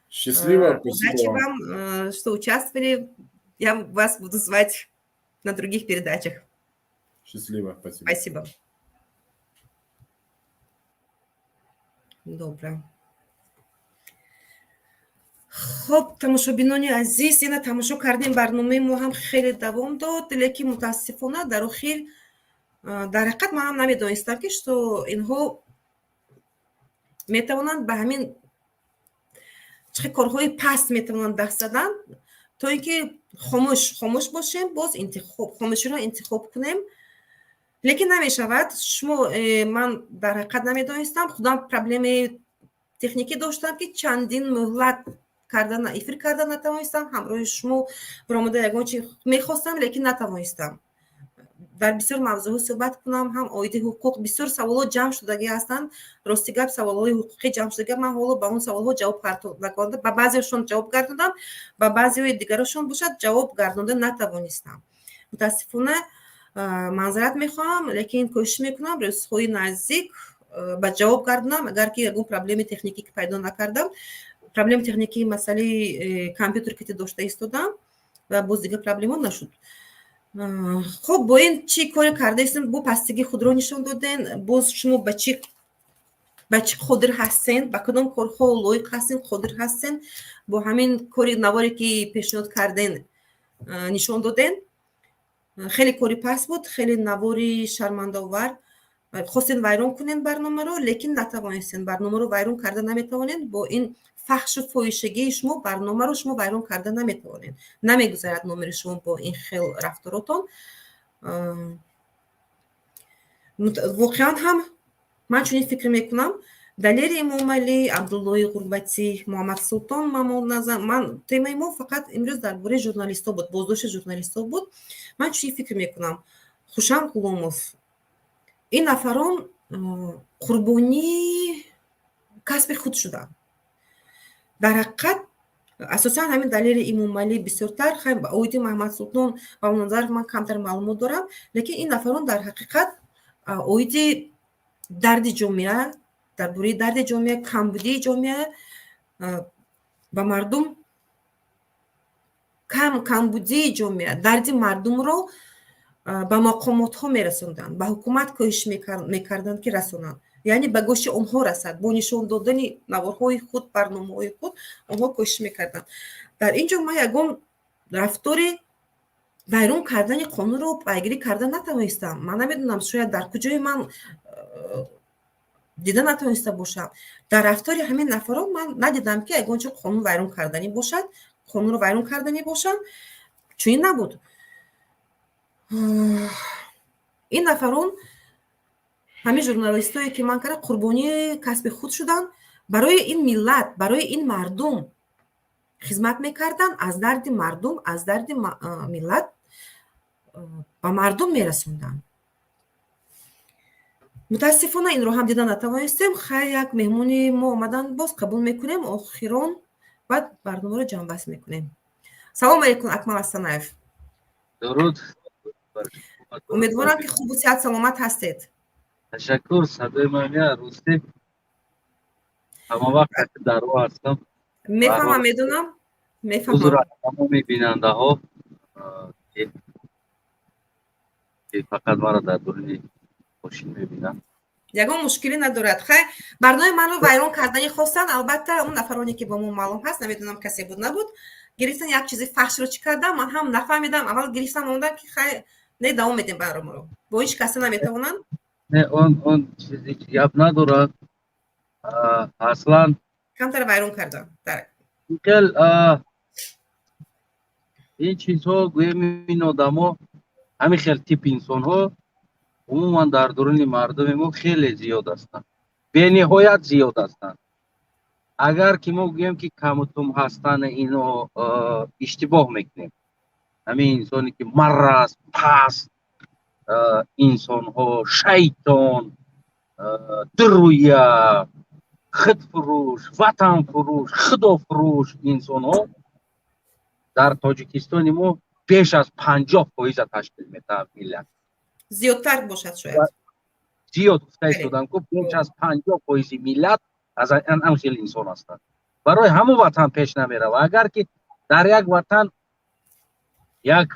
Счастливо. Удачи вам, что участвовали. Я вас буду звать на других передачах. Счастливо, спасибо. Спасибо. Добре. Хуб, тамошобинони азиз, ина тамошо кардем, барномаи мо ҳам хеле давом дод, лекин мутаассифона дар охир, дар ҳақиқат ман ҳам намедонистам, ки что инҳо метавонанд ба ҳамин чӣ корҳои паст метавонанд даст задан, то ин ки хомӯш бошем, боз интихоб хомӯширо интихоб кунем, лекин намешавад. Шумо ман дар ҳақиқат намедонистам, худам проблемаи техникӣ доштам, ки чандин муҳлат карда эфир карда натавонистам. Ҳамроҳи шумо баромада ягон чи мехостам, лекин натавонистам дар бисёр мавзӯъҳо суҳбат кунам. Ҳам оиди ҳуқуқ бисёр саволҳо ҷамъ шудагӣ ҳастанд. Рости гап, саволҳои ҳуқуқӣ ҷамъ шудага, ман ҳоло ба он саволҳо ҷавоб нагардонда, ба баъзеашон ҷавоб гардондам, ба баъзеҳои дигарашон бошад, ҷавоб гардонда натавонистам, мутаассифона. Маъзарат мехоҳам, лекин кӯшиш мекунам рӯзҳои наздик ба ҷавоб гардонам, агар ки ягон проблеми техникӣ пайдо накардам. Проблеми техникии масъалаи компютер ки дошта истодам ва боз дигар проблемҳо нашуд. Хуб, бо ин чӣ коре кардаистем? Бо пастигии худро нишон доден. Боз шумо ба чӣ қодир ҳастен, ба кадом корҳо лоиқ ҳастен, қодир ҳастен, бо ҳамин кори наворе ки пешниҳод карден, нишон доден. Хеле кори паст буд, хеле навори шармандаовар. Хостен вайрон кунен барномаро, лекин натавонистен. Барномаро вайрон карда наметавонен. Бо ин фаҳшу фоҳишагии шумо барномаро шумо вайрон карда наметавонед. Намегузарад номери шумо бо ин хел рафторотон. Воқеан ҳам ман чунин фикр мекунам: Далери Эмомалӣ, Абдуллои Ғурбатӣ, Муҳаммадсултон Мамоназар, ман темаи мо фақат имрӯз дар бораи журналистҳо буд, боздошти журналистҳо буд. Ман чунин фикр мекунам: Хушанг Ғуломов, ин нафарон қурбонии касби худ шуданд дар ҳақиқат. Асосан ҳамин Далери Имомалӣ бисёртар, оиди Маҳмадсултон Мамоназаров ман камтар маълумот дорам, лекин ин нафарон дар ҳақиқат оиди дарди ҷомеа, дар бораи дарди ҷомеа, камбудии ҷомеа ба мардум, камбудии ҷомеа, дарди мардумро ба мақомотҳо мерасонданд, ба ҳукумат кӯшиш мекарданд, ки расонанд, яъне ба гӯши онҳо расад. Бо нишон додани наворҳои худ, барномаҳои худ онҳо кӯшиш мекарданд. Дар ин ҷо ман ягон рафтори Вайрон кардани қонунро пайгирӣ карда натавонистам. Ман намедонам, шояд дар куҷои ман дида натавониста бошам. Дар рафтори ҳамин нафарон ман надидам, ки ягон чо қонун вайрон карданӣ бошад, қонунро вайрон карданӣ бошанд. Чунин набуд. Ин нафарон, ҳамин журналистое, ки ман карда, қурбонии касби худ шуданд. Барои ин миллат, барои ин мардум хизмат мекарданд, аз дарди мардум, аз дарди миллат ба мардум мерасонданд. Мутаассифона, инро ҳам дида натавонистем. Хайр, як меҳмони мо омаданд, боз қабул мекунем охирон, баъд барномаро ҷамъбаст мекунем. Салом алейкум, Акмал Астанаев. Дуруд. Умедворам, ки хубу сиҳат, саломат ҳастед. Ташаккур. Садои ман меяд? Ростӣ, ҳама вақт дар роҳ ҳастам. Мефаҳмам, медонам, мефаҳмам. Узр аз тамоми бинандаҳо, ки фақат маро дар дуруни мошин мебинанд. Ягон мушкилӣ надорад. Хайр, барномаи маро вайрон кардани хостанд. Албатта, он нафароне, ки бо мо маълум ҳаст, намедонам, касе буд, набуд, гирифтан як чизи фаҳшро. Чӣ кардам, ман ҳам нафаҳмидам. Аввал гирифтам, омадам, ки хайр, не, давом медем барномаро, бо ин шикаста наметавонанд. Не, он чизи гап надорад аслан. Камтар вайрон кардам. Хел ин чизҳо, гӯем, ин одамо, ҳамин хел тип инсонҳо умуман дар дуруни мардуми мо хеле зиёд ҳастанд, бениҳоят зиёд ҳастанд. Агар ки мо гӯем, ки камутум ҳастанд, ино иштибоҳ мекунем. Ҳамин инсоне, ки мараз, паст инсонҳо, шайтон, дуруя, худфурӯш, ватанфурӯш, худофурӯш инсонҳо дар Тоҷикистони мо беш аз 50 фоиза ташкил метаҳад миллат. Зиёдтар бошад шояд. Зиёд гуфта истодам ку, беш аз 50 фоизи миллат аз ан хел инсон ҳастанд. Барои ҳамон ватан пеш намерава. Агар ки дар як ватан як,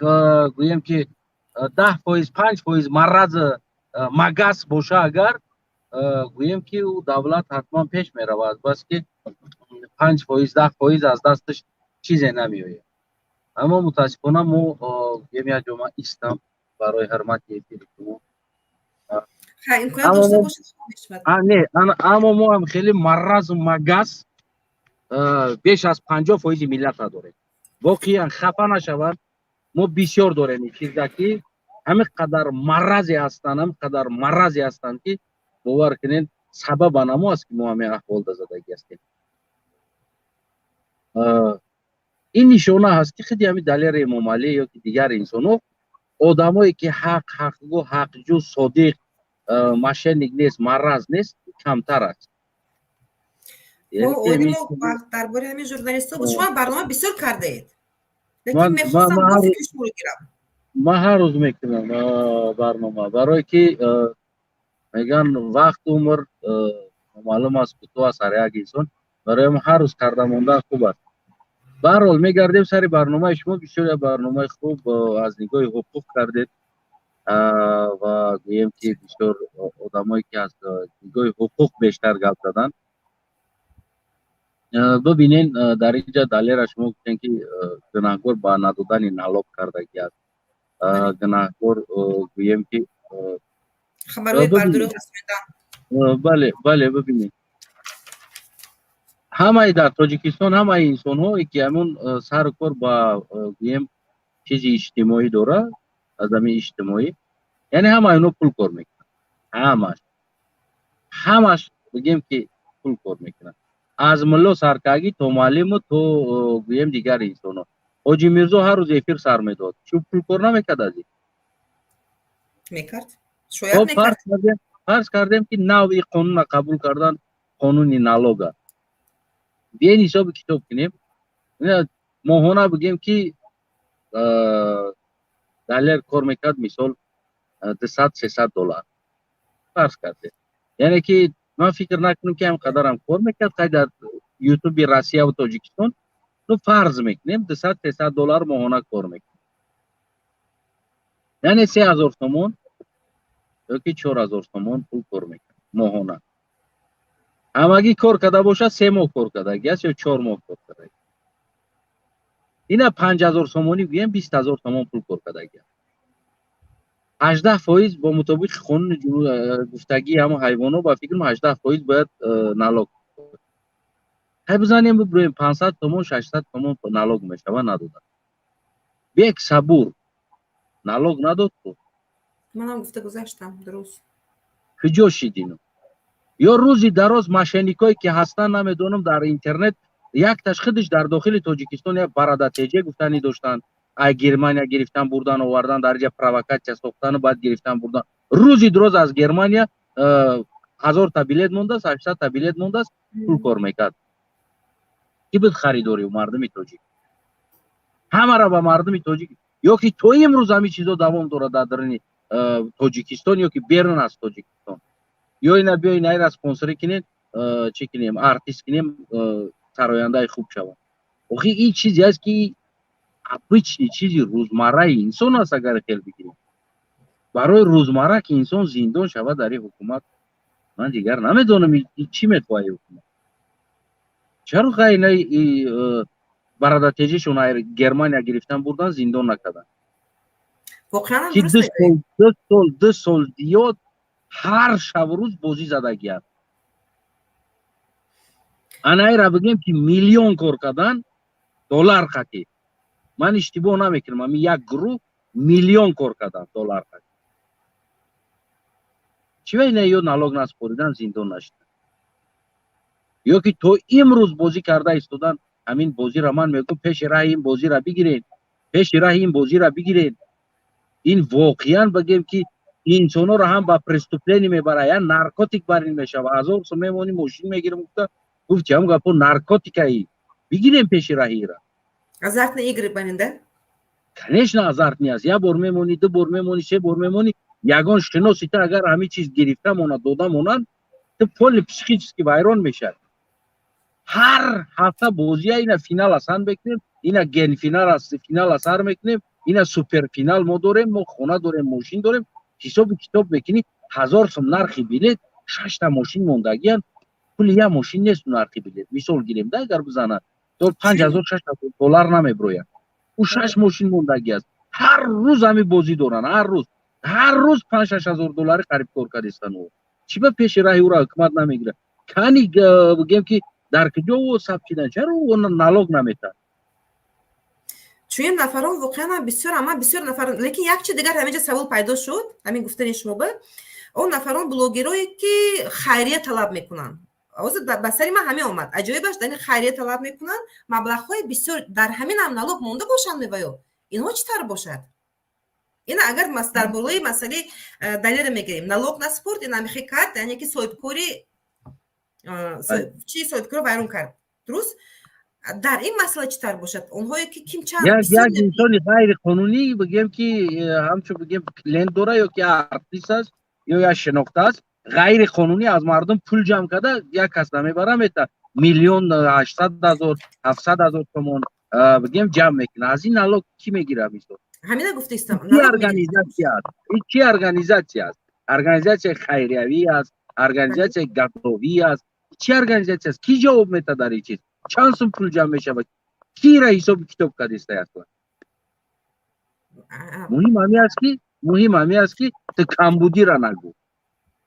гӯем, ки 10 фоиз, 5 фоиз мараз, магас боша, агар гӯем, ки ӯ давлат ҳатман пеш меравад, бас ки 5 фоиз, 10 фоиз аз дасташ чизе намеояд. Аммо мутаассифона мо, гӯем, як ҷо ман истам барои ҳурмати эфири шумо. Не, аммо мо ҳам хеле маразу магас беш аз 50 фоизи миллатра дорем. Воқеан, хафа нашаванд, мо бисёр дорем ин чиза, ки ҳамин қадар маразе ҳастанд, ҳамин қадар маразе ҳастанд, ки бовар кунед, сабаб анамо аст, ки мо ҳамин аҳволда задагӣ ҳастем. Ин нишона ҳаст, ки худи ҳамин Далери Эмомалӣ ё ки дигар инсонҳо, одамое, ки ҳақ, ҳақгӯ, ҳақҷӯ, содиқ, мошенник нест, мараз нест, камтар аст. Дар бораи ҳамин журналистҳо буд. Шумо барнома бисёр кардаед, лекин мехостам фикри шуморо гирам. Ман ҳар рӯз мекунам барнома, барое ки мегӯянд, вақт, умр маълум аст, кӯтоҳ аст ҳар як инсон. Барои ҳар рӯз карда мондан хуб аст. Баҳрҳол, мегардем сари барномаи шумо. Бисёр як барномаи хуб аз нигоҳи ҳуқуқ кардед ва гӯем, ки бисёр одамое, ки аз нигоҳи ҳуқуқ бештар гап заданд. Бибинен, дар инҷа Далера шумо гуфтем, ки гунаҳкор ба надодани налог кардагӣ аст, гунаҳкор, гӯем, ки хабарҳои бардурӯғ расонидан. Бале, бибинед, ҳамаи дар Тоҷикистон ҳамаи инсонҳое, ки ҳамун сару кор ба, гӯем, чизи иҷтимоӣ дорад, аз ҳамин иҷтимоӣ, яъне ҳамаи онҳо пул кор мекунанд. Ҳамаш, ҳамаш, бигем, ки пул кор мекунанд, аз мулло саркагӣ то муаллиму то, гӯем, дигар инсонҳо. Ҳоҷи Мирзо ҳар рӯз эфир сар медод, чӯ пул кор намекард аз ин? Мекард, шояд мекард. Фарз кардем, ки нави қонуна қабул кардан, қонуни налога. Биёен, ҳисоби китоб кунем. Моҳона, бигем, ки Далер кор мекард, мисол, 200, 300 доллар, фарз кардем. Яъне ки ман фикр накунам, ки ҳам қадарам кор мекард. Қай дар Ютуби Россияву Тоҷикистон, ну, фарз мекунем, 200, 300 доллар моҳона кор мекунад, яъне 3000 сомон ёки 4000 сомон пул кор мекунад моҳона. Ҳамагӣ кор карда бошад, 3 моҳ кор кардаги аст ё 4 моҳ кор кардаги. Ина 5000 сомонӣ гӯем, 20 000 сомон пул кор кардагиам. 18% бо мутобиқи қонуни гуфтагии ҳамон ҳайвонҳо, ба фикрам, 18% бояд налог. Ҳай, бизанем, бибурем, 500 сомон, 600 сомон налог мешава. Надодам. Бек Сабур налог надод ку. Манам гуфта гузаштам, дуруст. Куҷо шидину? Ё рӯзи дароз мошенникое ки ҳастанд, намедонам, дар интернет якташ худаш дар дохили Тоҷикистон як барадатеҷе гуфтанӣ доштанд, ай Германия гирифтан, бурдан, овардан, дар ҷа провокатсия сохтану баъд гирифтан, бурдан. Рӯзи дароз аз Германия 1000-та билет мондааст, 800-та билет мондааст, пул кор мекард. Ки буд харидори? Мардуми тоҷик. Ҳамара ба мардуми тоҷик. Ё ки то имрӯз ҳамин чизо давом дорад дар даруни Тоҷикистон ё ки берун аз Тоҷикистон. Ё ина биё, инаира спонсорӣ кунед, чӣ кунем, артист кунем, сарояндаи хуб шавад. Охи, ин чизе аст, ки обычный чизи рӯзмарраи инсон аст. Агар хел бигирем, барои рӯзмарра ки инсон зиндон шавад дар ин ҳукумат, ман дигар намедонам, чӣ мехоҳад ҳукумат. Чаро ғайна барадатежишон Германия гирифтан, бурдан, зиндон накардан? Воқеан. Ки 2 сол, 2 сол, 2 сол зиёд ҳар шабу рӯз бозӣ задагианд. Анаира бигем, ки миллион кор кардан доллар қатӣ, ман иштибоҳ намекунам, ҳамин як гурӯҳ миллион кор кардан доллар қатӣ. Чӣ ва ина ё налог наспоридан, зиндон нашидан ё ки то имрӯз бозӣ карда истодан? Ҳамин бозиро ман мегӯм, пеши раҳи ин бозиро бигиред, пеши раҳи ин бозиро бигиред. Ин воқеан бигем, ки инсонҳоро ҳам ба преступление мебарад, я наркотик барин мешава. 1000 сом мемонӣ, мошин мегирам гуфта гуфти, ҳам гапо наркотикаи. Бигирем пеши раҳира. Азартные игры барин, да. Конечно, азартный аст. Як бор мемонӣ, ду бор мемонӣ, се бор мемонӣ, ягон шиноси та агар ҳамин чиз гирифта монад, дода монад, ту полный психически вайрон мешавад. Ҳар ҳафта бозия, ина финал асан мекунем, ина генфинал, финал асар мекунем, ина суперфинал мо дорем, мо хона дорем, мошин дорем. Ҳисоби китоб мекунӣ, 1000 сом нархи билет, шашта мошин мондагиян, пули як мошин нест нархи билет. Мисол гирем да, агар бизанад, 5000, 6000 доллар намеброяд. Ӯ шаш мошин мондагӣ аст, ҳар рӯз ҳамин бозӣ доранд, ҳар рӯз, ҳар рӯз 5-6 ҳазор доллари қариб кор кардистан. Ӯ чӣ ба пеши раҳи ӯро ҳукумат намегирад? Кани бигем, ки дар куҷо ӯ сабт шидан? Чаро ӯ налог наметаҳад? Чунин нафарон воқеан бисёр, ама бисёр нафар. Лекин як чи дигар ҳаминҷа савол пайдо шуд, ҳамин гуфтани шумо ба он нафарон, блогерое ки хайрия талаб мекунанд. Ҳозир ба сари ман ҳамин омад. Аҷоибаш дар ин хайрия талаб мекунанд маблағҳои бисёр, дар ҳамин ҳам налог монда бошанд меваё инҳо чӣ тавр бошад? Ина агар дар болои масъалаи Далера мегирем, налог наспорд, ин амихе кард, яъне ки соҳибкори чи, соҳибкоро вайрон кард, дуруст? Дар ин масъала чӣ тавр бошад? Онҳое ки ким чанд як инсони ғайриқонунӣ, бигем, ки ҳамчун бигем клиент дора ё ки артист аст ё як шинохта аст, ғайриқонунӣ аз мардум пул ҷамъ карда, як кас намебара, мета 1 800 000, 700 000 сомон бигем ҷамъ мекунад. Аз ин налог кӣ мегирад, мисол? Ҳамина гуфтаистам. Чӣ организатсия аст? Ин чӣ организатсия аст? Организатсияи хайриявӣ аст, организатсияи гадовӣ аст, чӣ организатсия аст? Кӣ ҷавоб метад дар ин чиз? Чанд сум пул ҷамъ мешавад? Кира ҳисоби китоб кардиста аслан? Муҳим ҳамин аст, ки ту камбудира нагӯ.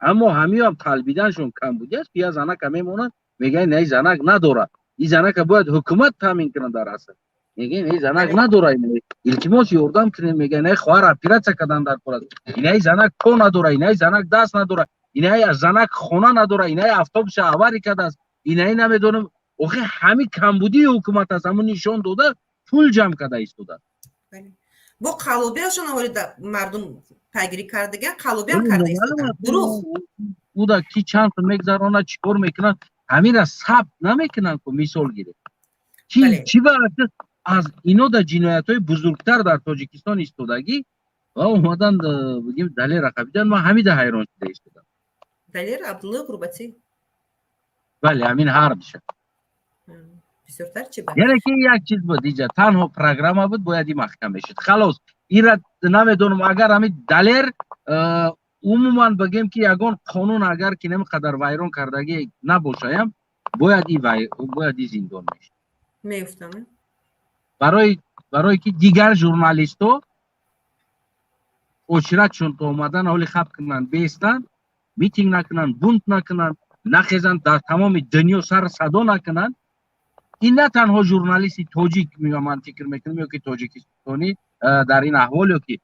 Аммо ҳамиам талбиданшон камбудӣ аст. Я занака мемонад, мегӯяд, ин занак надорад, ин занака бояд ҳукумат таъмин кунад. Дар асл мегӯяд, ин занак надорад, илтимос, ёрдам кунед. Мегӯяд, инаи хоҳар оператсия кардан дар кор аст, инаи занак по надорад, инаи занак даст надорад, инаи занак хона надорад, инаи автобуса авария кардааст, инаи намедонам. Охи, ҳамин камбудии ҳукумат аст, ҳамун нишон дода, пул ҷамъ карда истодааст. Бо қалобиашон ҳоли мардум пайгирӣ кардаган, қалобиам карда истодан, дуруст. Уда ки чанд сум мегзаронад, чӣ кор мекунад, ҳамира сабт намекунанд ку. Мисол гиред, чӣ ба аз ино дар ҷиноятҳои бузургтар дар Тоҷикистон истодагӣ ва омадан, бигем, Далера қабидан. Ман ҳамида ҳайрон шуда истодам. Далер Абдулло Ғурбатӣ. Бале, ҳамин ҳардуша. Бисёртар чи? Яъне ки як чиз буд иҷа, танҳо программа буд, бояд и маҳкам мешуд, халос. Ира намедонам, агар ҳамин Далер умуман бигем, ки ягон қонун агар ки намқадар вайрон кардагӣ набошаям, бояд и зиндон мешуд. Меуфтам. Барои Барое ки дигар журналистҳо очередшон то омадан ҳоли хаб кунанд, беистанд, митинг накунанд, бунт накунанд, нахезанд, дар тамоми дунё сар садо накунанд. Ин на танҳо журналисти тоҷик, ман фикр мекунам, ё ки тоҷикистонӣ дар ин аҳвол, ё ки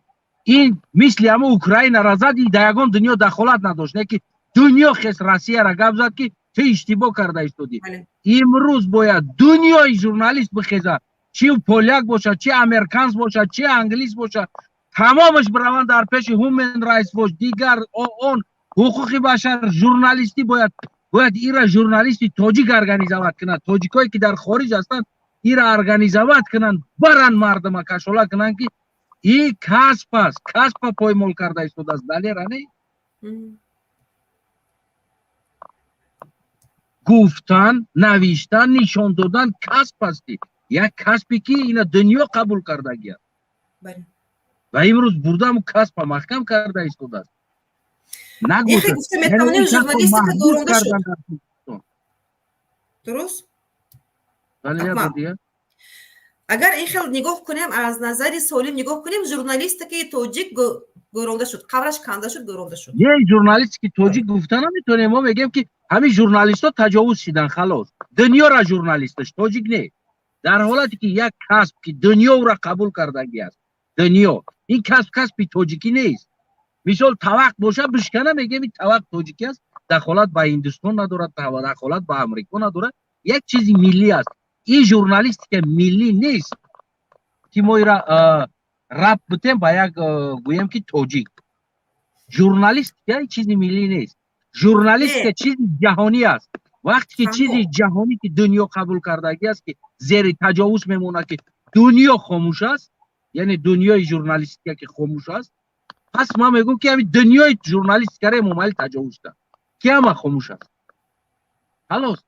ин мисли ҳамо Украинара зад, ин дар ягон дунё дахолат надошт, не ки дунё хес Россияра гап зад, ки ту иштибоҳ карда истодӣ. Имрӯз бояд дунёи журналист бихезад, чи поляк бошад, чи американс бошад, чи англис бошад, тамомаш бираванд дар пеши Human Rights Watch, дигар он ҳуқуқи башар, журналистӣ. Бояд ира журналисти тоҷик организовать кунад, тоҷикое ки дар хориҷ ҳастанд, ира организовать кунанд, баранд, мардума кашола кунанд, ки и касб аст, касба поймол карда истодааст Далера. Не гуфтан, навиштан, нишон додан касб асти, як касбе ки ина дунё қабул кардагиаст ва имрӯз бурдаму касба маҳкам карда истодааст. Гуфта метавонем, журналистика доронда шуд, дуруст? Агар ин хел нигоҳ кунем, аз назари солим нигоҳ кунем, журналистикаи тоҷик гӯронда шуд, қабраш канда шуд, гӯронда шуд. Не, журналистики тоҷик гуфта наметавонем. Мо мегӯем, ки ҳамин журналистҳо таҷовуз шидан, халос. Дунёра журналисташ тоҷик не, дар ҳолате ки як касб ки дунё ӯра қабул кардагӣ аст, дунё, ин касб касби тоҷикӣ нест. Мисол, тавақ боша, бишкана, мегӯем, ин тавақ тоҷикӣ аст, дахолат ба Ҳиндустон надорад, дахолат ба Амрико надорад, як чизи миллӣ аст. Ин журналистика миллӣ нест, ки мо ира рабт битем ба як, гӯем ки тоҷик. Журналистика чизи миллӣ нест, журналистика чизи ҷаҳонӣ аст. Вақте ки чизи ҷаҳонӣ, ки дунё қабул кардагӣ аст, ки зери таҷовуз мемонад, ки дунё хомӯш аст, яъне дунёи журналистика ки хомӯш аст, пас ман мегӯм, ки ҳамин дунёи журналистикаро Эмомалӣ таҷовуз кард, ки ҳама хомӯш аст, халос,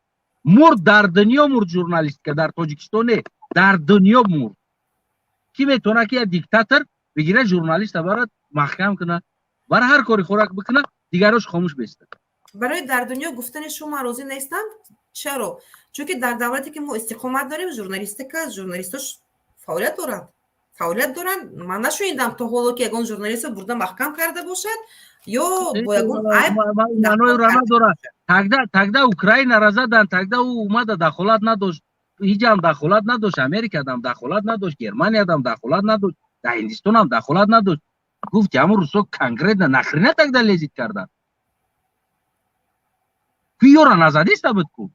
мурд. Дар дунё мурд журналистика, дар Тоҷикистон не, дар дунё мурд. Ки метавонад, ки як диктатор бигирад, журналиста барад, маҳкам кунад, бара ҳар кори хӯрак бикунад, дигарош хомӯш бестад? Барои дар дунё гуфтани шумо розӣ нестам. Чаро? Чунки дар давлате ки мо истиқомат дорем, журналистика, журналистош фаъолият доранд, фаъолият доранд. Ман нашунидам то ҳоло, ки ягон журналистро бурда маҳкам карда бошад ё бо ягон айб. Надорад. Тогда Украинара задан, тогда ӯ омада дахолат надошт, ҳиҷам дахолат надошт, Америкадам дахолат надошт, Германиядам дахолат надошт, дар Ҳиндистонам дахолат надошт. Гуфти, ҳамун русо конкретно нахрена тогда лезить кардан? Ку ёра назадиста буд ку.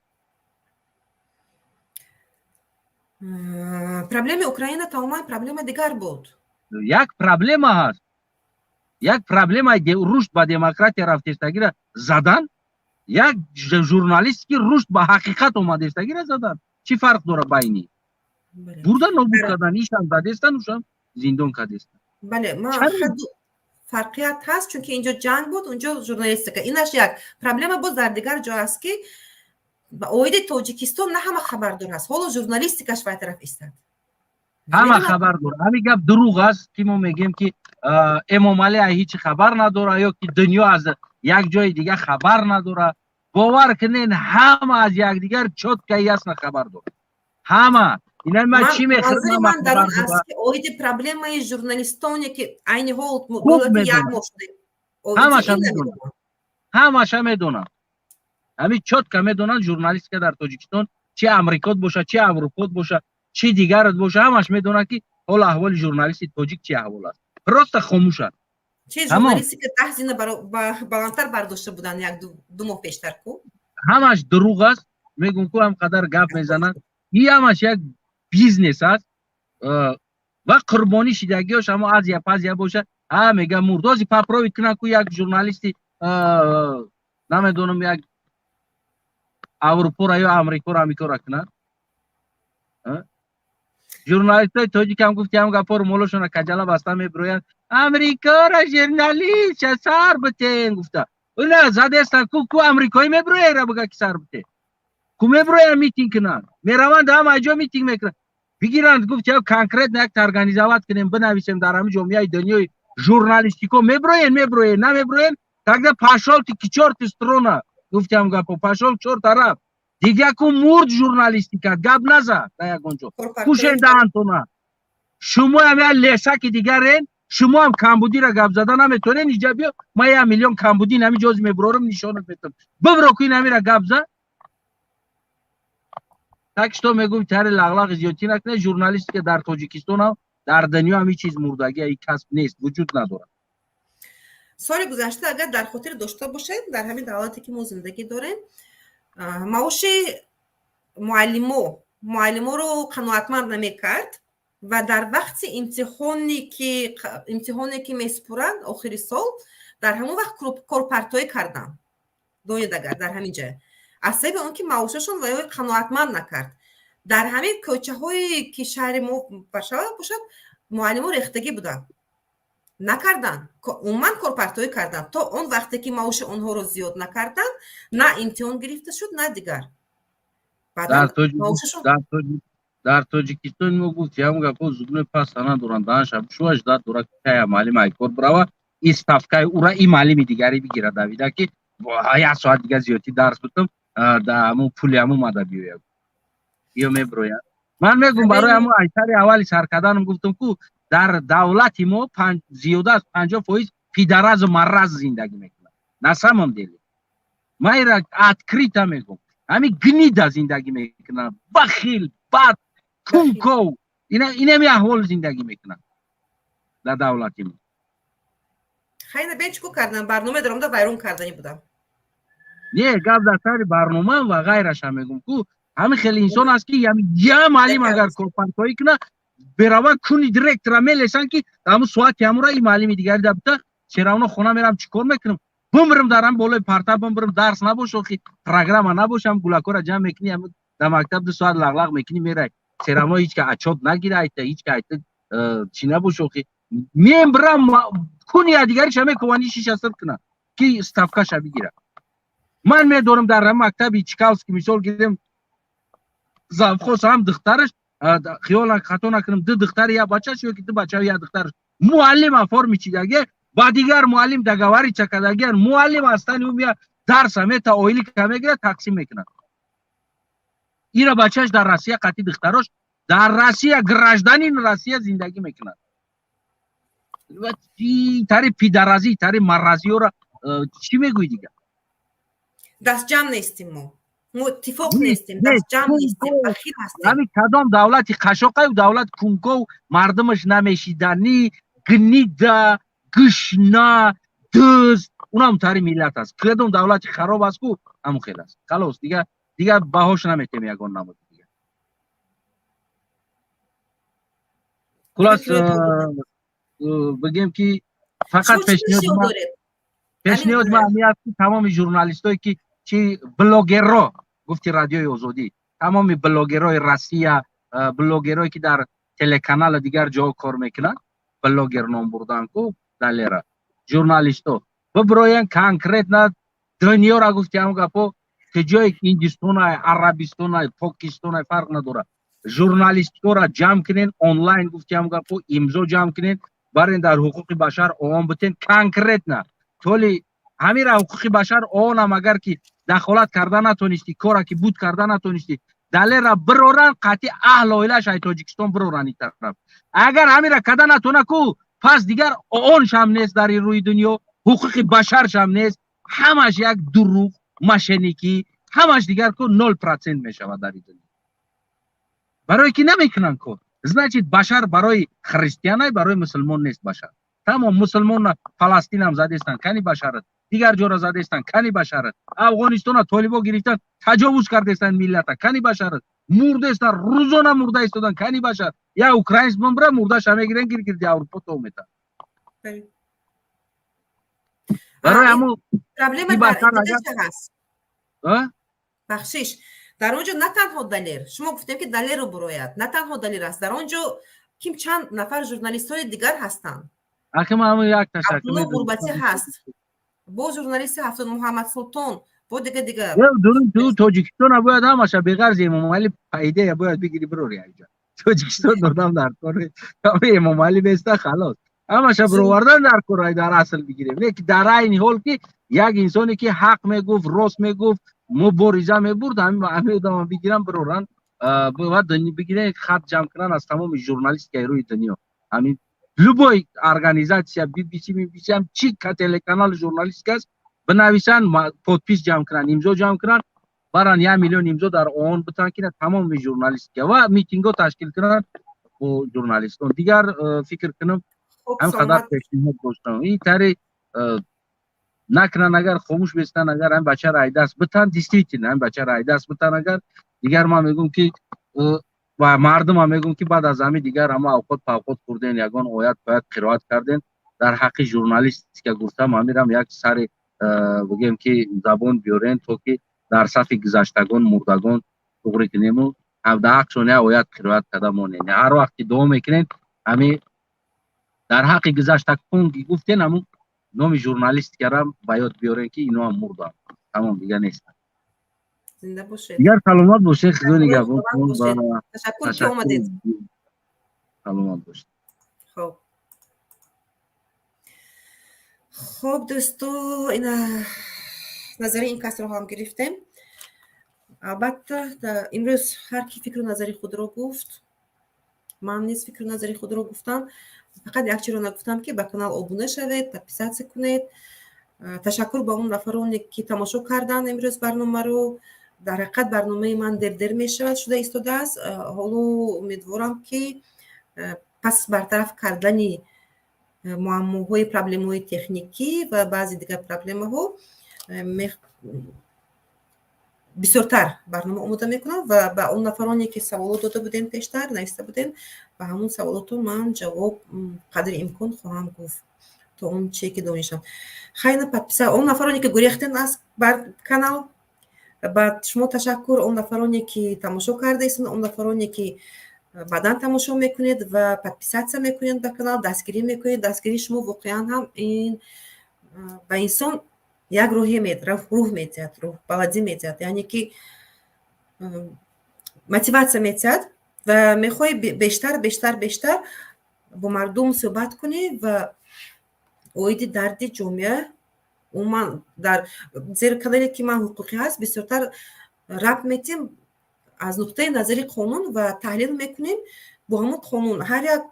Проблеми Украина тамоман проблема дигар буд. Як проблема ҳаст, як проблемаи рушд ба демократия рафтестагира задан, як журналист ки рушд ба ҳақиқат омадестагира задан, чӣ фарқ дора байни? Бурда нобуд кардан, ишам задестан, ушам зиндон кардестан. Бале, фарқият ҳаст, чунки инҷо ҷанг буд, унҷо журналистика. Инаш як проблема. Боз дар дигар ҷо аст, ки оиди Тоҷикистон на ҳама хабардор ҳаст. Ҳоло журналистикаш вай тараф истад. Ҳама хабар дорад. Ҳамин гап дурӯғ аст, ки мо мегӯем, ки Эмомалӣ аз ҳичи хабар надорад ё ки дунё аз як ҷои дига хабар надорад. Бовар кунен, ҳама аз якдигар чётко, ясно хабар дорад, ҳама. Ина ман чӣ мехӯрам, ман дар он аст, ки оиди проблемаи журналистоне, ки айни ҳол як моҳ шуда. Ҳамаша медонам, ҳамаша медонам, ҳамин чётко медонанд. Журналистика дар Тоҷикистон, чи Амрикот бошад, чи Аврупот бошад, чи дигарат боша, ҳамаш медонанд, ки ҳоло аҳволи журналисти тоҷик чи аҳвол аст. Просто хомӯшанд. Чи журналистика 10 зина баландтар бардошта буданд як ду моҳ пештар ку. Ҳамаш дурӯғ аст, мегӯм ку, ҳам қадар гап мезананд. И ҳамаш як бизнес аст ва қурбонӣ шидагиёш ҳамо азия пазия боша, ҳа, мега мурд. Ози поправить кунанд ку, як журналисти, намедонам, як Аврупора ё Амрикоро ҳамин кора кунанд. Журналистои тоҷикам, гуфти, ҳам гапоро молошона каҷала баста мебироянд, Амрикора журналист сар битен гуфта, уна задестан ку. Ку амрикоӣ мебирояра, бига ки сар бите? Ку мебироянд, митинг кунанд, мераванд, ҳама ҷо митинг мекунанд, бигиранд. Гуфт, конкретно як организовать кунем, бинависем дар ҳамин ҷомеаи дунёи журналистико. Мебироен, мебироен, намебироен, тогда пошёл ты к чёрту с трона. Гуфтам гапо, пошёл чёр тараф. Дига ку мурд журналистика, гап назад дар ягон ҷо, пӯшен даҳантона. Шумоям як лесаки дигарен, шумоам камбудиро гап зада наметонен. Иҷа биё, ман 1 миллион камбудӣ нами ҷози мебурорам, нишонат метам. Бибро ку, ин гап за. Так что мегӯм, тари лағлағи зиёдтӣ накунед. Журналистика дар Тоҷикистонам, дар дунё ҳам ҳеҷ чиз мурдагӣ, и касб нест, вуҷуд надорад. Соли гузашта, агар дар хотир дошта бошед, дар ҳамин давлате, ки мо зиндагӣ дорем, маоши муаллиморо қаноатманд намекард ва дар вақти имтиҳоне ки месупуранд охири сол, дар ҳамон вақт корпартоӣ карданд. Донед, агар дар ҳамин ҷа аз сабаби он ки маошашон ва ё қаноатманд накард, дар ҳамин кӯчаҳое ки шаҳри мо, Варшава бошад, муаллимо рехтагӣ буданд, накарданд, умуман корпартоӣ карданд, то он вақте ки маоши онҳоро зиёд накарданд. На имтиҳон гирифта шуд, на дигар. Дар Тоҷикистон мо гуфти ҳамн гапҳо зубной паста надоранд, даҳанша шуаш дад дорад. Кая муаллим ай кор бирава, и ставкаи ура и муаллими дигаре бигирад, давида ки як соат дига зиёдтӣ дарс бутам, да ҳамун пули ҳамун мада биёяд ё мебирояд. Ман мегум, барои ҳамун айсари аввали саркарданам гуфтам, ку дар давлати мо зиёда аз 50% пидаразу мараз зиндагӣ мекунад. На самом деле ман ира открыто мегум, ҳамин гнида зиндагӣ мекунад, бахил, бад, кунков, инами аҳвол зиндагӣ мекунад дар давлати мо. Хайна, бен чӣ кор кардан, барнома даромада вайрон карданӣ будам. Не, гап дар сари барнома ва ғайраша мегум, ку ҳамин хеле инсон аст, ки я муаллим агар корпартоӣ куна, берава куни директора мелесанд, ки ҳамун соати ҳамура и муаллими дигари дабита. Всё равно хона мерам, чӣ кор мекунам? Бумрам, дар ҳам болои парта бумбирам, дарс набоша, охи программа набошам, гулакора ҷамъ мекунӣ, дар мактаб 2 соат лағлағ мекунӣ, мерай. Всё равно ҳеҷ ка отчёт нагира, айта ҳеҷ ка айта чӣ набоша. Охи мембирам, куни я дигариша мекувани, шиша сир куна, ки ставкаша бигира. Ман медорам, дар мактаби Чкаловский, мисол гирем, завхоз ҳам духтараш, хиёл хато накунам, ду духтари, як бачаш ё ки ду бача, як духтараш муаллим оформить чидаге, ба дигар муаллим договориться кардагиан. Муаллим ҳастани, ӯ мия дарса мета, ойлика мегирад, тақсим мекунад. Ира бачаш дар Россия қатъи духтарош дар Россия, гражданин Россия зиндагӣ мекунад. Тари пидаразӣ, тари маразиёра чӣ мегӯӣ дигар? Дастҷамъ нестим, мо иттифоқ нестем, дастҷамъ нестем, бахил ҳастем. Ҳамин кадом давлати қашоқаю давлат кунков, мардумаш намешиданӣ, гнида, гушна, дузд, унам тари миллат аст. Кадом давлати хароб аст ку, ҳамун хел аст. Халос, дига баҳош наметем ягон намуди дига. Хулос, бигем, ки фақат пешниҳод ма ҳамин аст, ки тамоми журналистое, ки чи блогерро гуфти, Радиои Озодӣ, тамоми блогерҳои Россия, блогерҳое, ки дар телеканалу дигар ҷо кор мекунанд, блогер ном бурдан ку Далера, журналистҳо бибироянд, конкретно дунёра гуфти ҳамн гапо, ки ҷое Ҳиндистонай, Арабистонай, Покистонай, фарқ надорад, журналистҳоро ҷамъ кунен, онлайн гуфти ҳамн гапо, имзо ҷамъ кунен, барен дар ҳуқуқи башар ООН битен. Конкретно толи ҳамира ҳуқуқи башар ООНам агар ки дахолат карда натонистӣ, кора ки буд карда натонистӣ, Далера бироран, қатъи аҳл оилаш ай Тоҷикистон бироран. Ин тараф агар ҳамира карда натона ку, пас дигар ООНшам нест дар ин рӯи дунё, ҳуқуқи башаршам нест, ҳамаш як дурӯғ, мошенникӣ, ҳамаш дигар ку 0% мешавад дар ин дунё. Барое ки намекунанд кор, значит, башар барои христианай, барои мусулмон нест башар. Тамом, мусулмонна Фаластинам задестанд, кани башарат? Дигар ҷора задестанд, кани башарат? Афғонистона толибо гирифтан, таҷовуз кардестанд миллата, кани башарат? Мурдестанд, рӯзона мурда истодан, кани башар? Я украинс бимбира, мурдаша мегирен, гиргирди Аврупо то метан. Барои ҳамун проблема ҳаст. Бахшиш, дар он ҷо на танҳо Далер, шумо гуфтем, ки Далерро бурояд, на танҳо Далер аст, дар он ҷо ким чанд нафар журналистҳои дигар ҳастанд. Аким ҳамун як ташаккур. Абдулло Ғурбатӣ ҳаст, бо журналисти ҳафтод Муҳаммад Султон, бо дига дига. Ту Тоҷикистона бояд ҳамаша беғарзи Эмомалӣ, по идее, бояд бигири, бирори айҷа. Тоҷикистон додам дар кор, Эмомалӣ беста, халос, ҳамаша бировардан дар кор, дар асл бигирем. Не ки дар айни ҳол ки як инсоне, ки ҳақ мегуфт, рост мегуфт, мубориза мебурд, ҳамин одама бигирам, бироран. Бигирен, хат ҷамъ кунанд аз тамоми журналистикаи рӯи дунё, ҳамин любой организация, BBC, BBC ҳам, чи телеканал журналистика аст, бинависанд, подпись ҷамъ кунанд, имзо ҷамъ кунанд, баран 1 миллион имзо дар ООН битан, ки тамоми журналистика ва митингҳо ташкил кунанд бо журналистон. Дигар фикр кунам, ҳам қадар пешниҳод доштам. Ин тари накунанд, агар хомӯш бестанд, агар ҳам бачаро айдаст битан, действительно ҳам бачаро айдаст битан, агар дигар ман мегӯм, ки ва мардумам мегӯм, ки баъд аз ҳамин дигар ҳама авқот павқот хӯрден, ягон оят поят қироат карден, дар ҳаққи журналистика гуфтам, ҳамирам як сари бигем, ки забон биёрен, то ки дар сафи гузаштагон, мурдагон туғри кунему дар ҳаққшон як оят қироат карда монем. Ҳар вақт ки дуо мекунем, ҳами дар ҳаққи гузаштагон гуфтен, ҳамун номи журналистикарам ба ёд биёрен, ки иноам мурданд, тамом, дигар нестанд. Зинда бошед. Дигар саломат бошед, худо нигаҳбон. Ташаккур, ки омадед. Саломат бошед. Хоб, хоб, дӯсто, ина назари ин касро ҳам гирифтем. Албатта, имрӯз ҳар ки фикру назари худро гуфт, ман низ фикру назари худро гуфтам. Фақат як чиро нагуфтам, ки ба канал обуна шавед, подписаться кунед. Ташаккур ба он нафароне, ки тамошо карданд имрӯз барномаро. Дар ҳақиқат, барномаи ман дер-дер мешавад, шуда истодааст. Ҳоло умедворам, ки пас бартараф кардани муаммоҳои, проблемаҳои техникӣ ва баъзе дигар проблемаҳо бисёртар барнома омода мекунам ва ба он нафароне, ки саволот дода будем, пештар нависта будем, ба ҳамун саволоту ман ҷавоб қадри имкон хоҳам гуфт, то он чие ки донишам. Хайна, подписаться. Он нафароне, ки гурехтен аз бар канал, ба шумо ташаккур. Он нафароне, ки тамошо кардаистон, он нафароне, ки баъдан тамошо мекунед ва подписаться мекунед ба канал, дастгирӣ мекунед. Дастгирии шумо воқеан ҳам ин ба инсон як рӯҳе, рӯҳ медиҳад, рӯҳбаладӣ медиҳад, яъне ки мотиватсия медиҳад ва мехоҳӣ бештар, бештар, бештар бо мардум суҳбат кунӣ ва оиди дарди ҷомеа. Умуман, дар зери канале, ки ман ҳуқуқӣ ҳаст, бисёртар рабт метиҳем аз нуқтаи назари қонун ва таҳлил мекунем бо ҳамон қонун ҳар як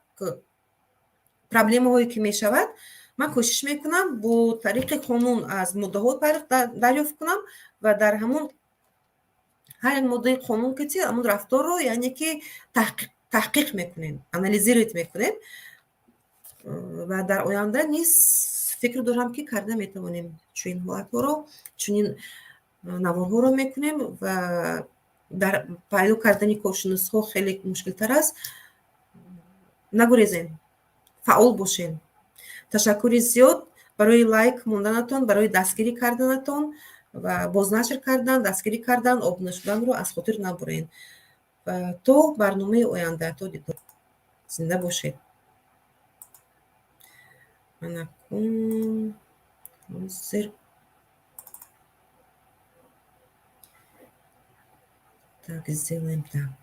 проблемаҳое, ки мешавад. Ман кӯшиш мекунам бо тариқи қонун аз моддаҳо дарёфт кунам ва дар ҳамон ҳар як моддаи қонун ки ҳамон рафторро, яъне ки таҳқиқ мекунем, анализировать мекунем. Ва дар оянда низ фикр дорам, ки карда метавонем чунин ҳолатҳоро, чунин наворҳоро мекунем. Ва дар пайдо кардани коршиносҳо хеле мушкилтар аст. Нагурезем, фаъол бошем. Ташаккури зиёд барои лайк монданатон, барои дастгирӣ карданатон ва бознашр кардан, дастгирӣ кардан, обуна шуданро аз хотир набурен. Ва то барномаи оянда, то дидор, зинда бошед. Анакун ҳозир. Так, сделаем так.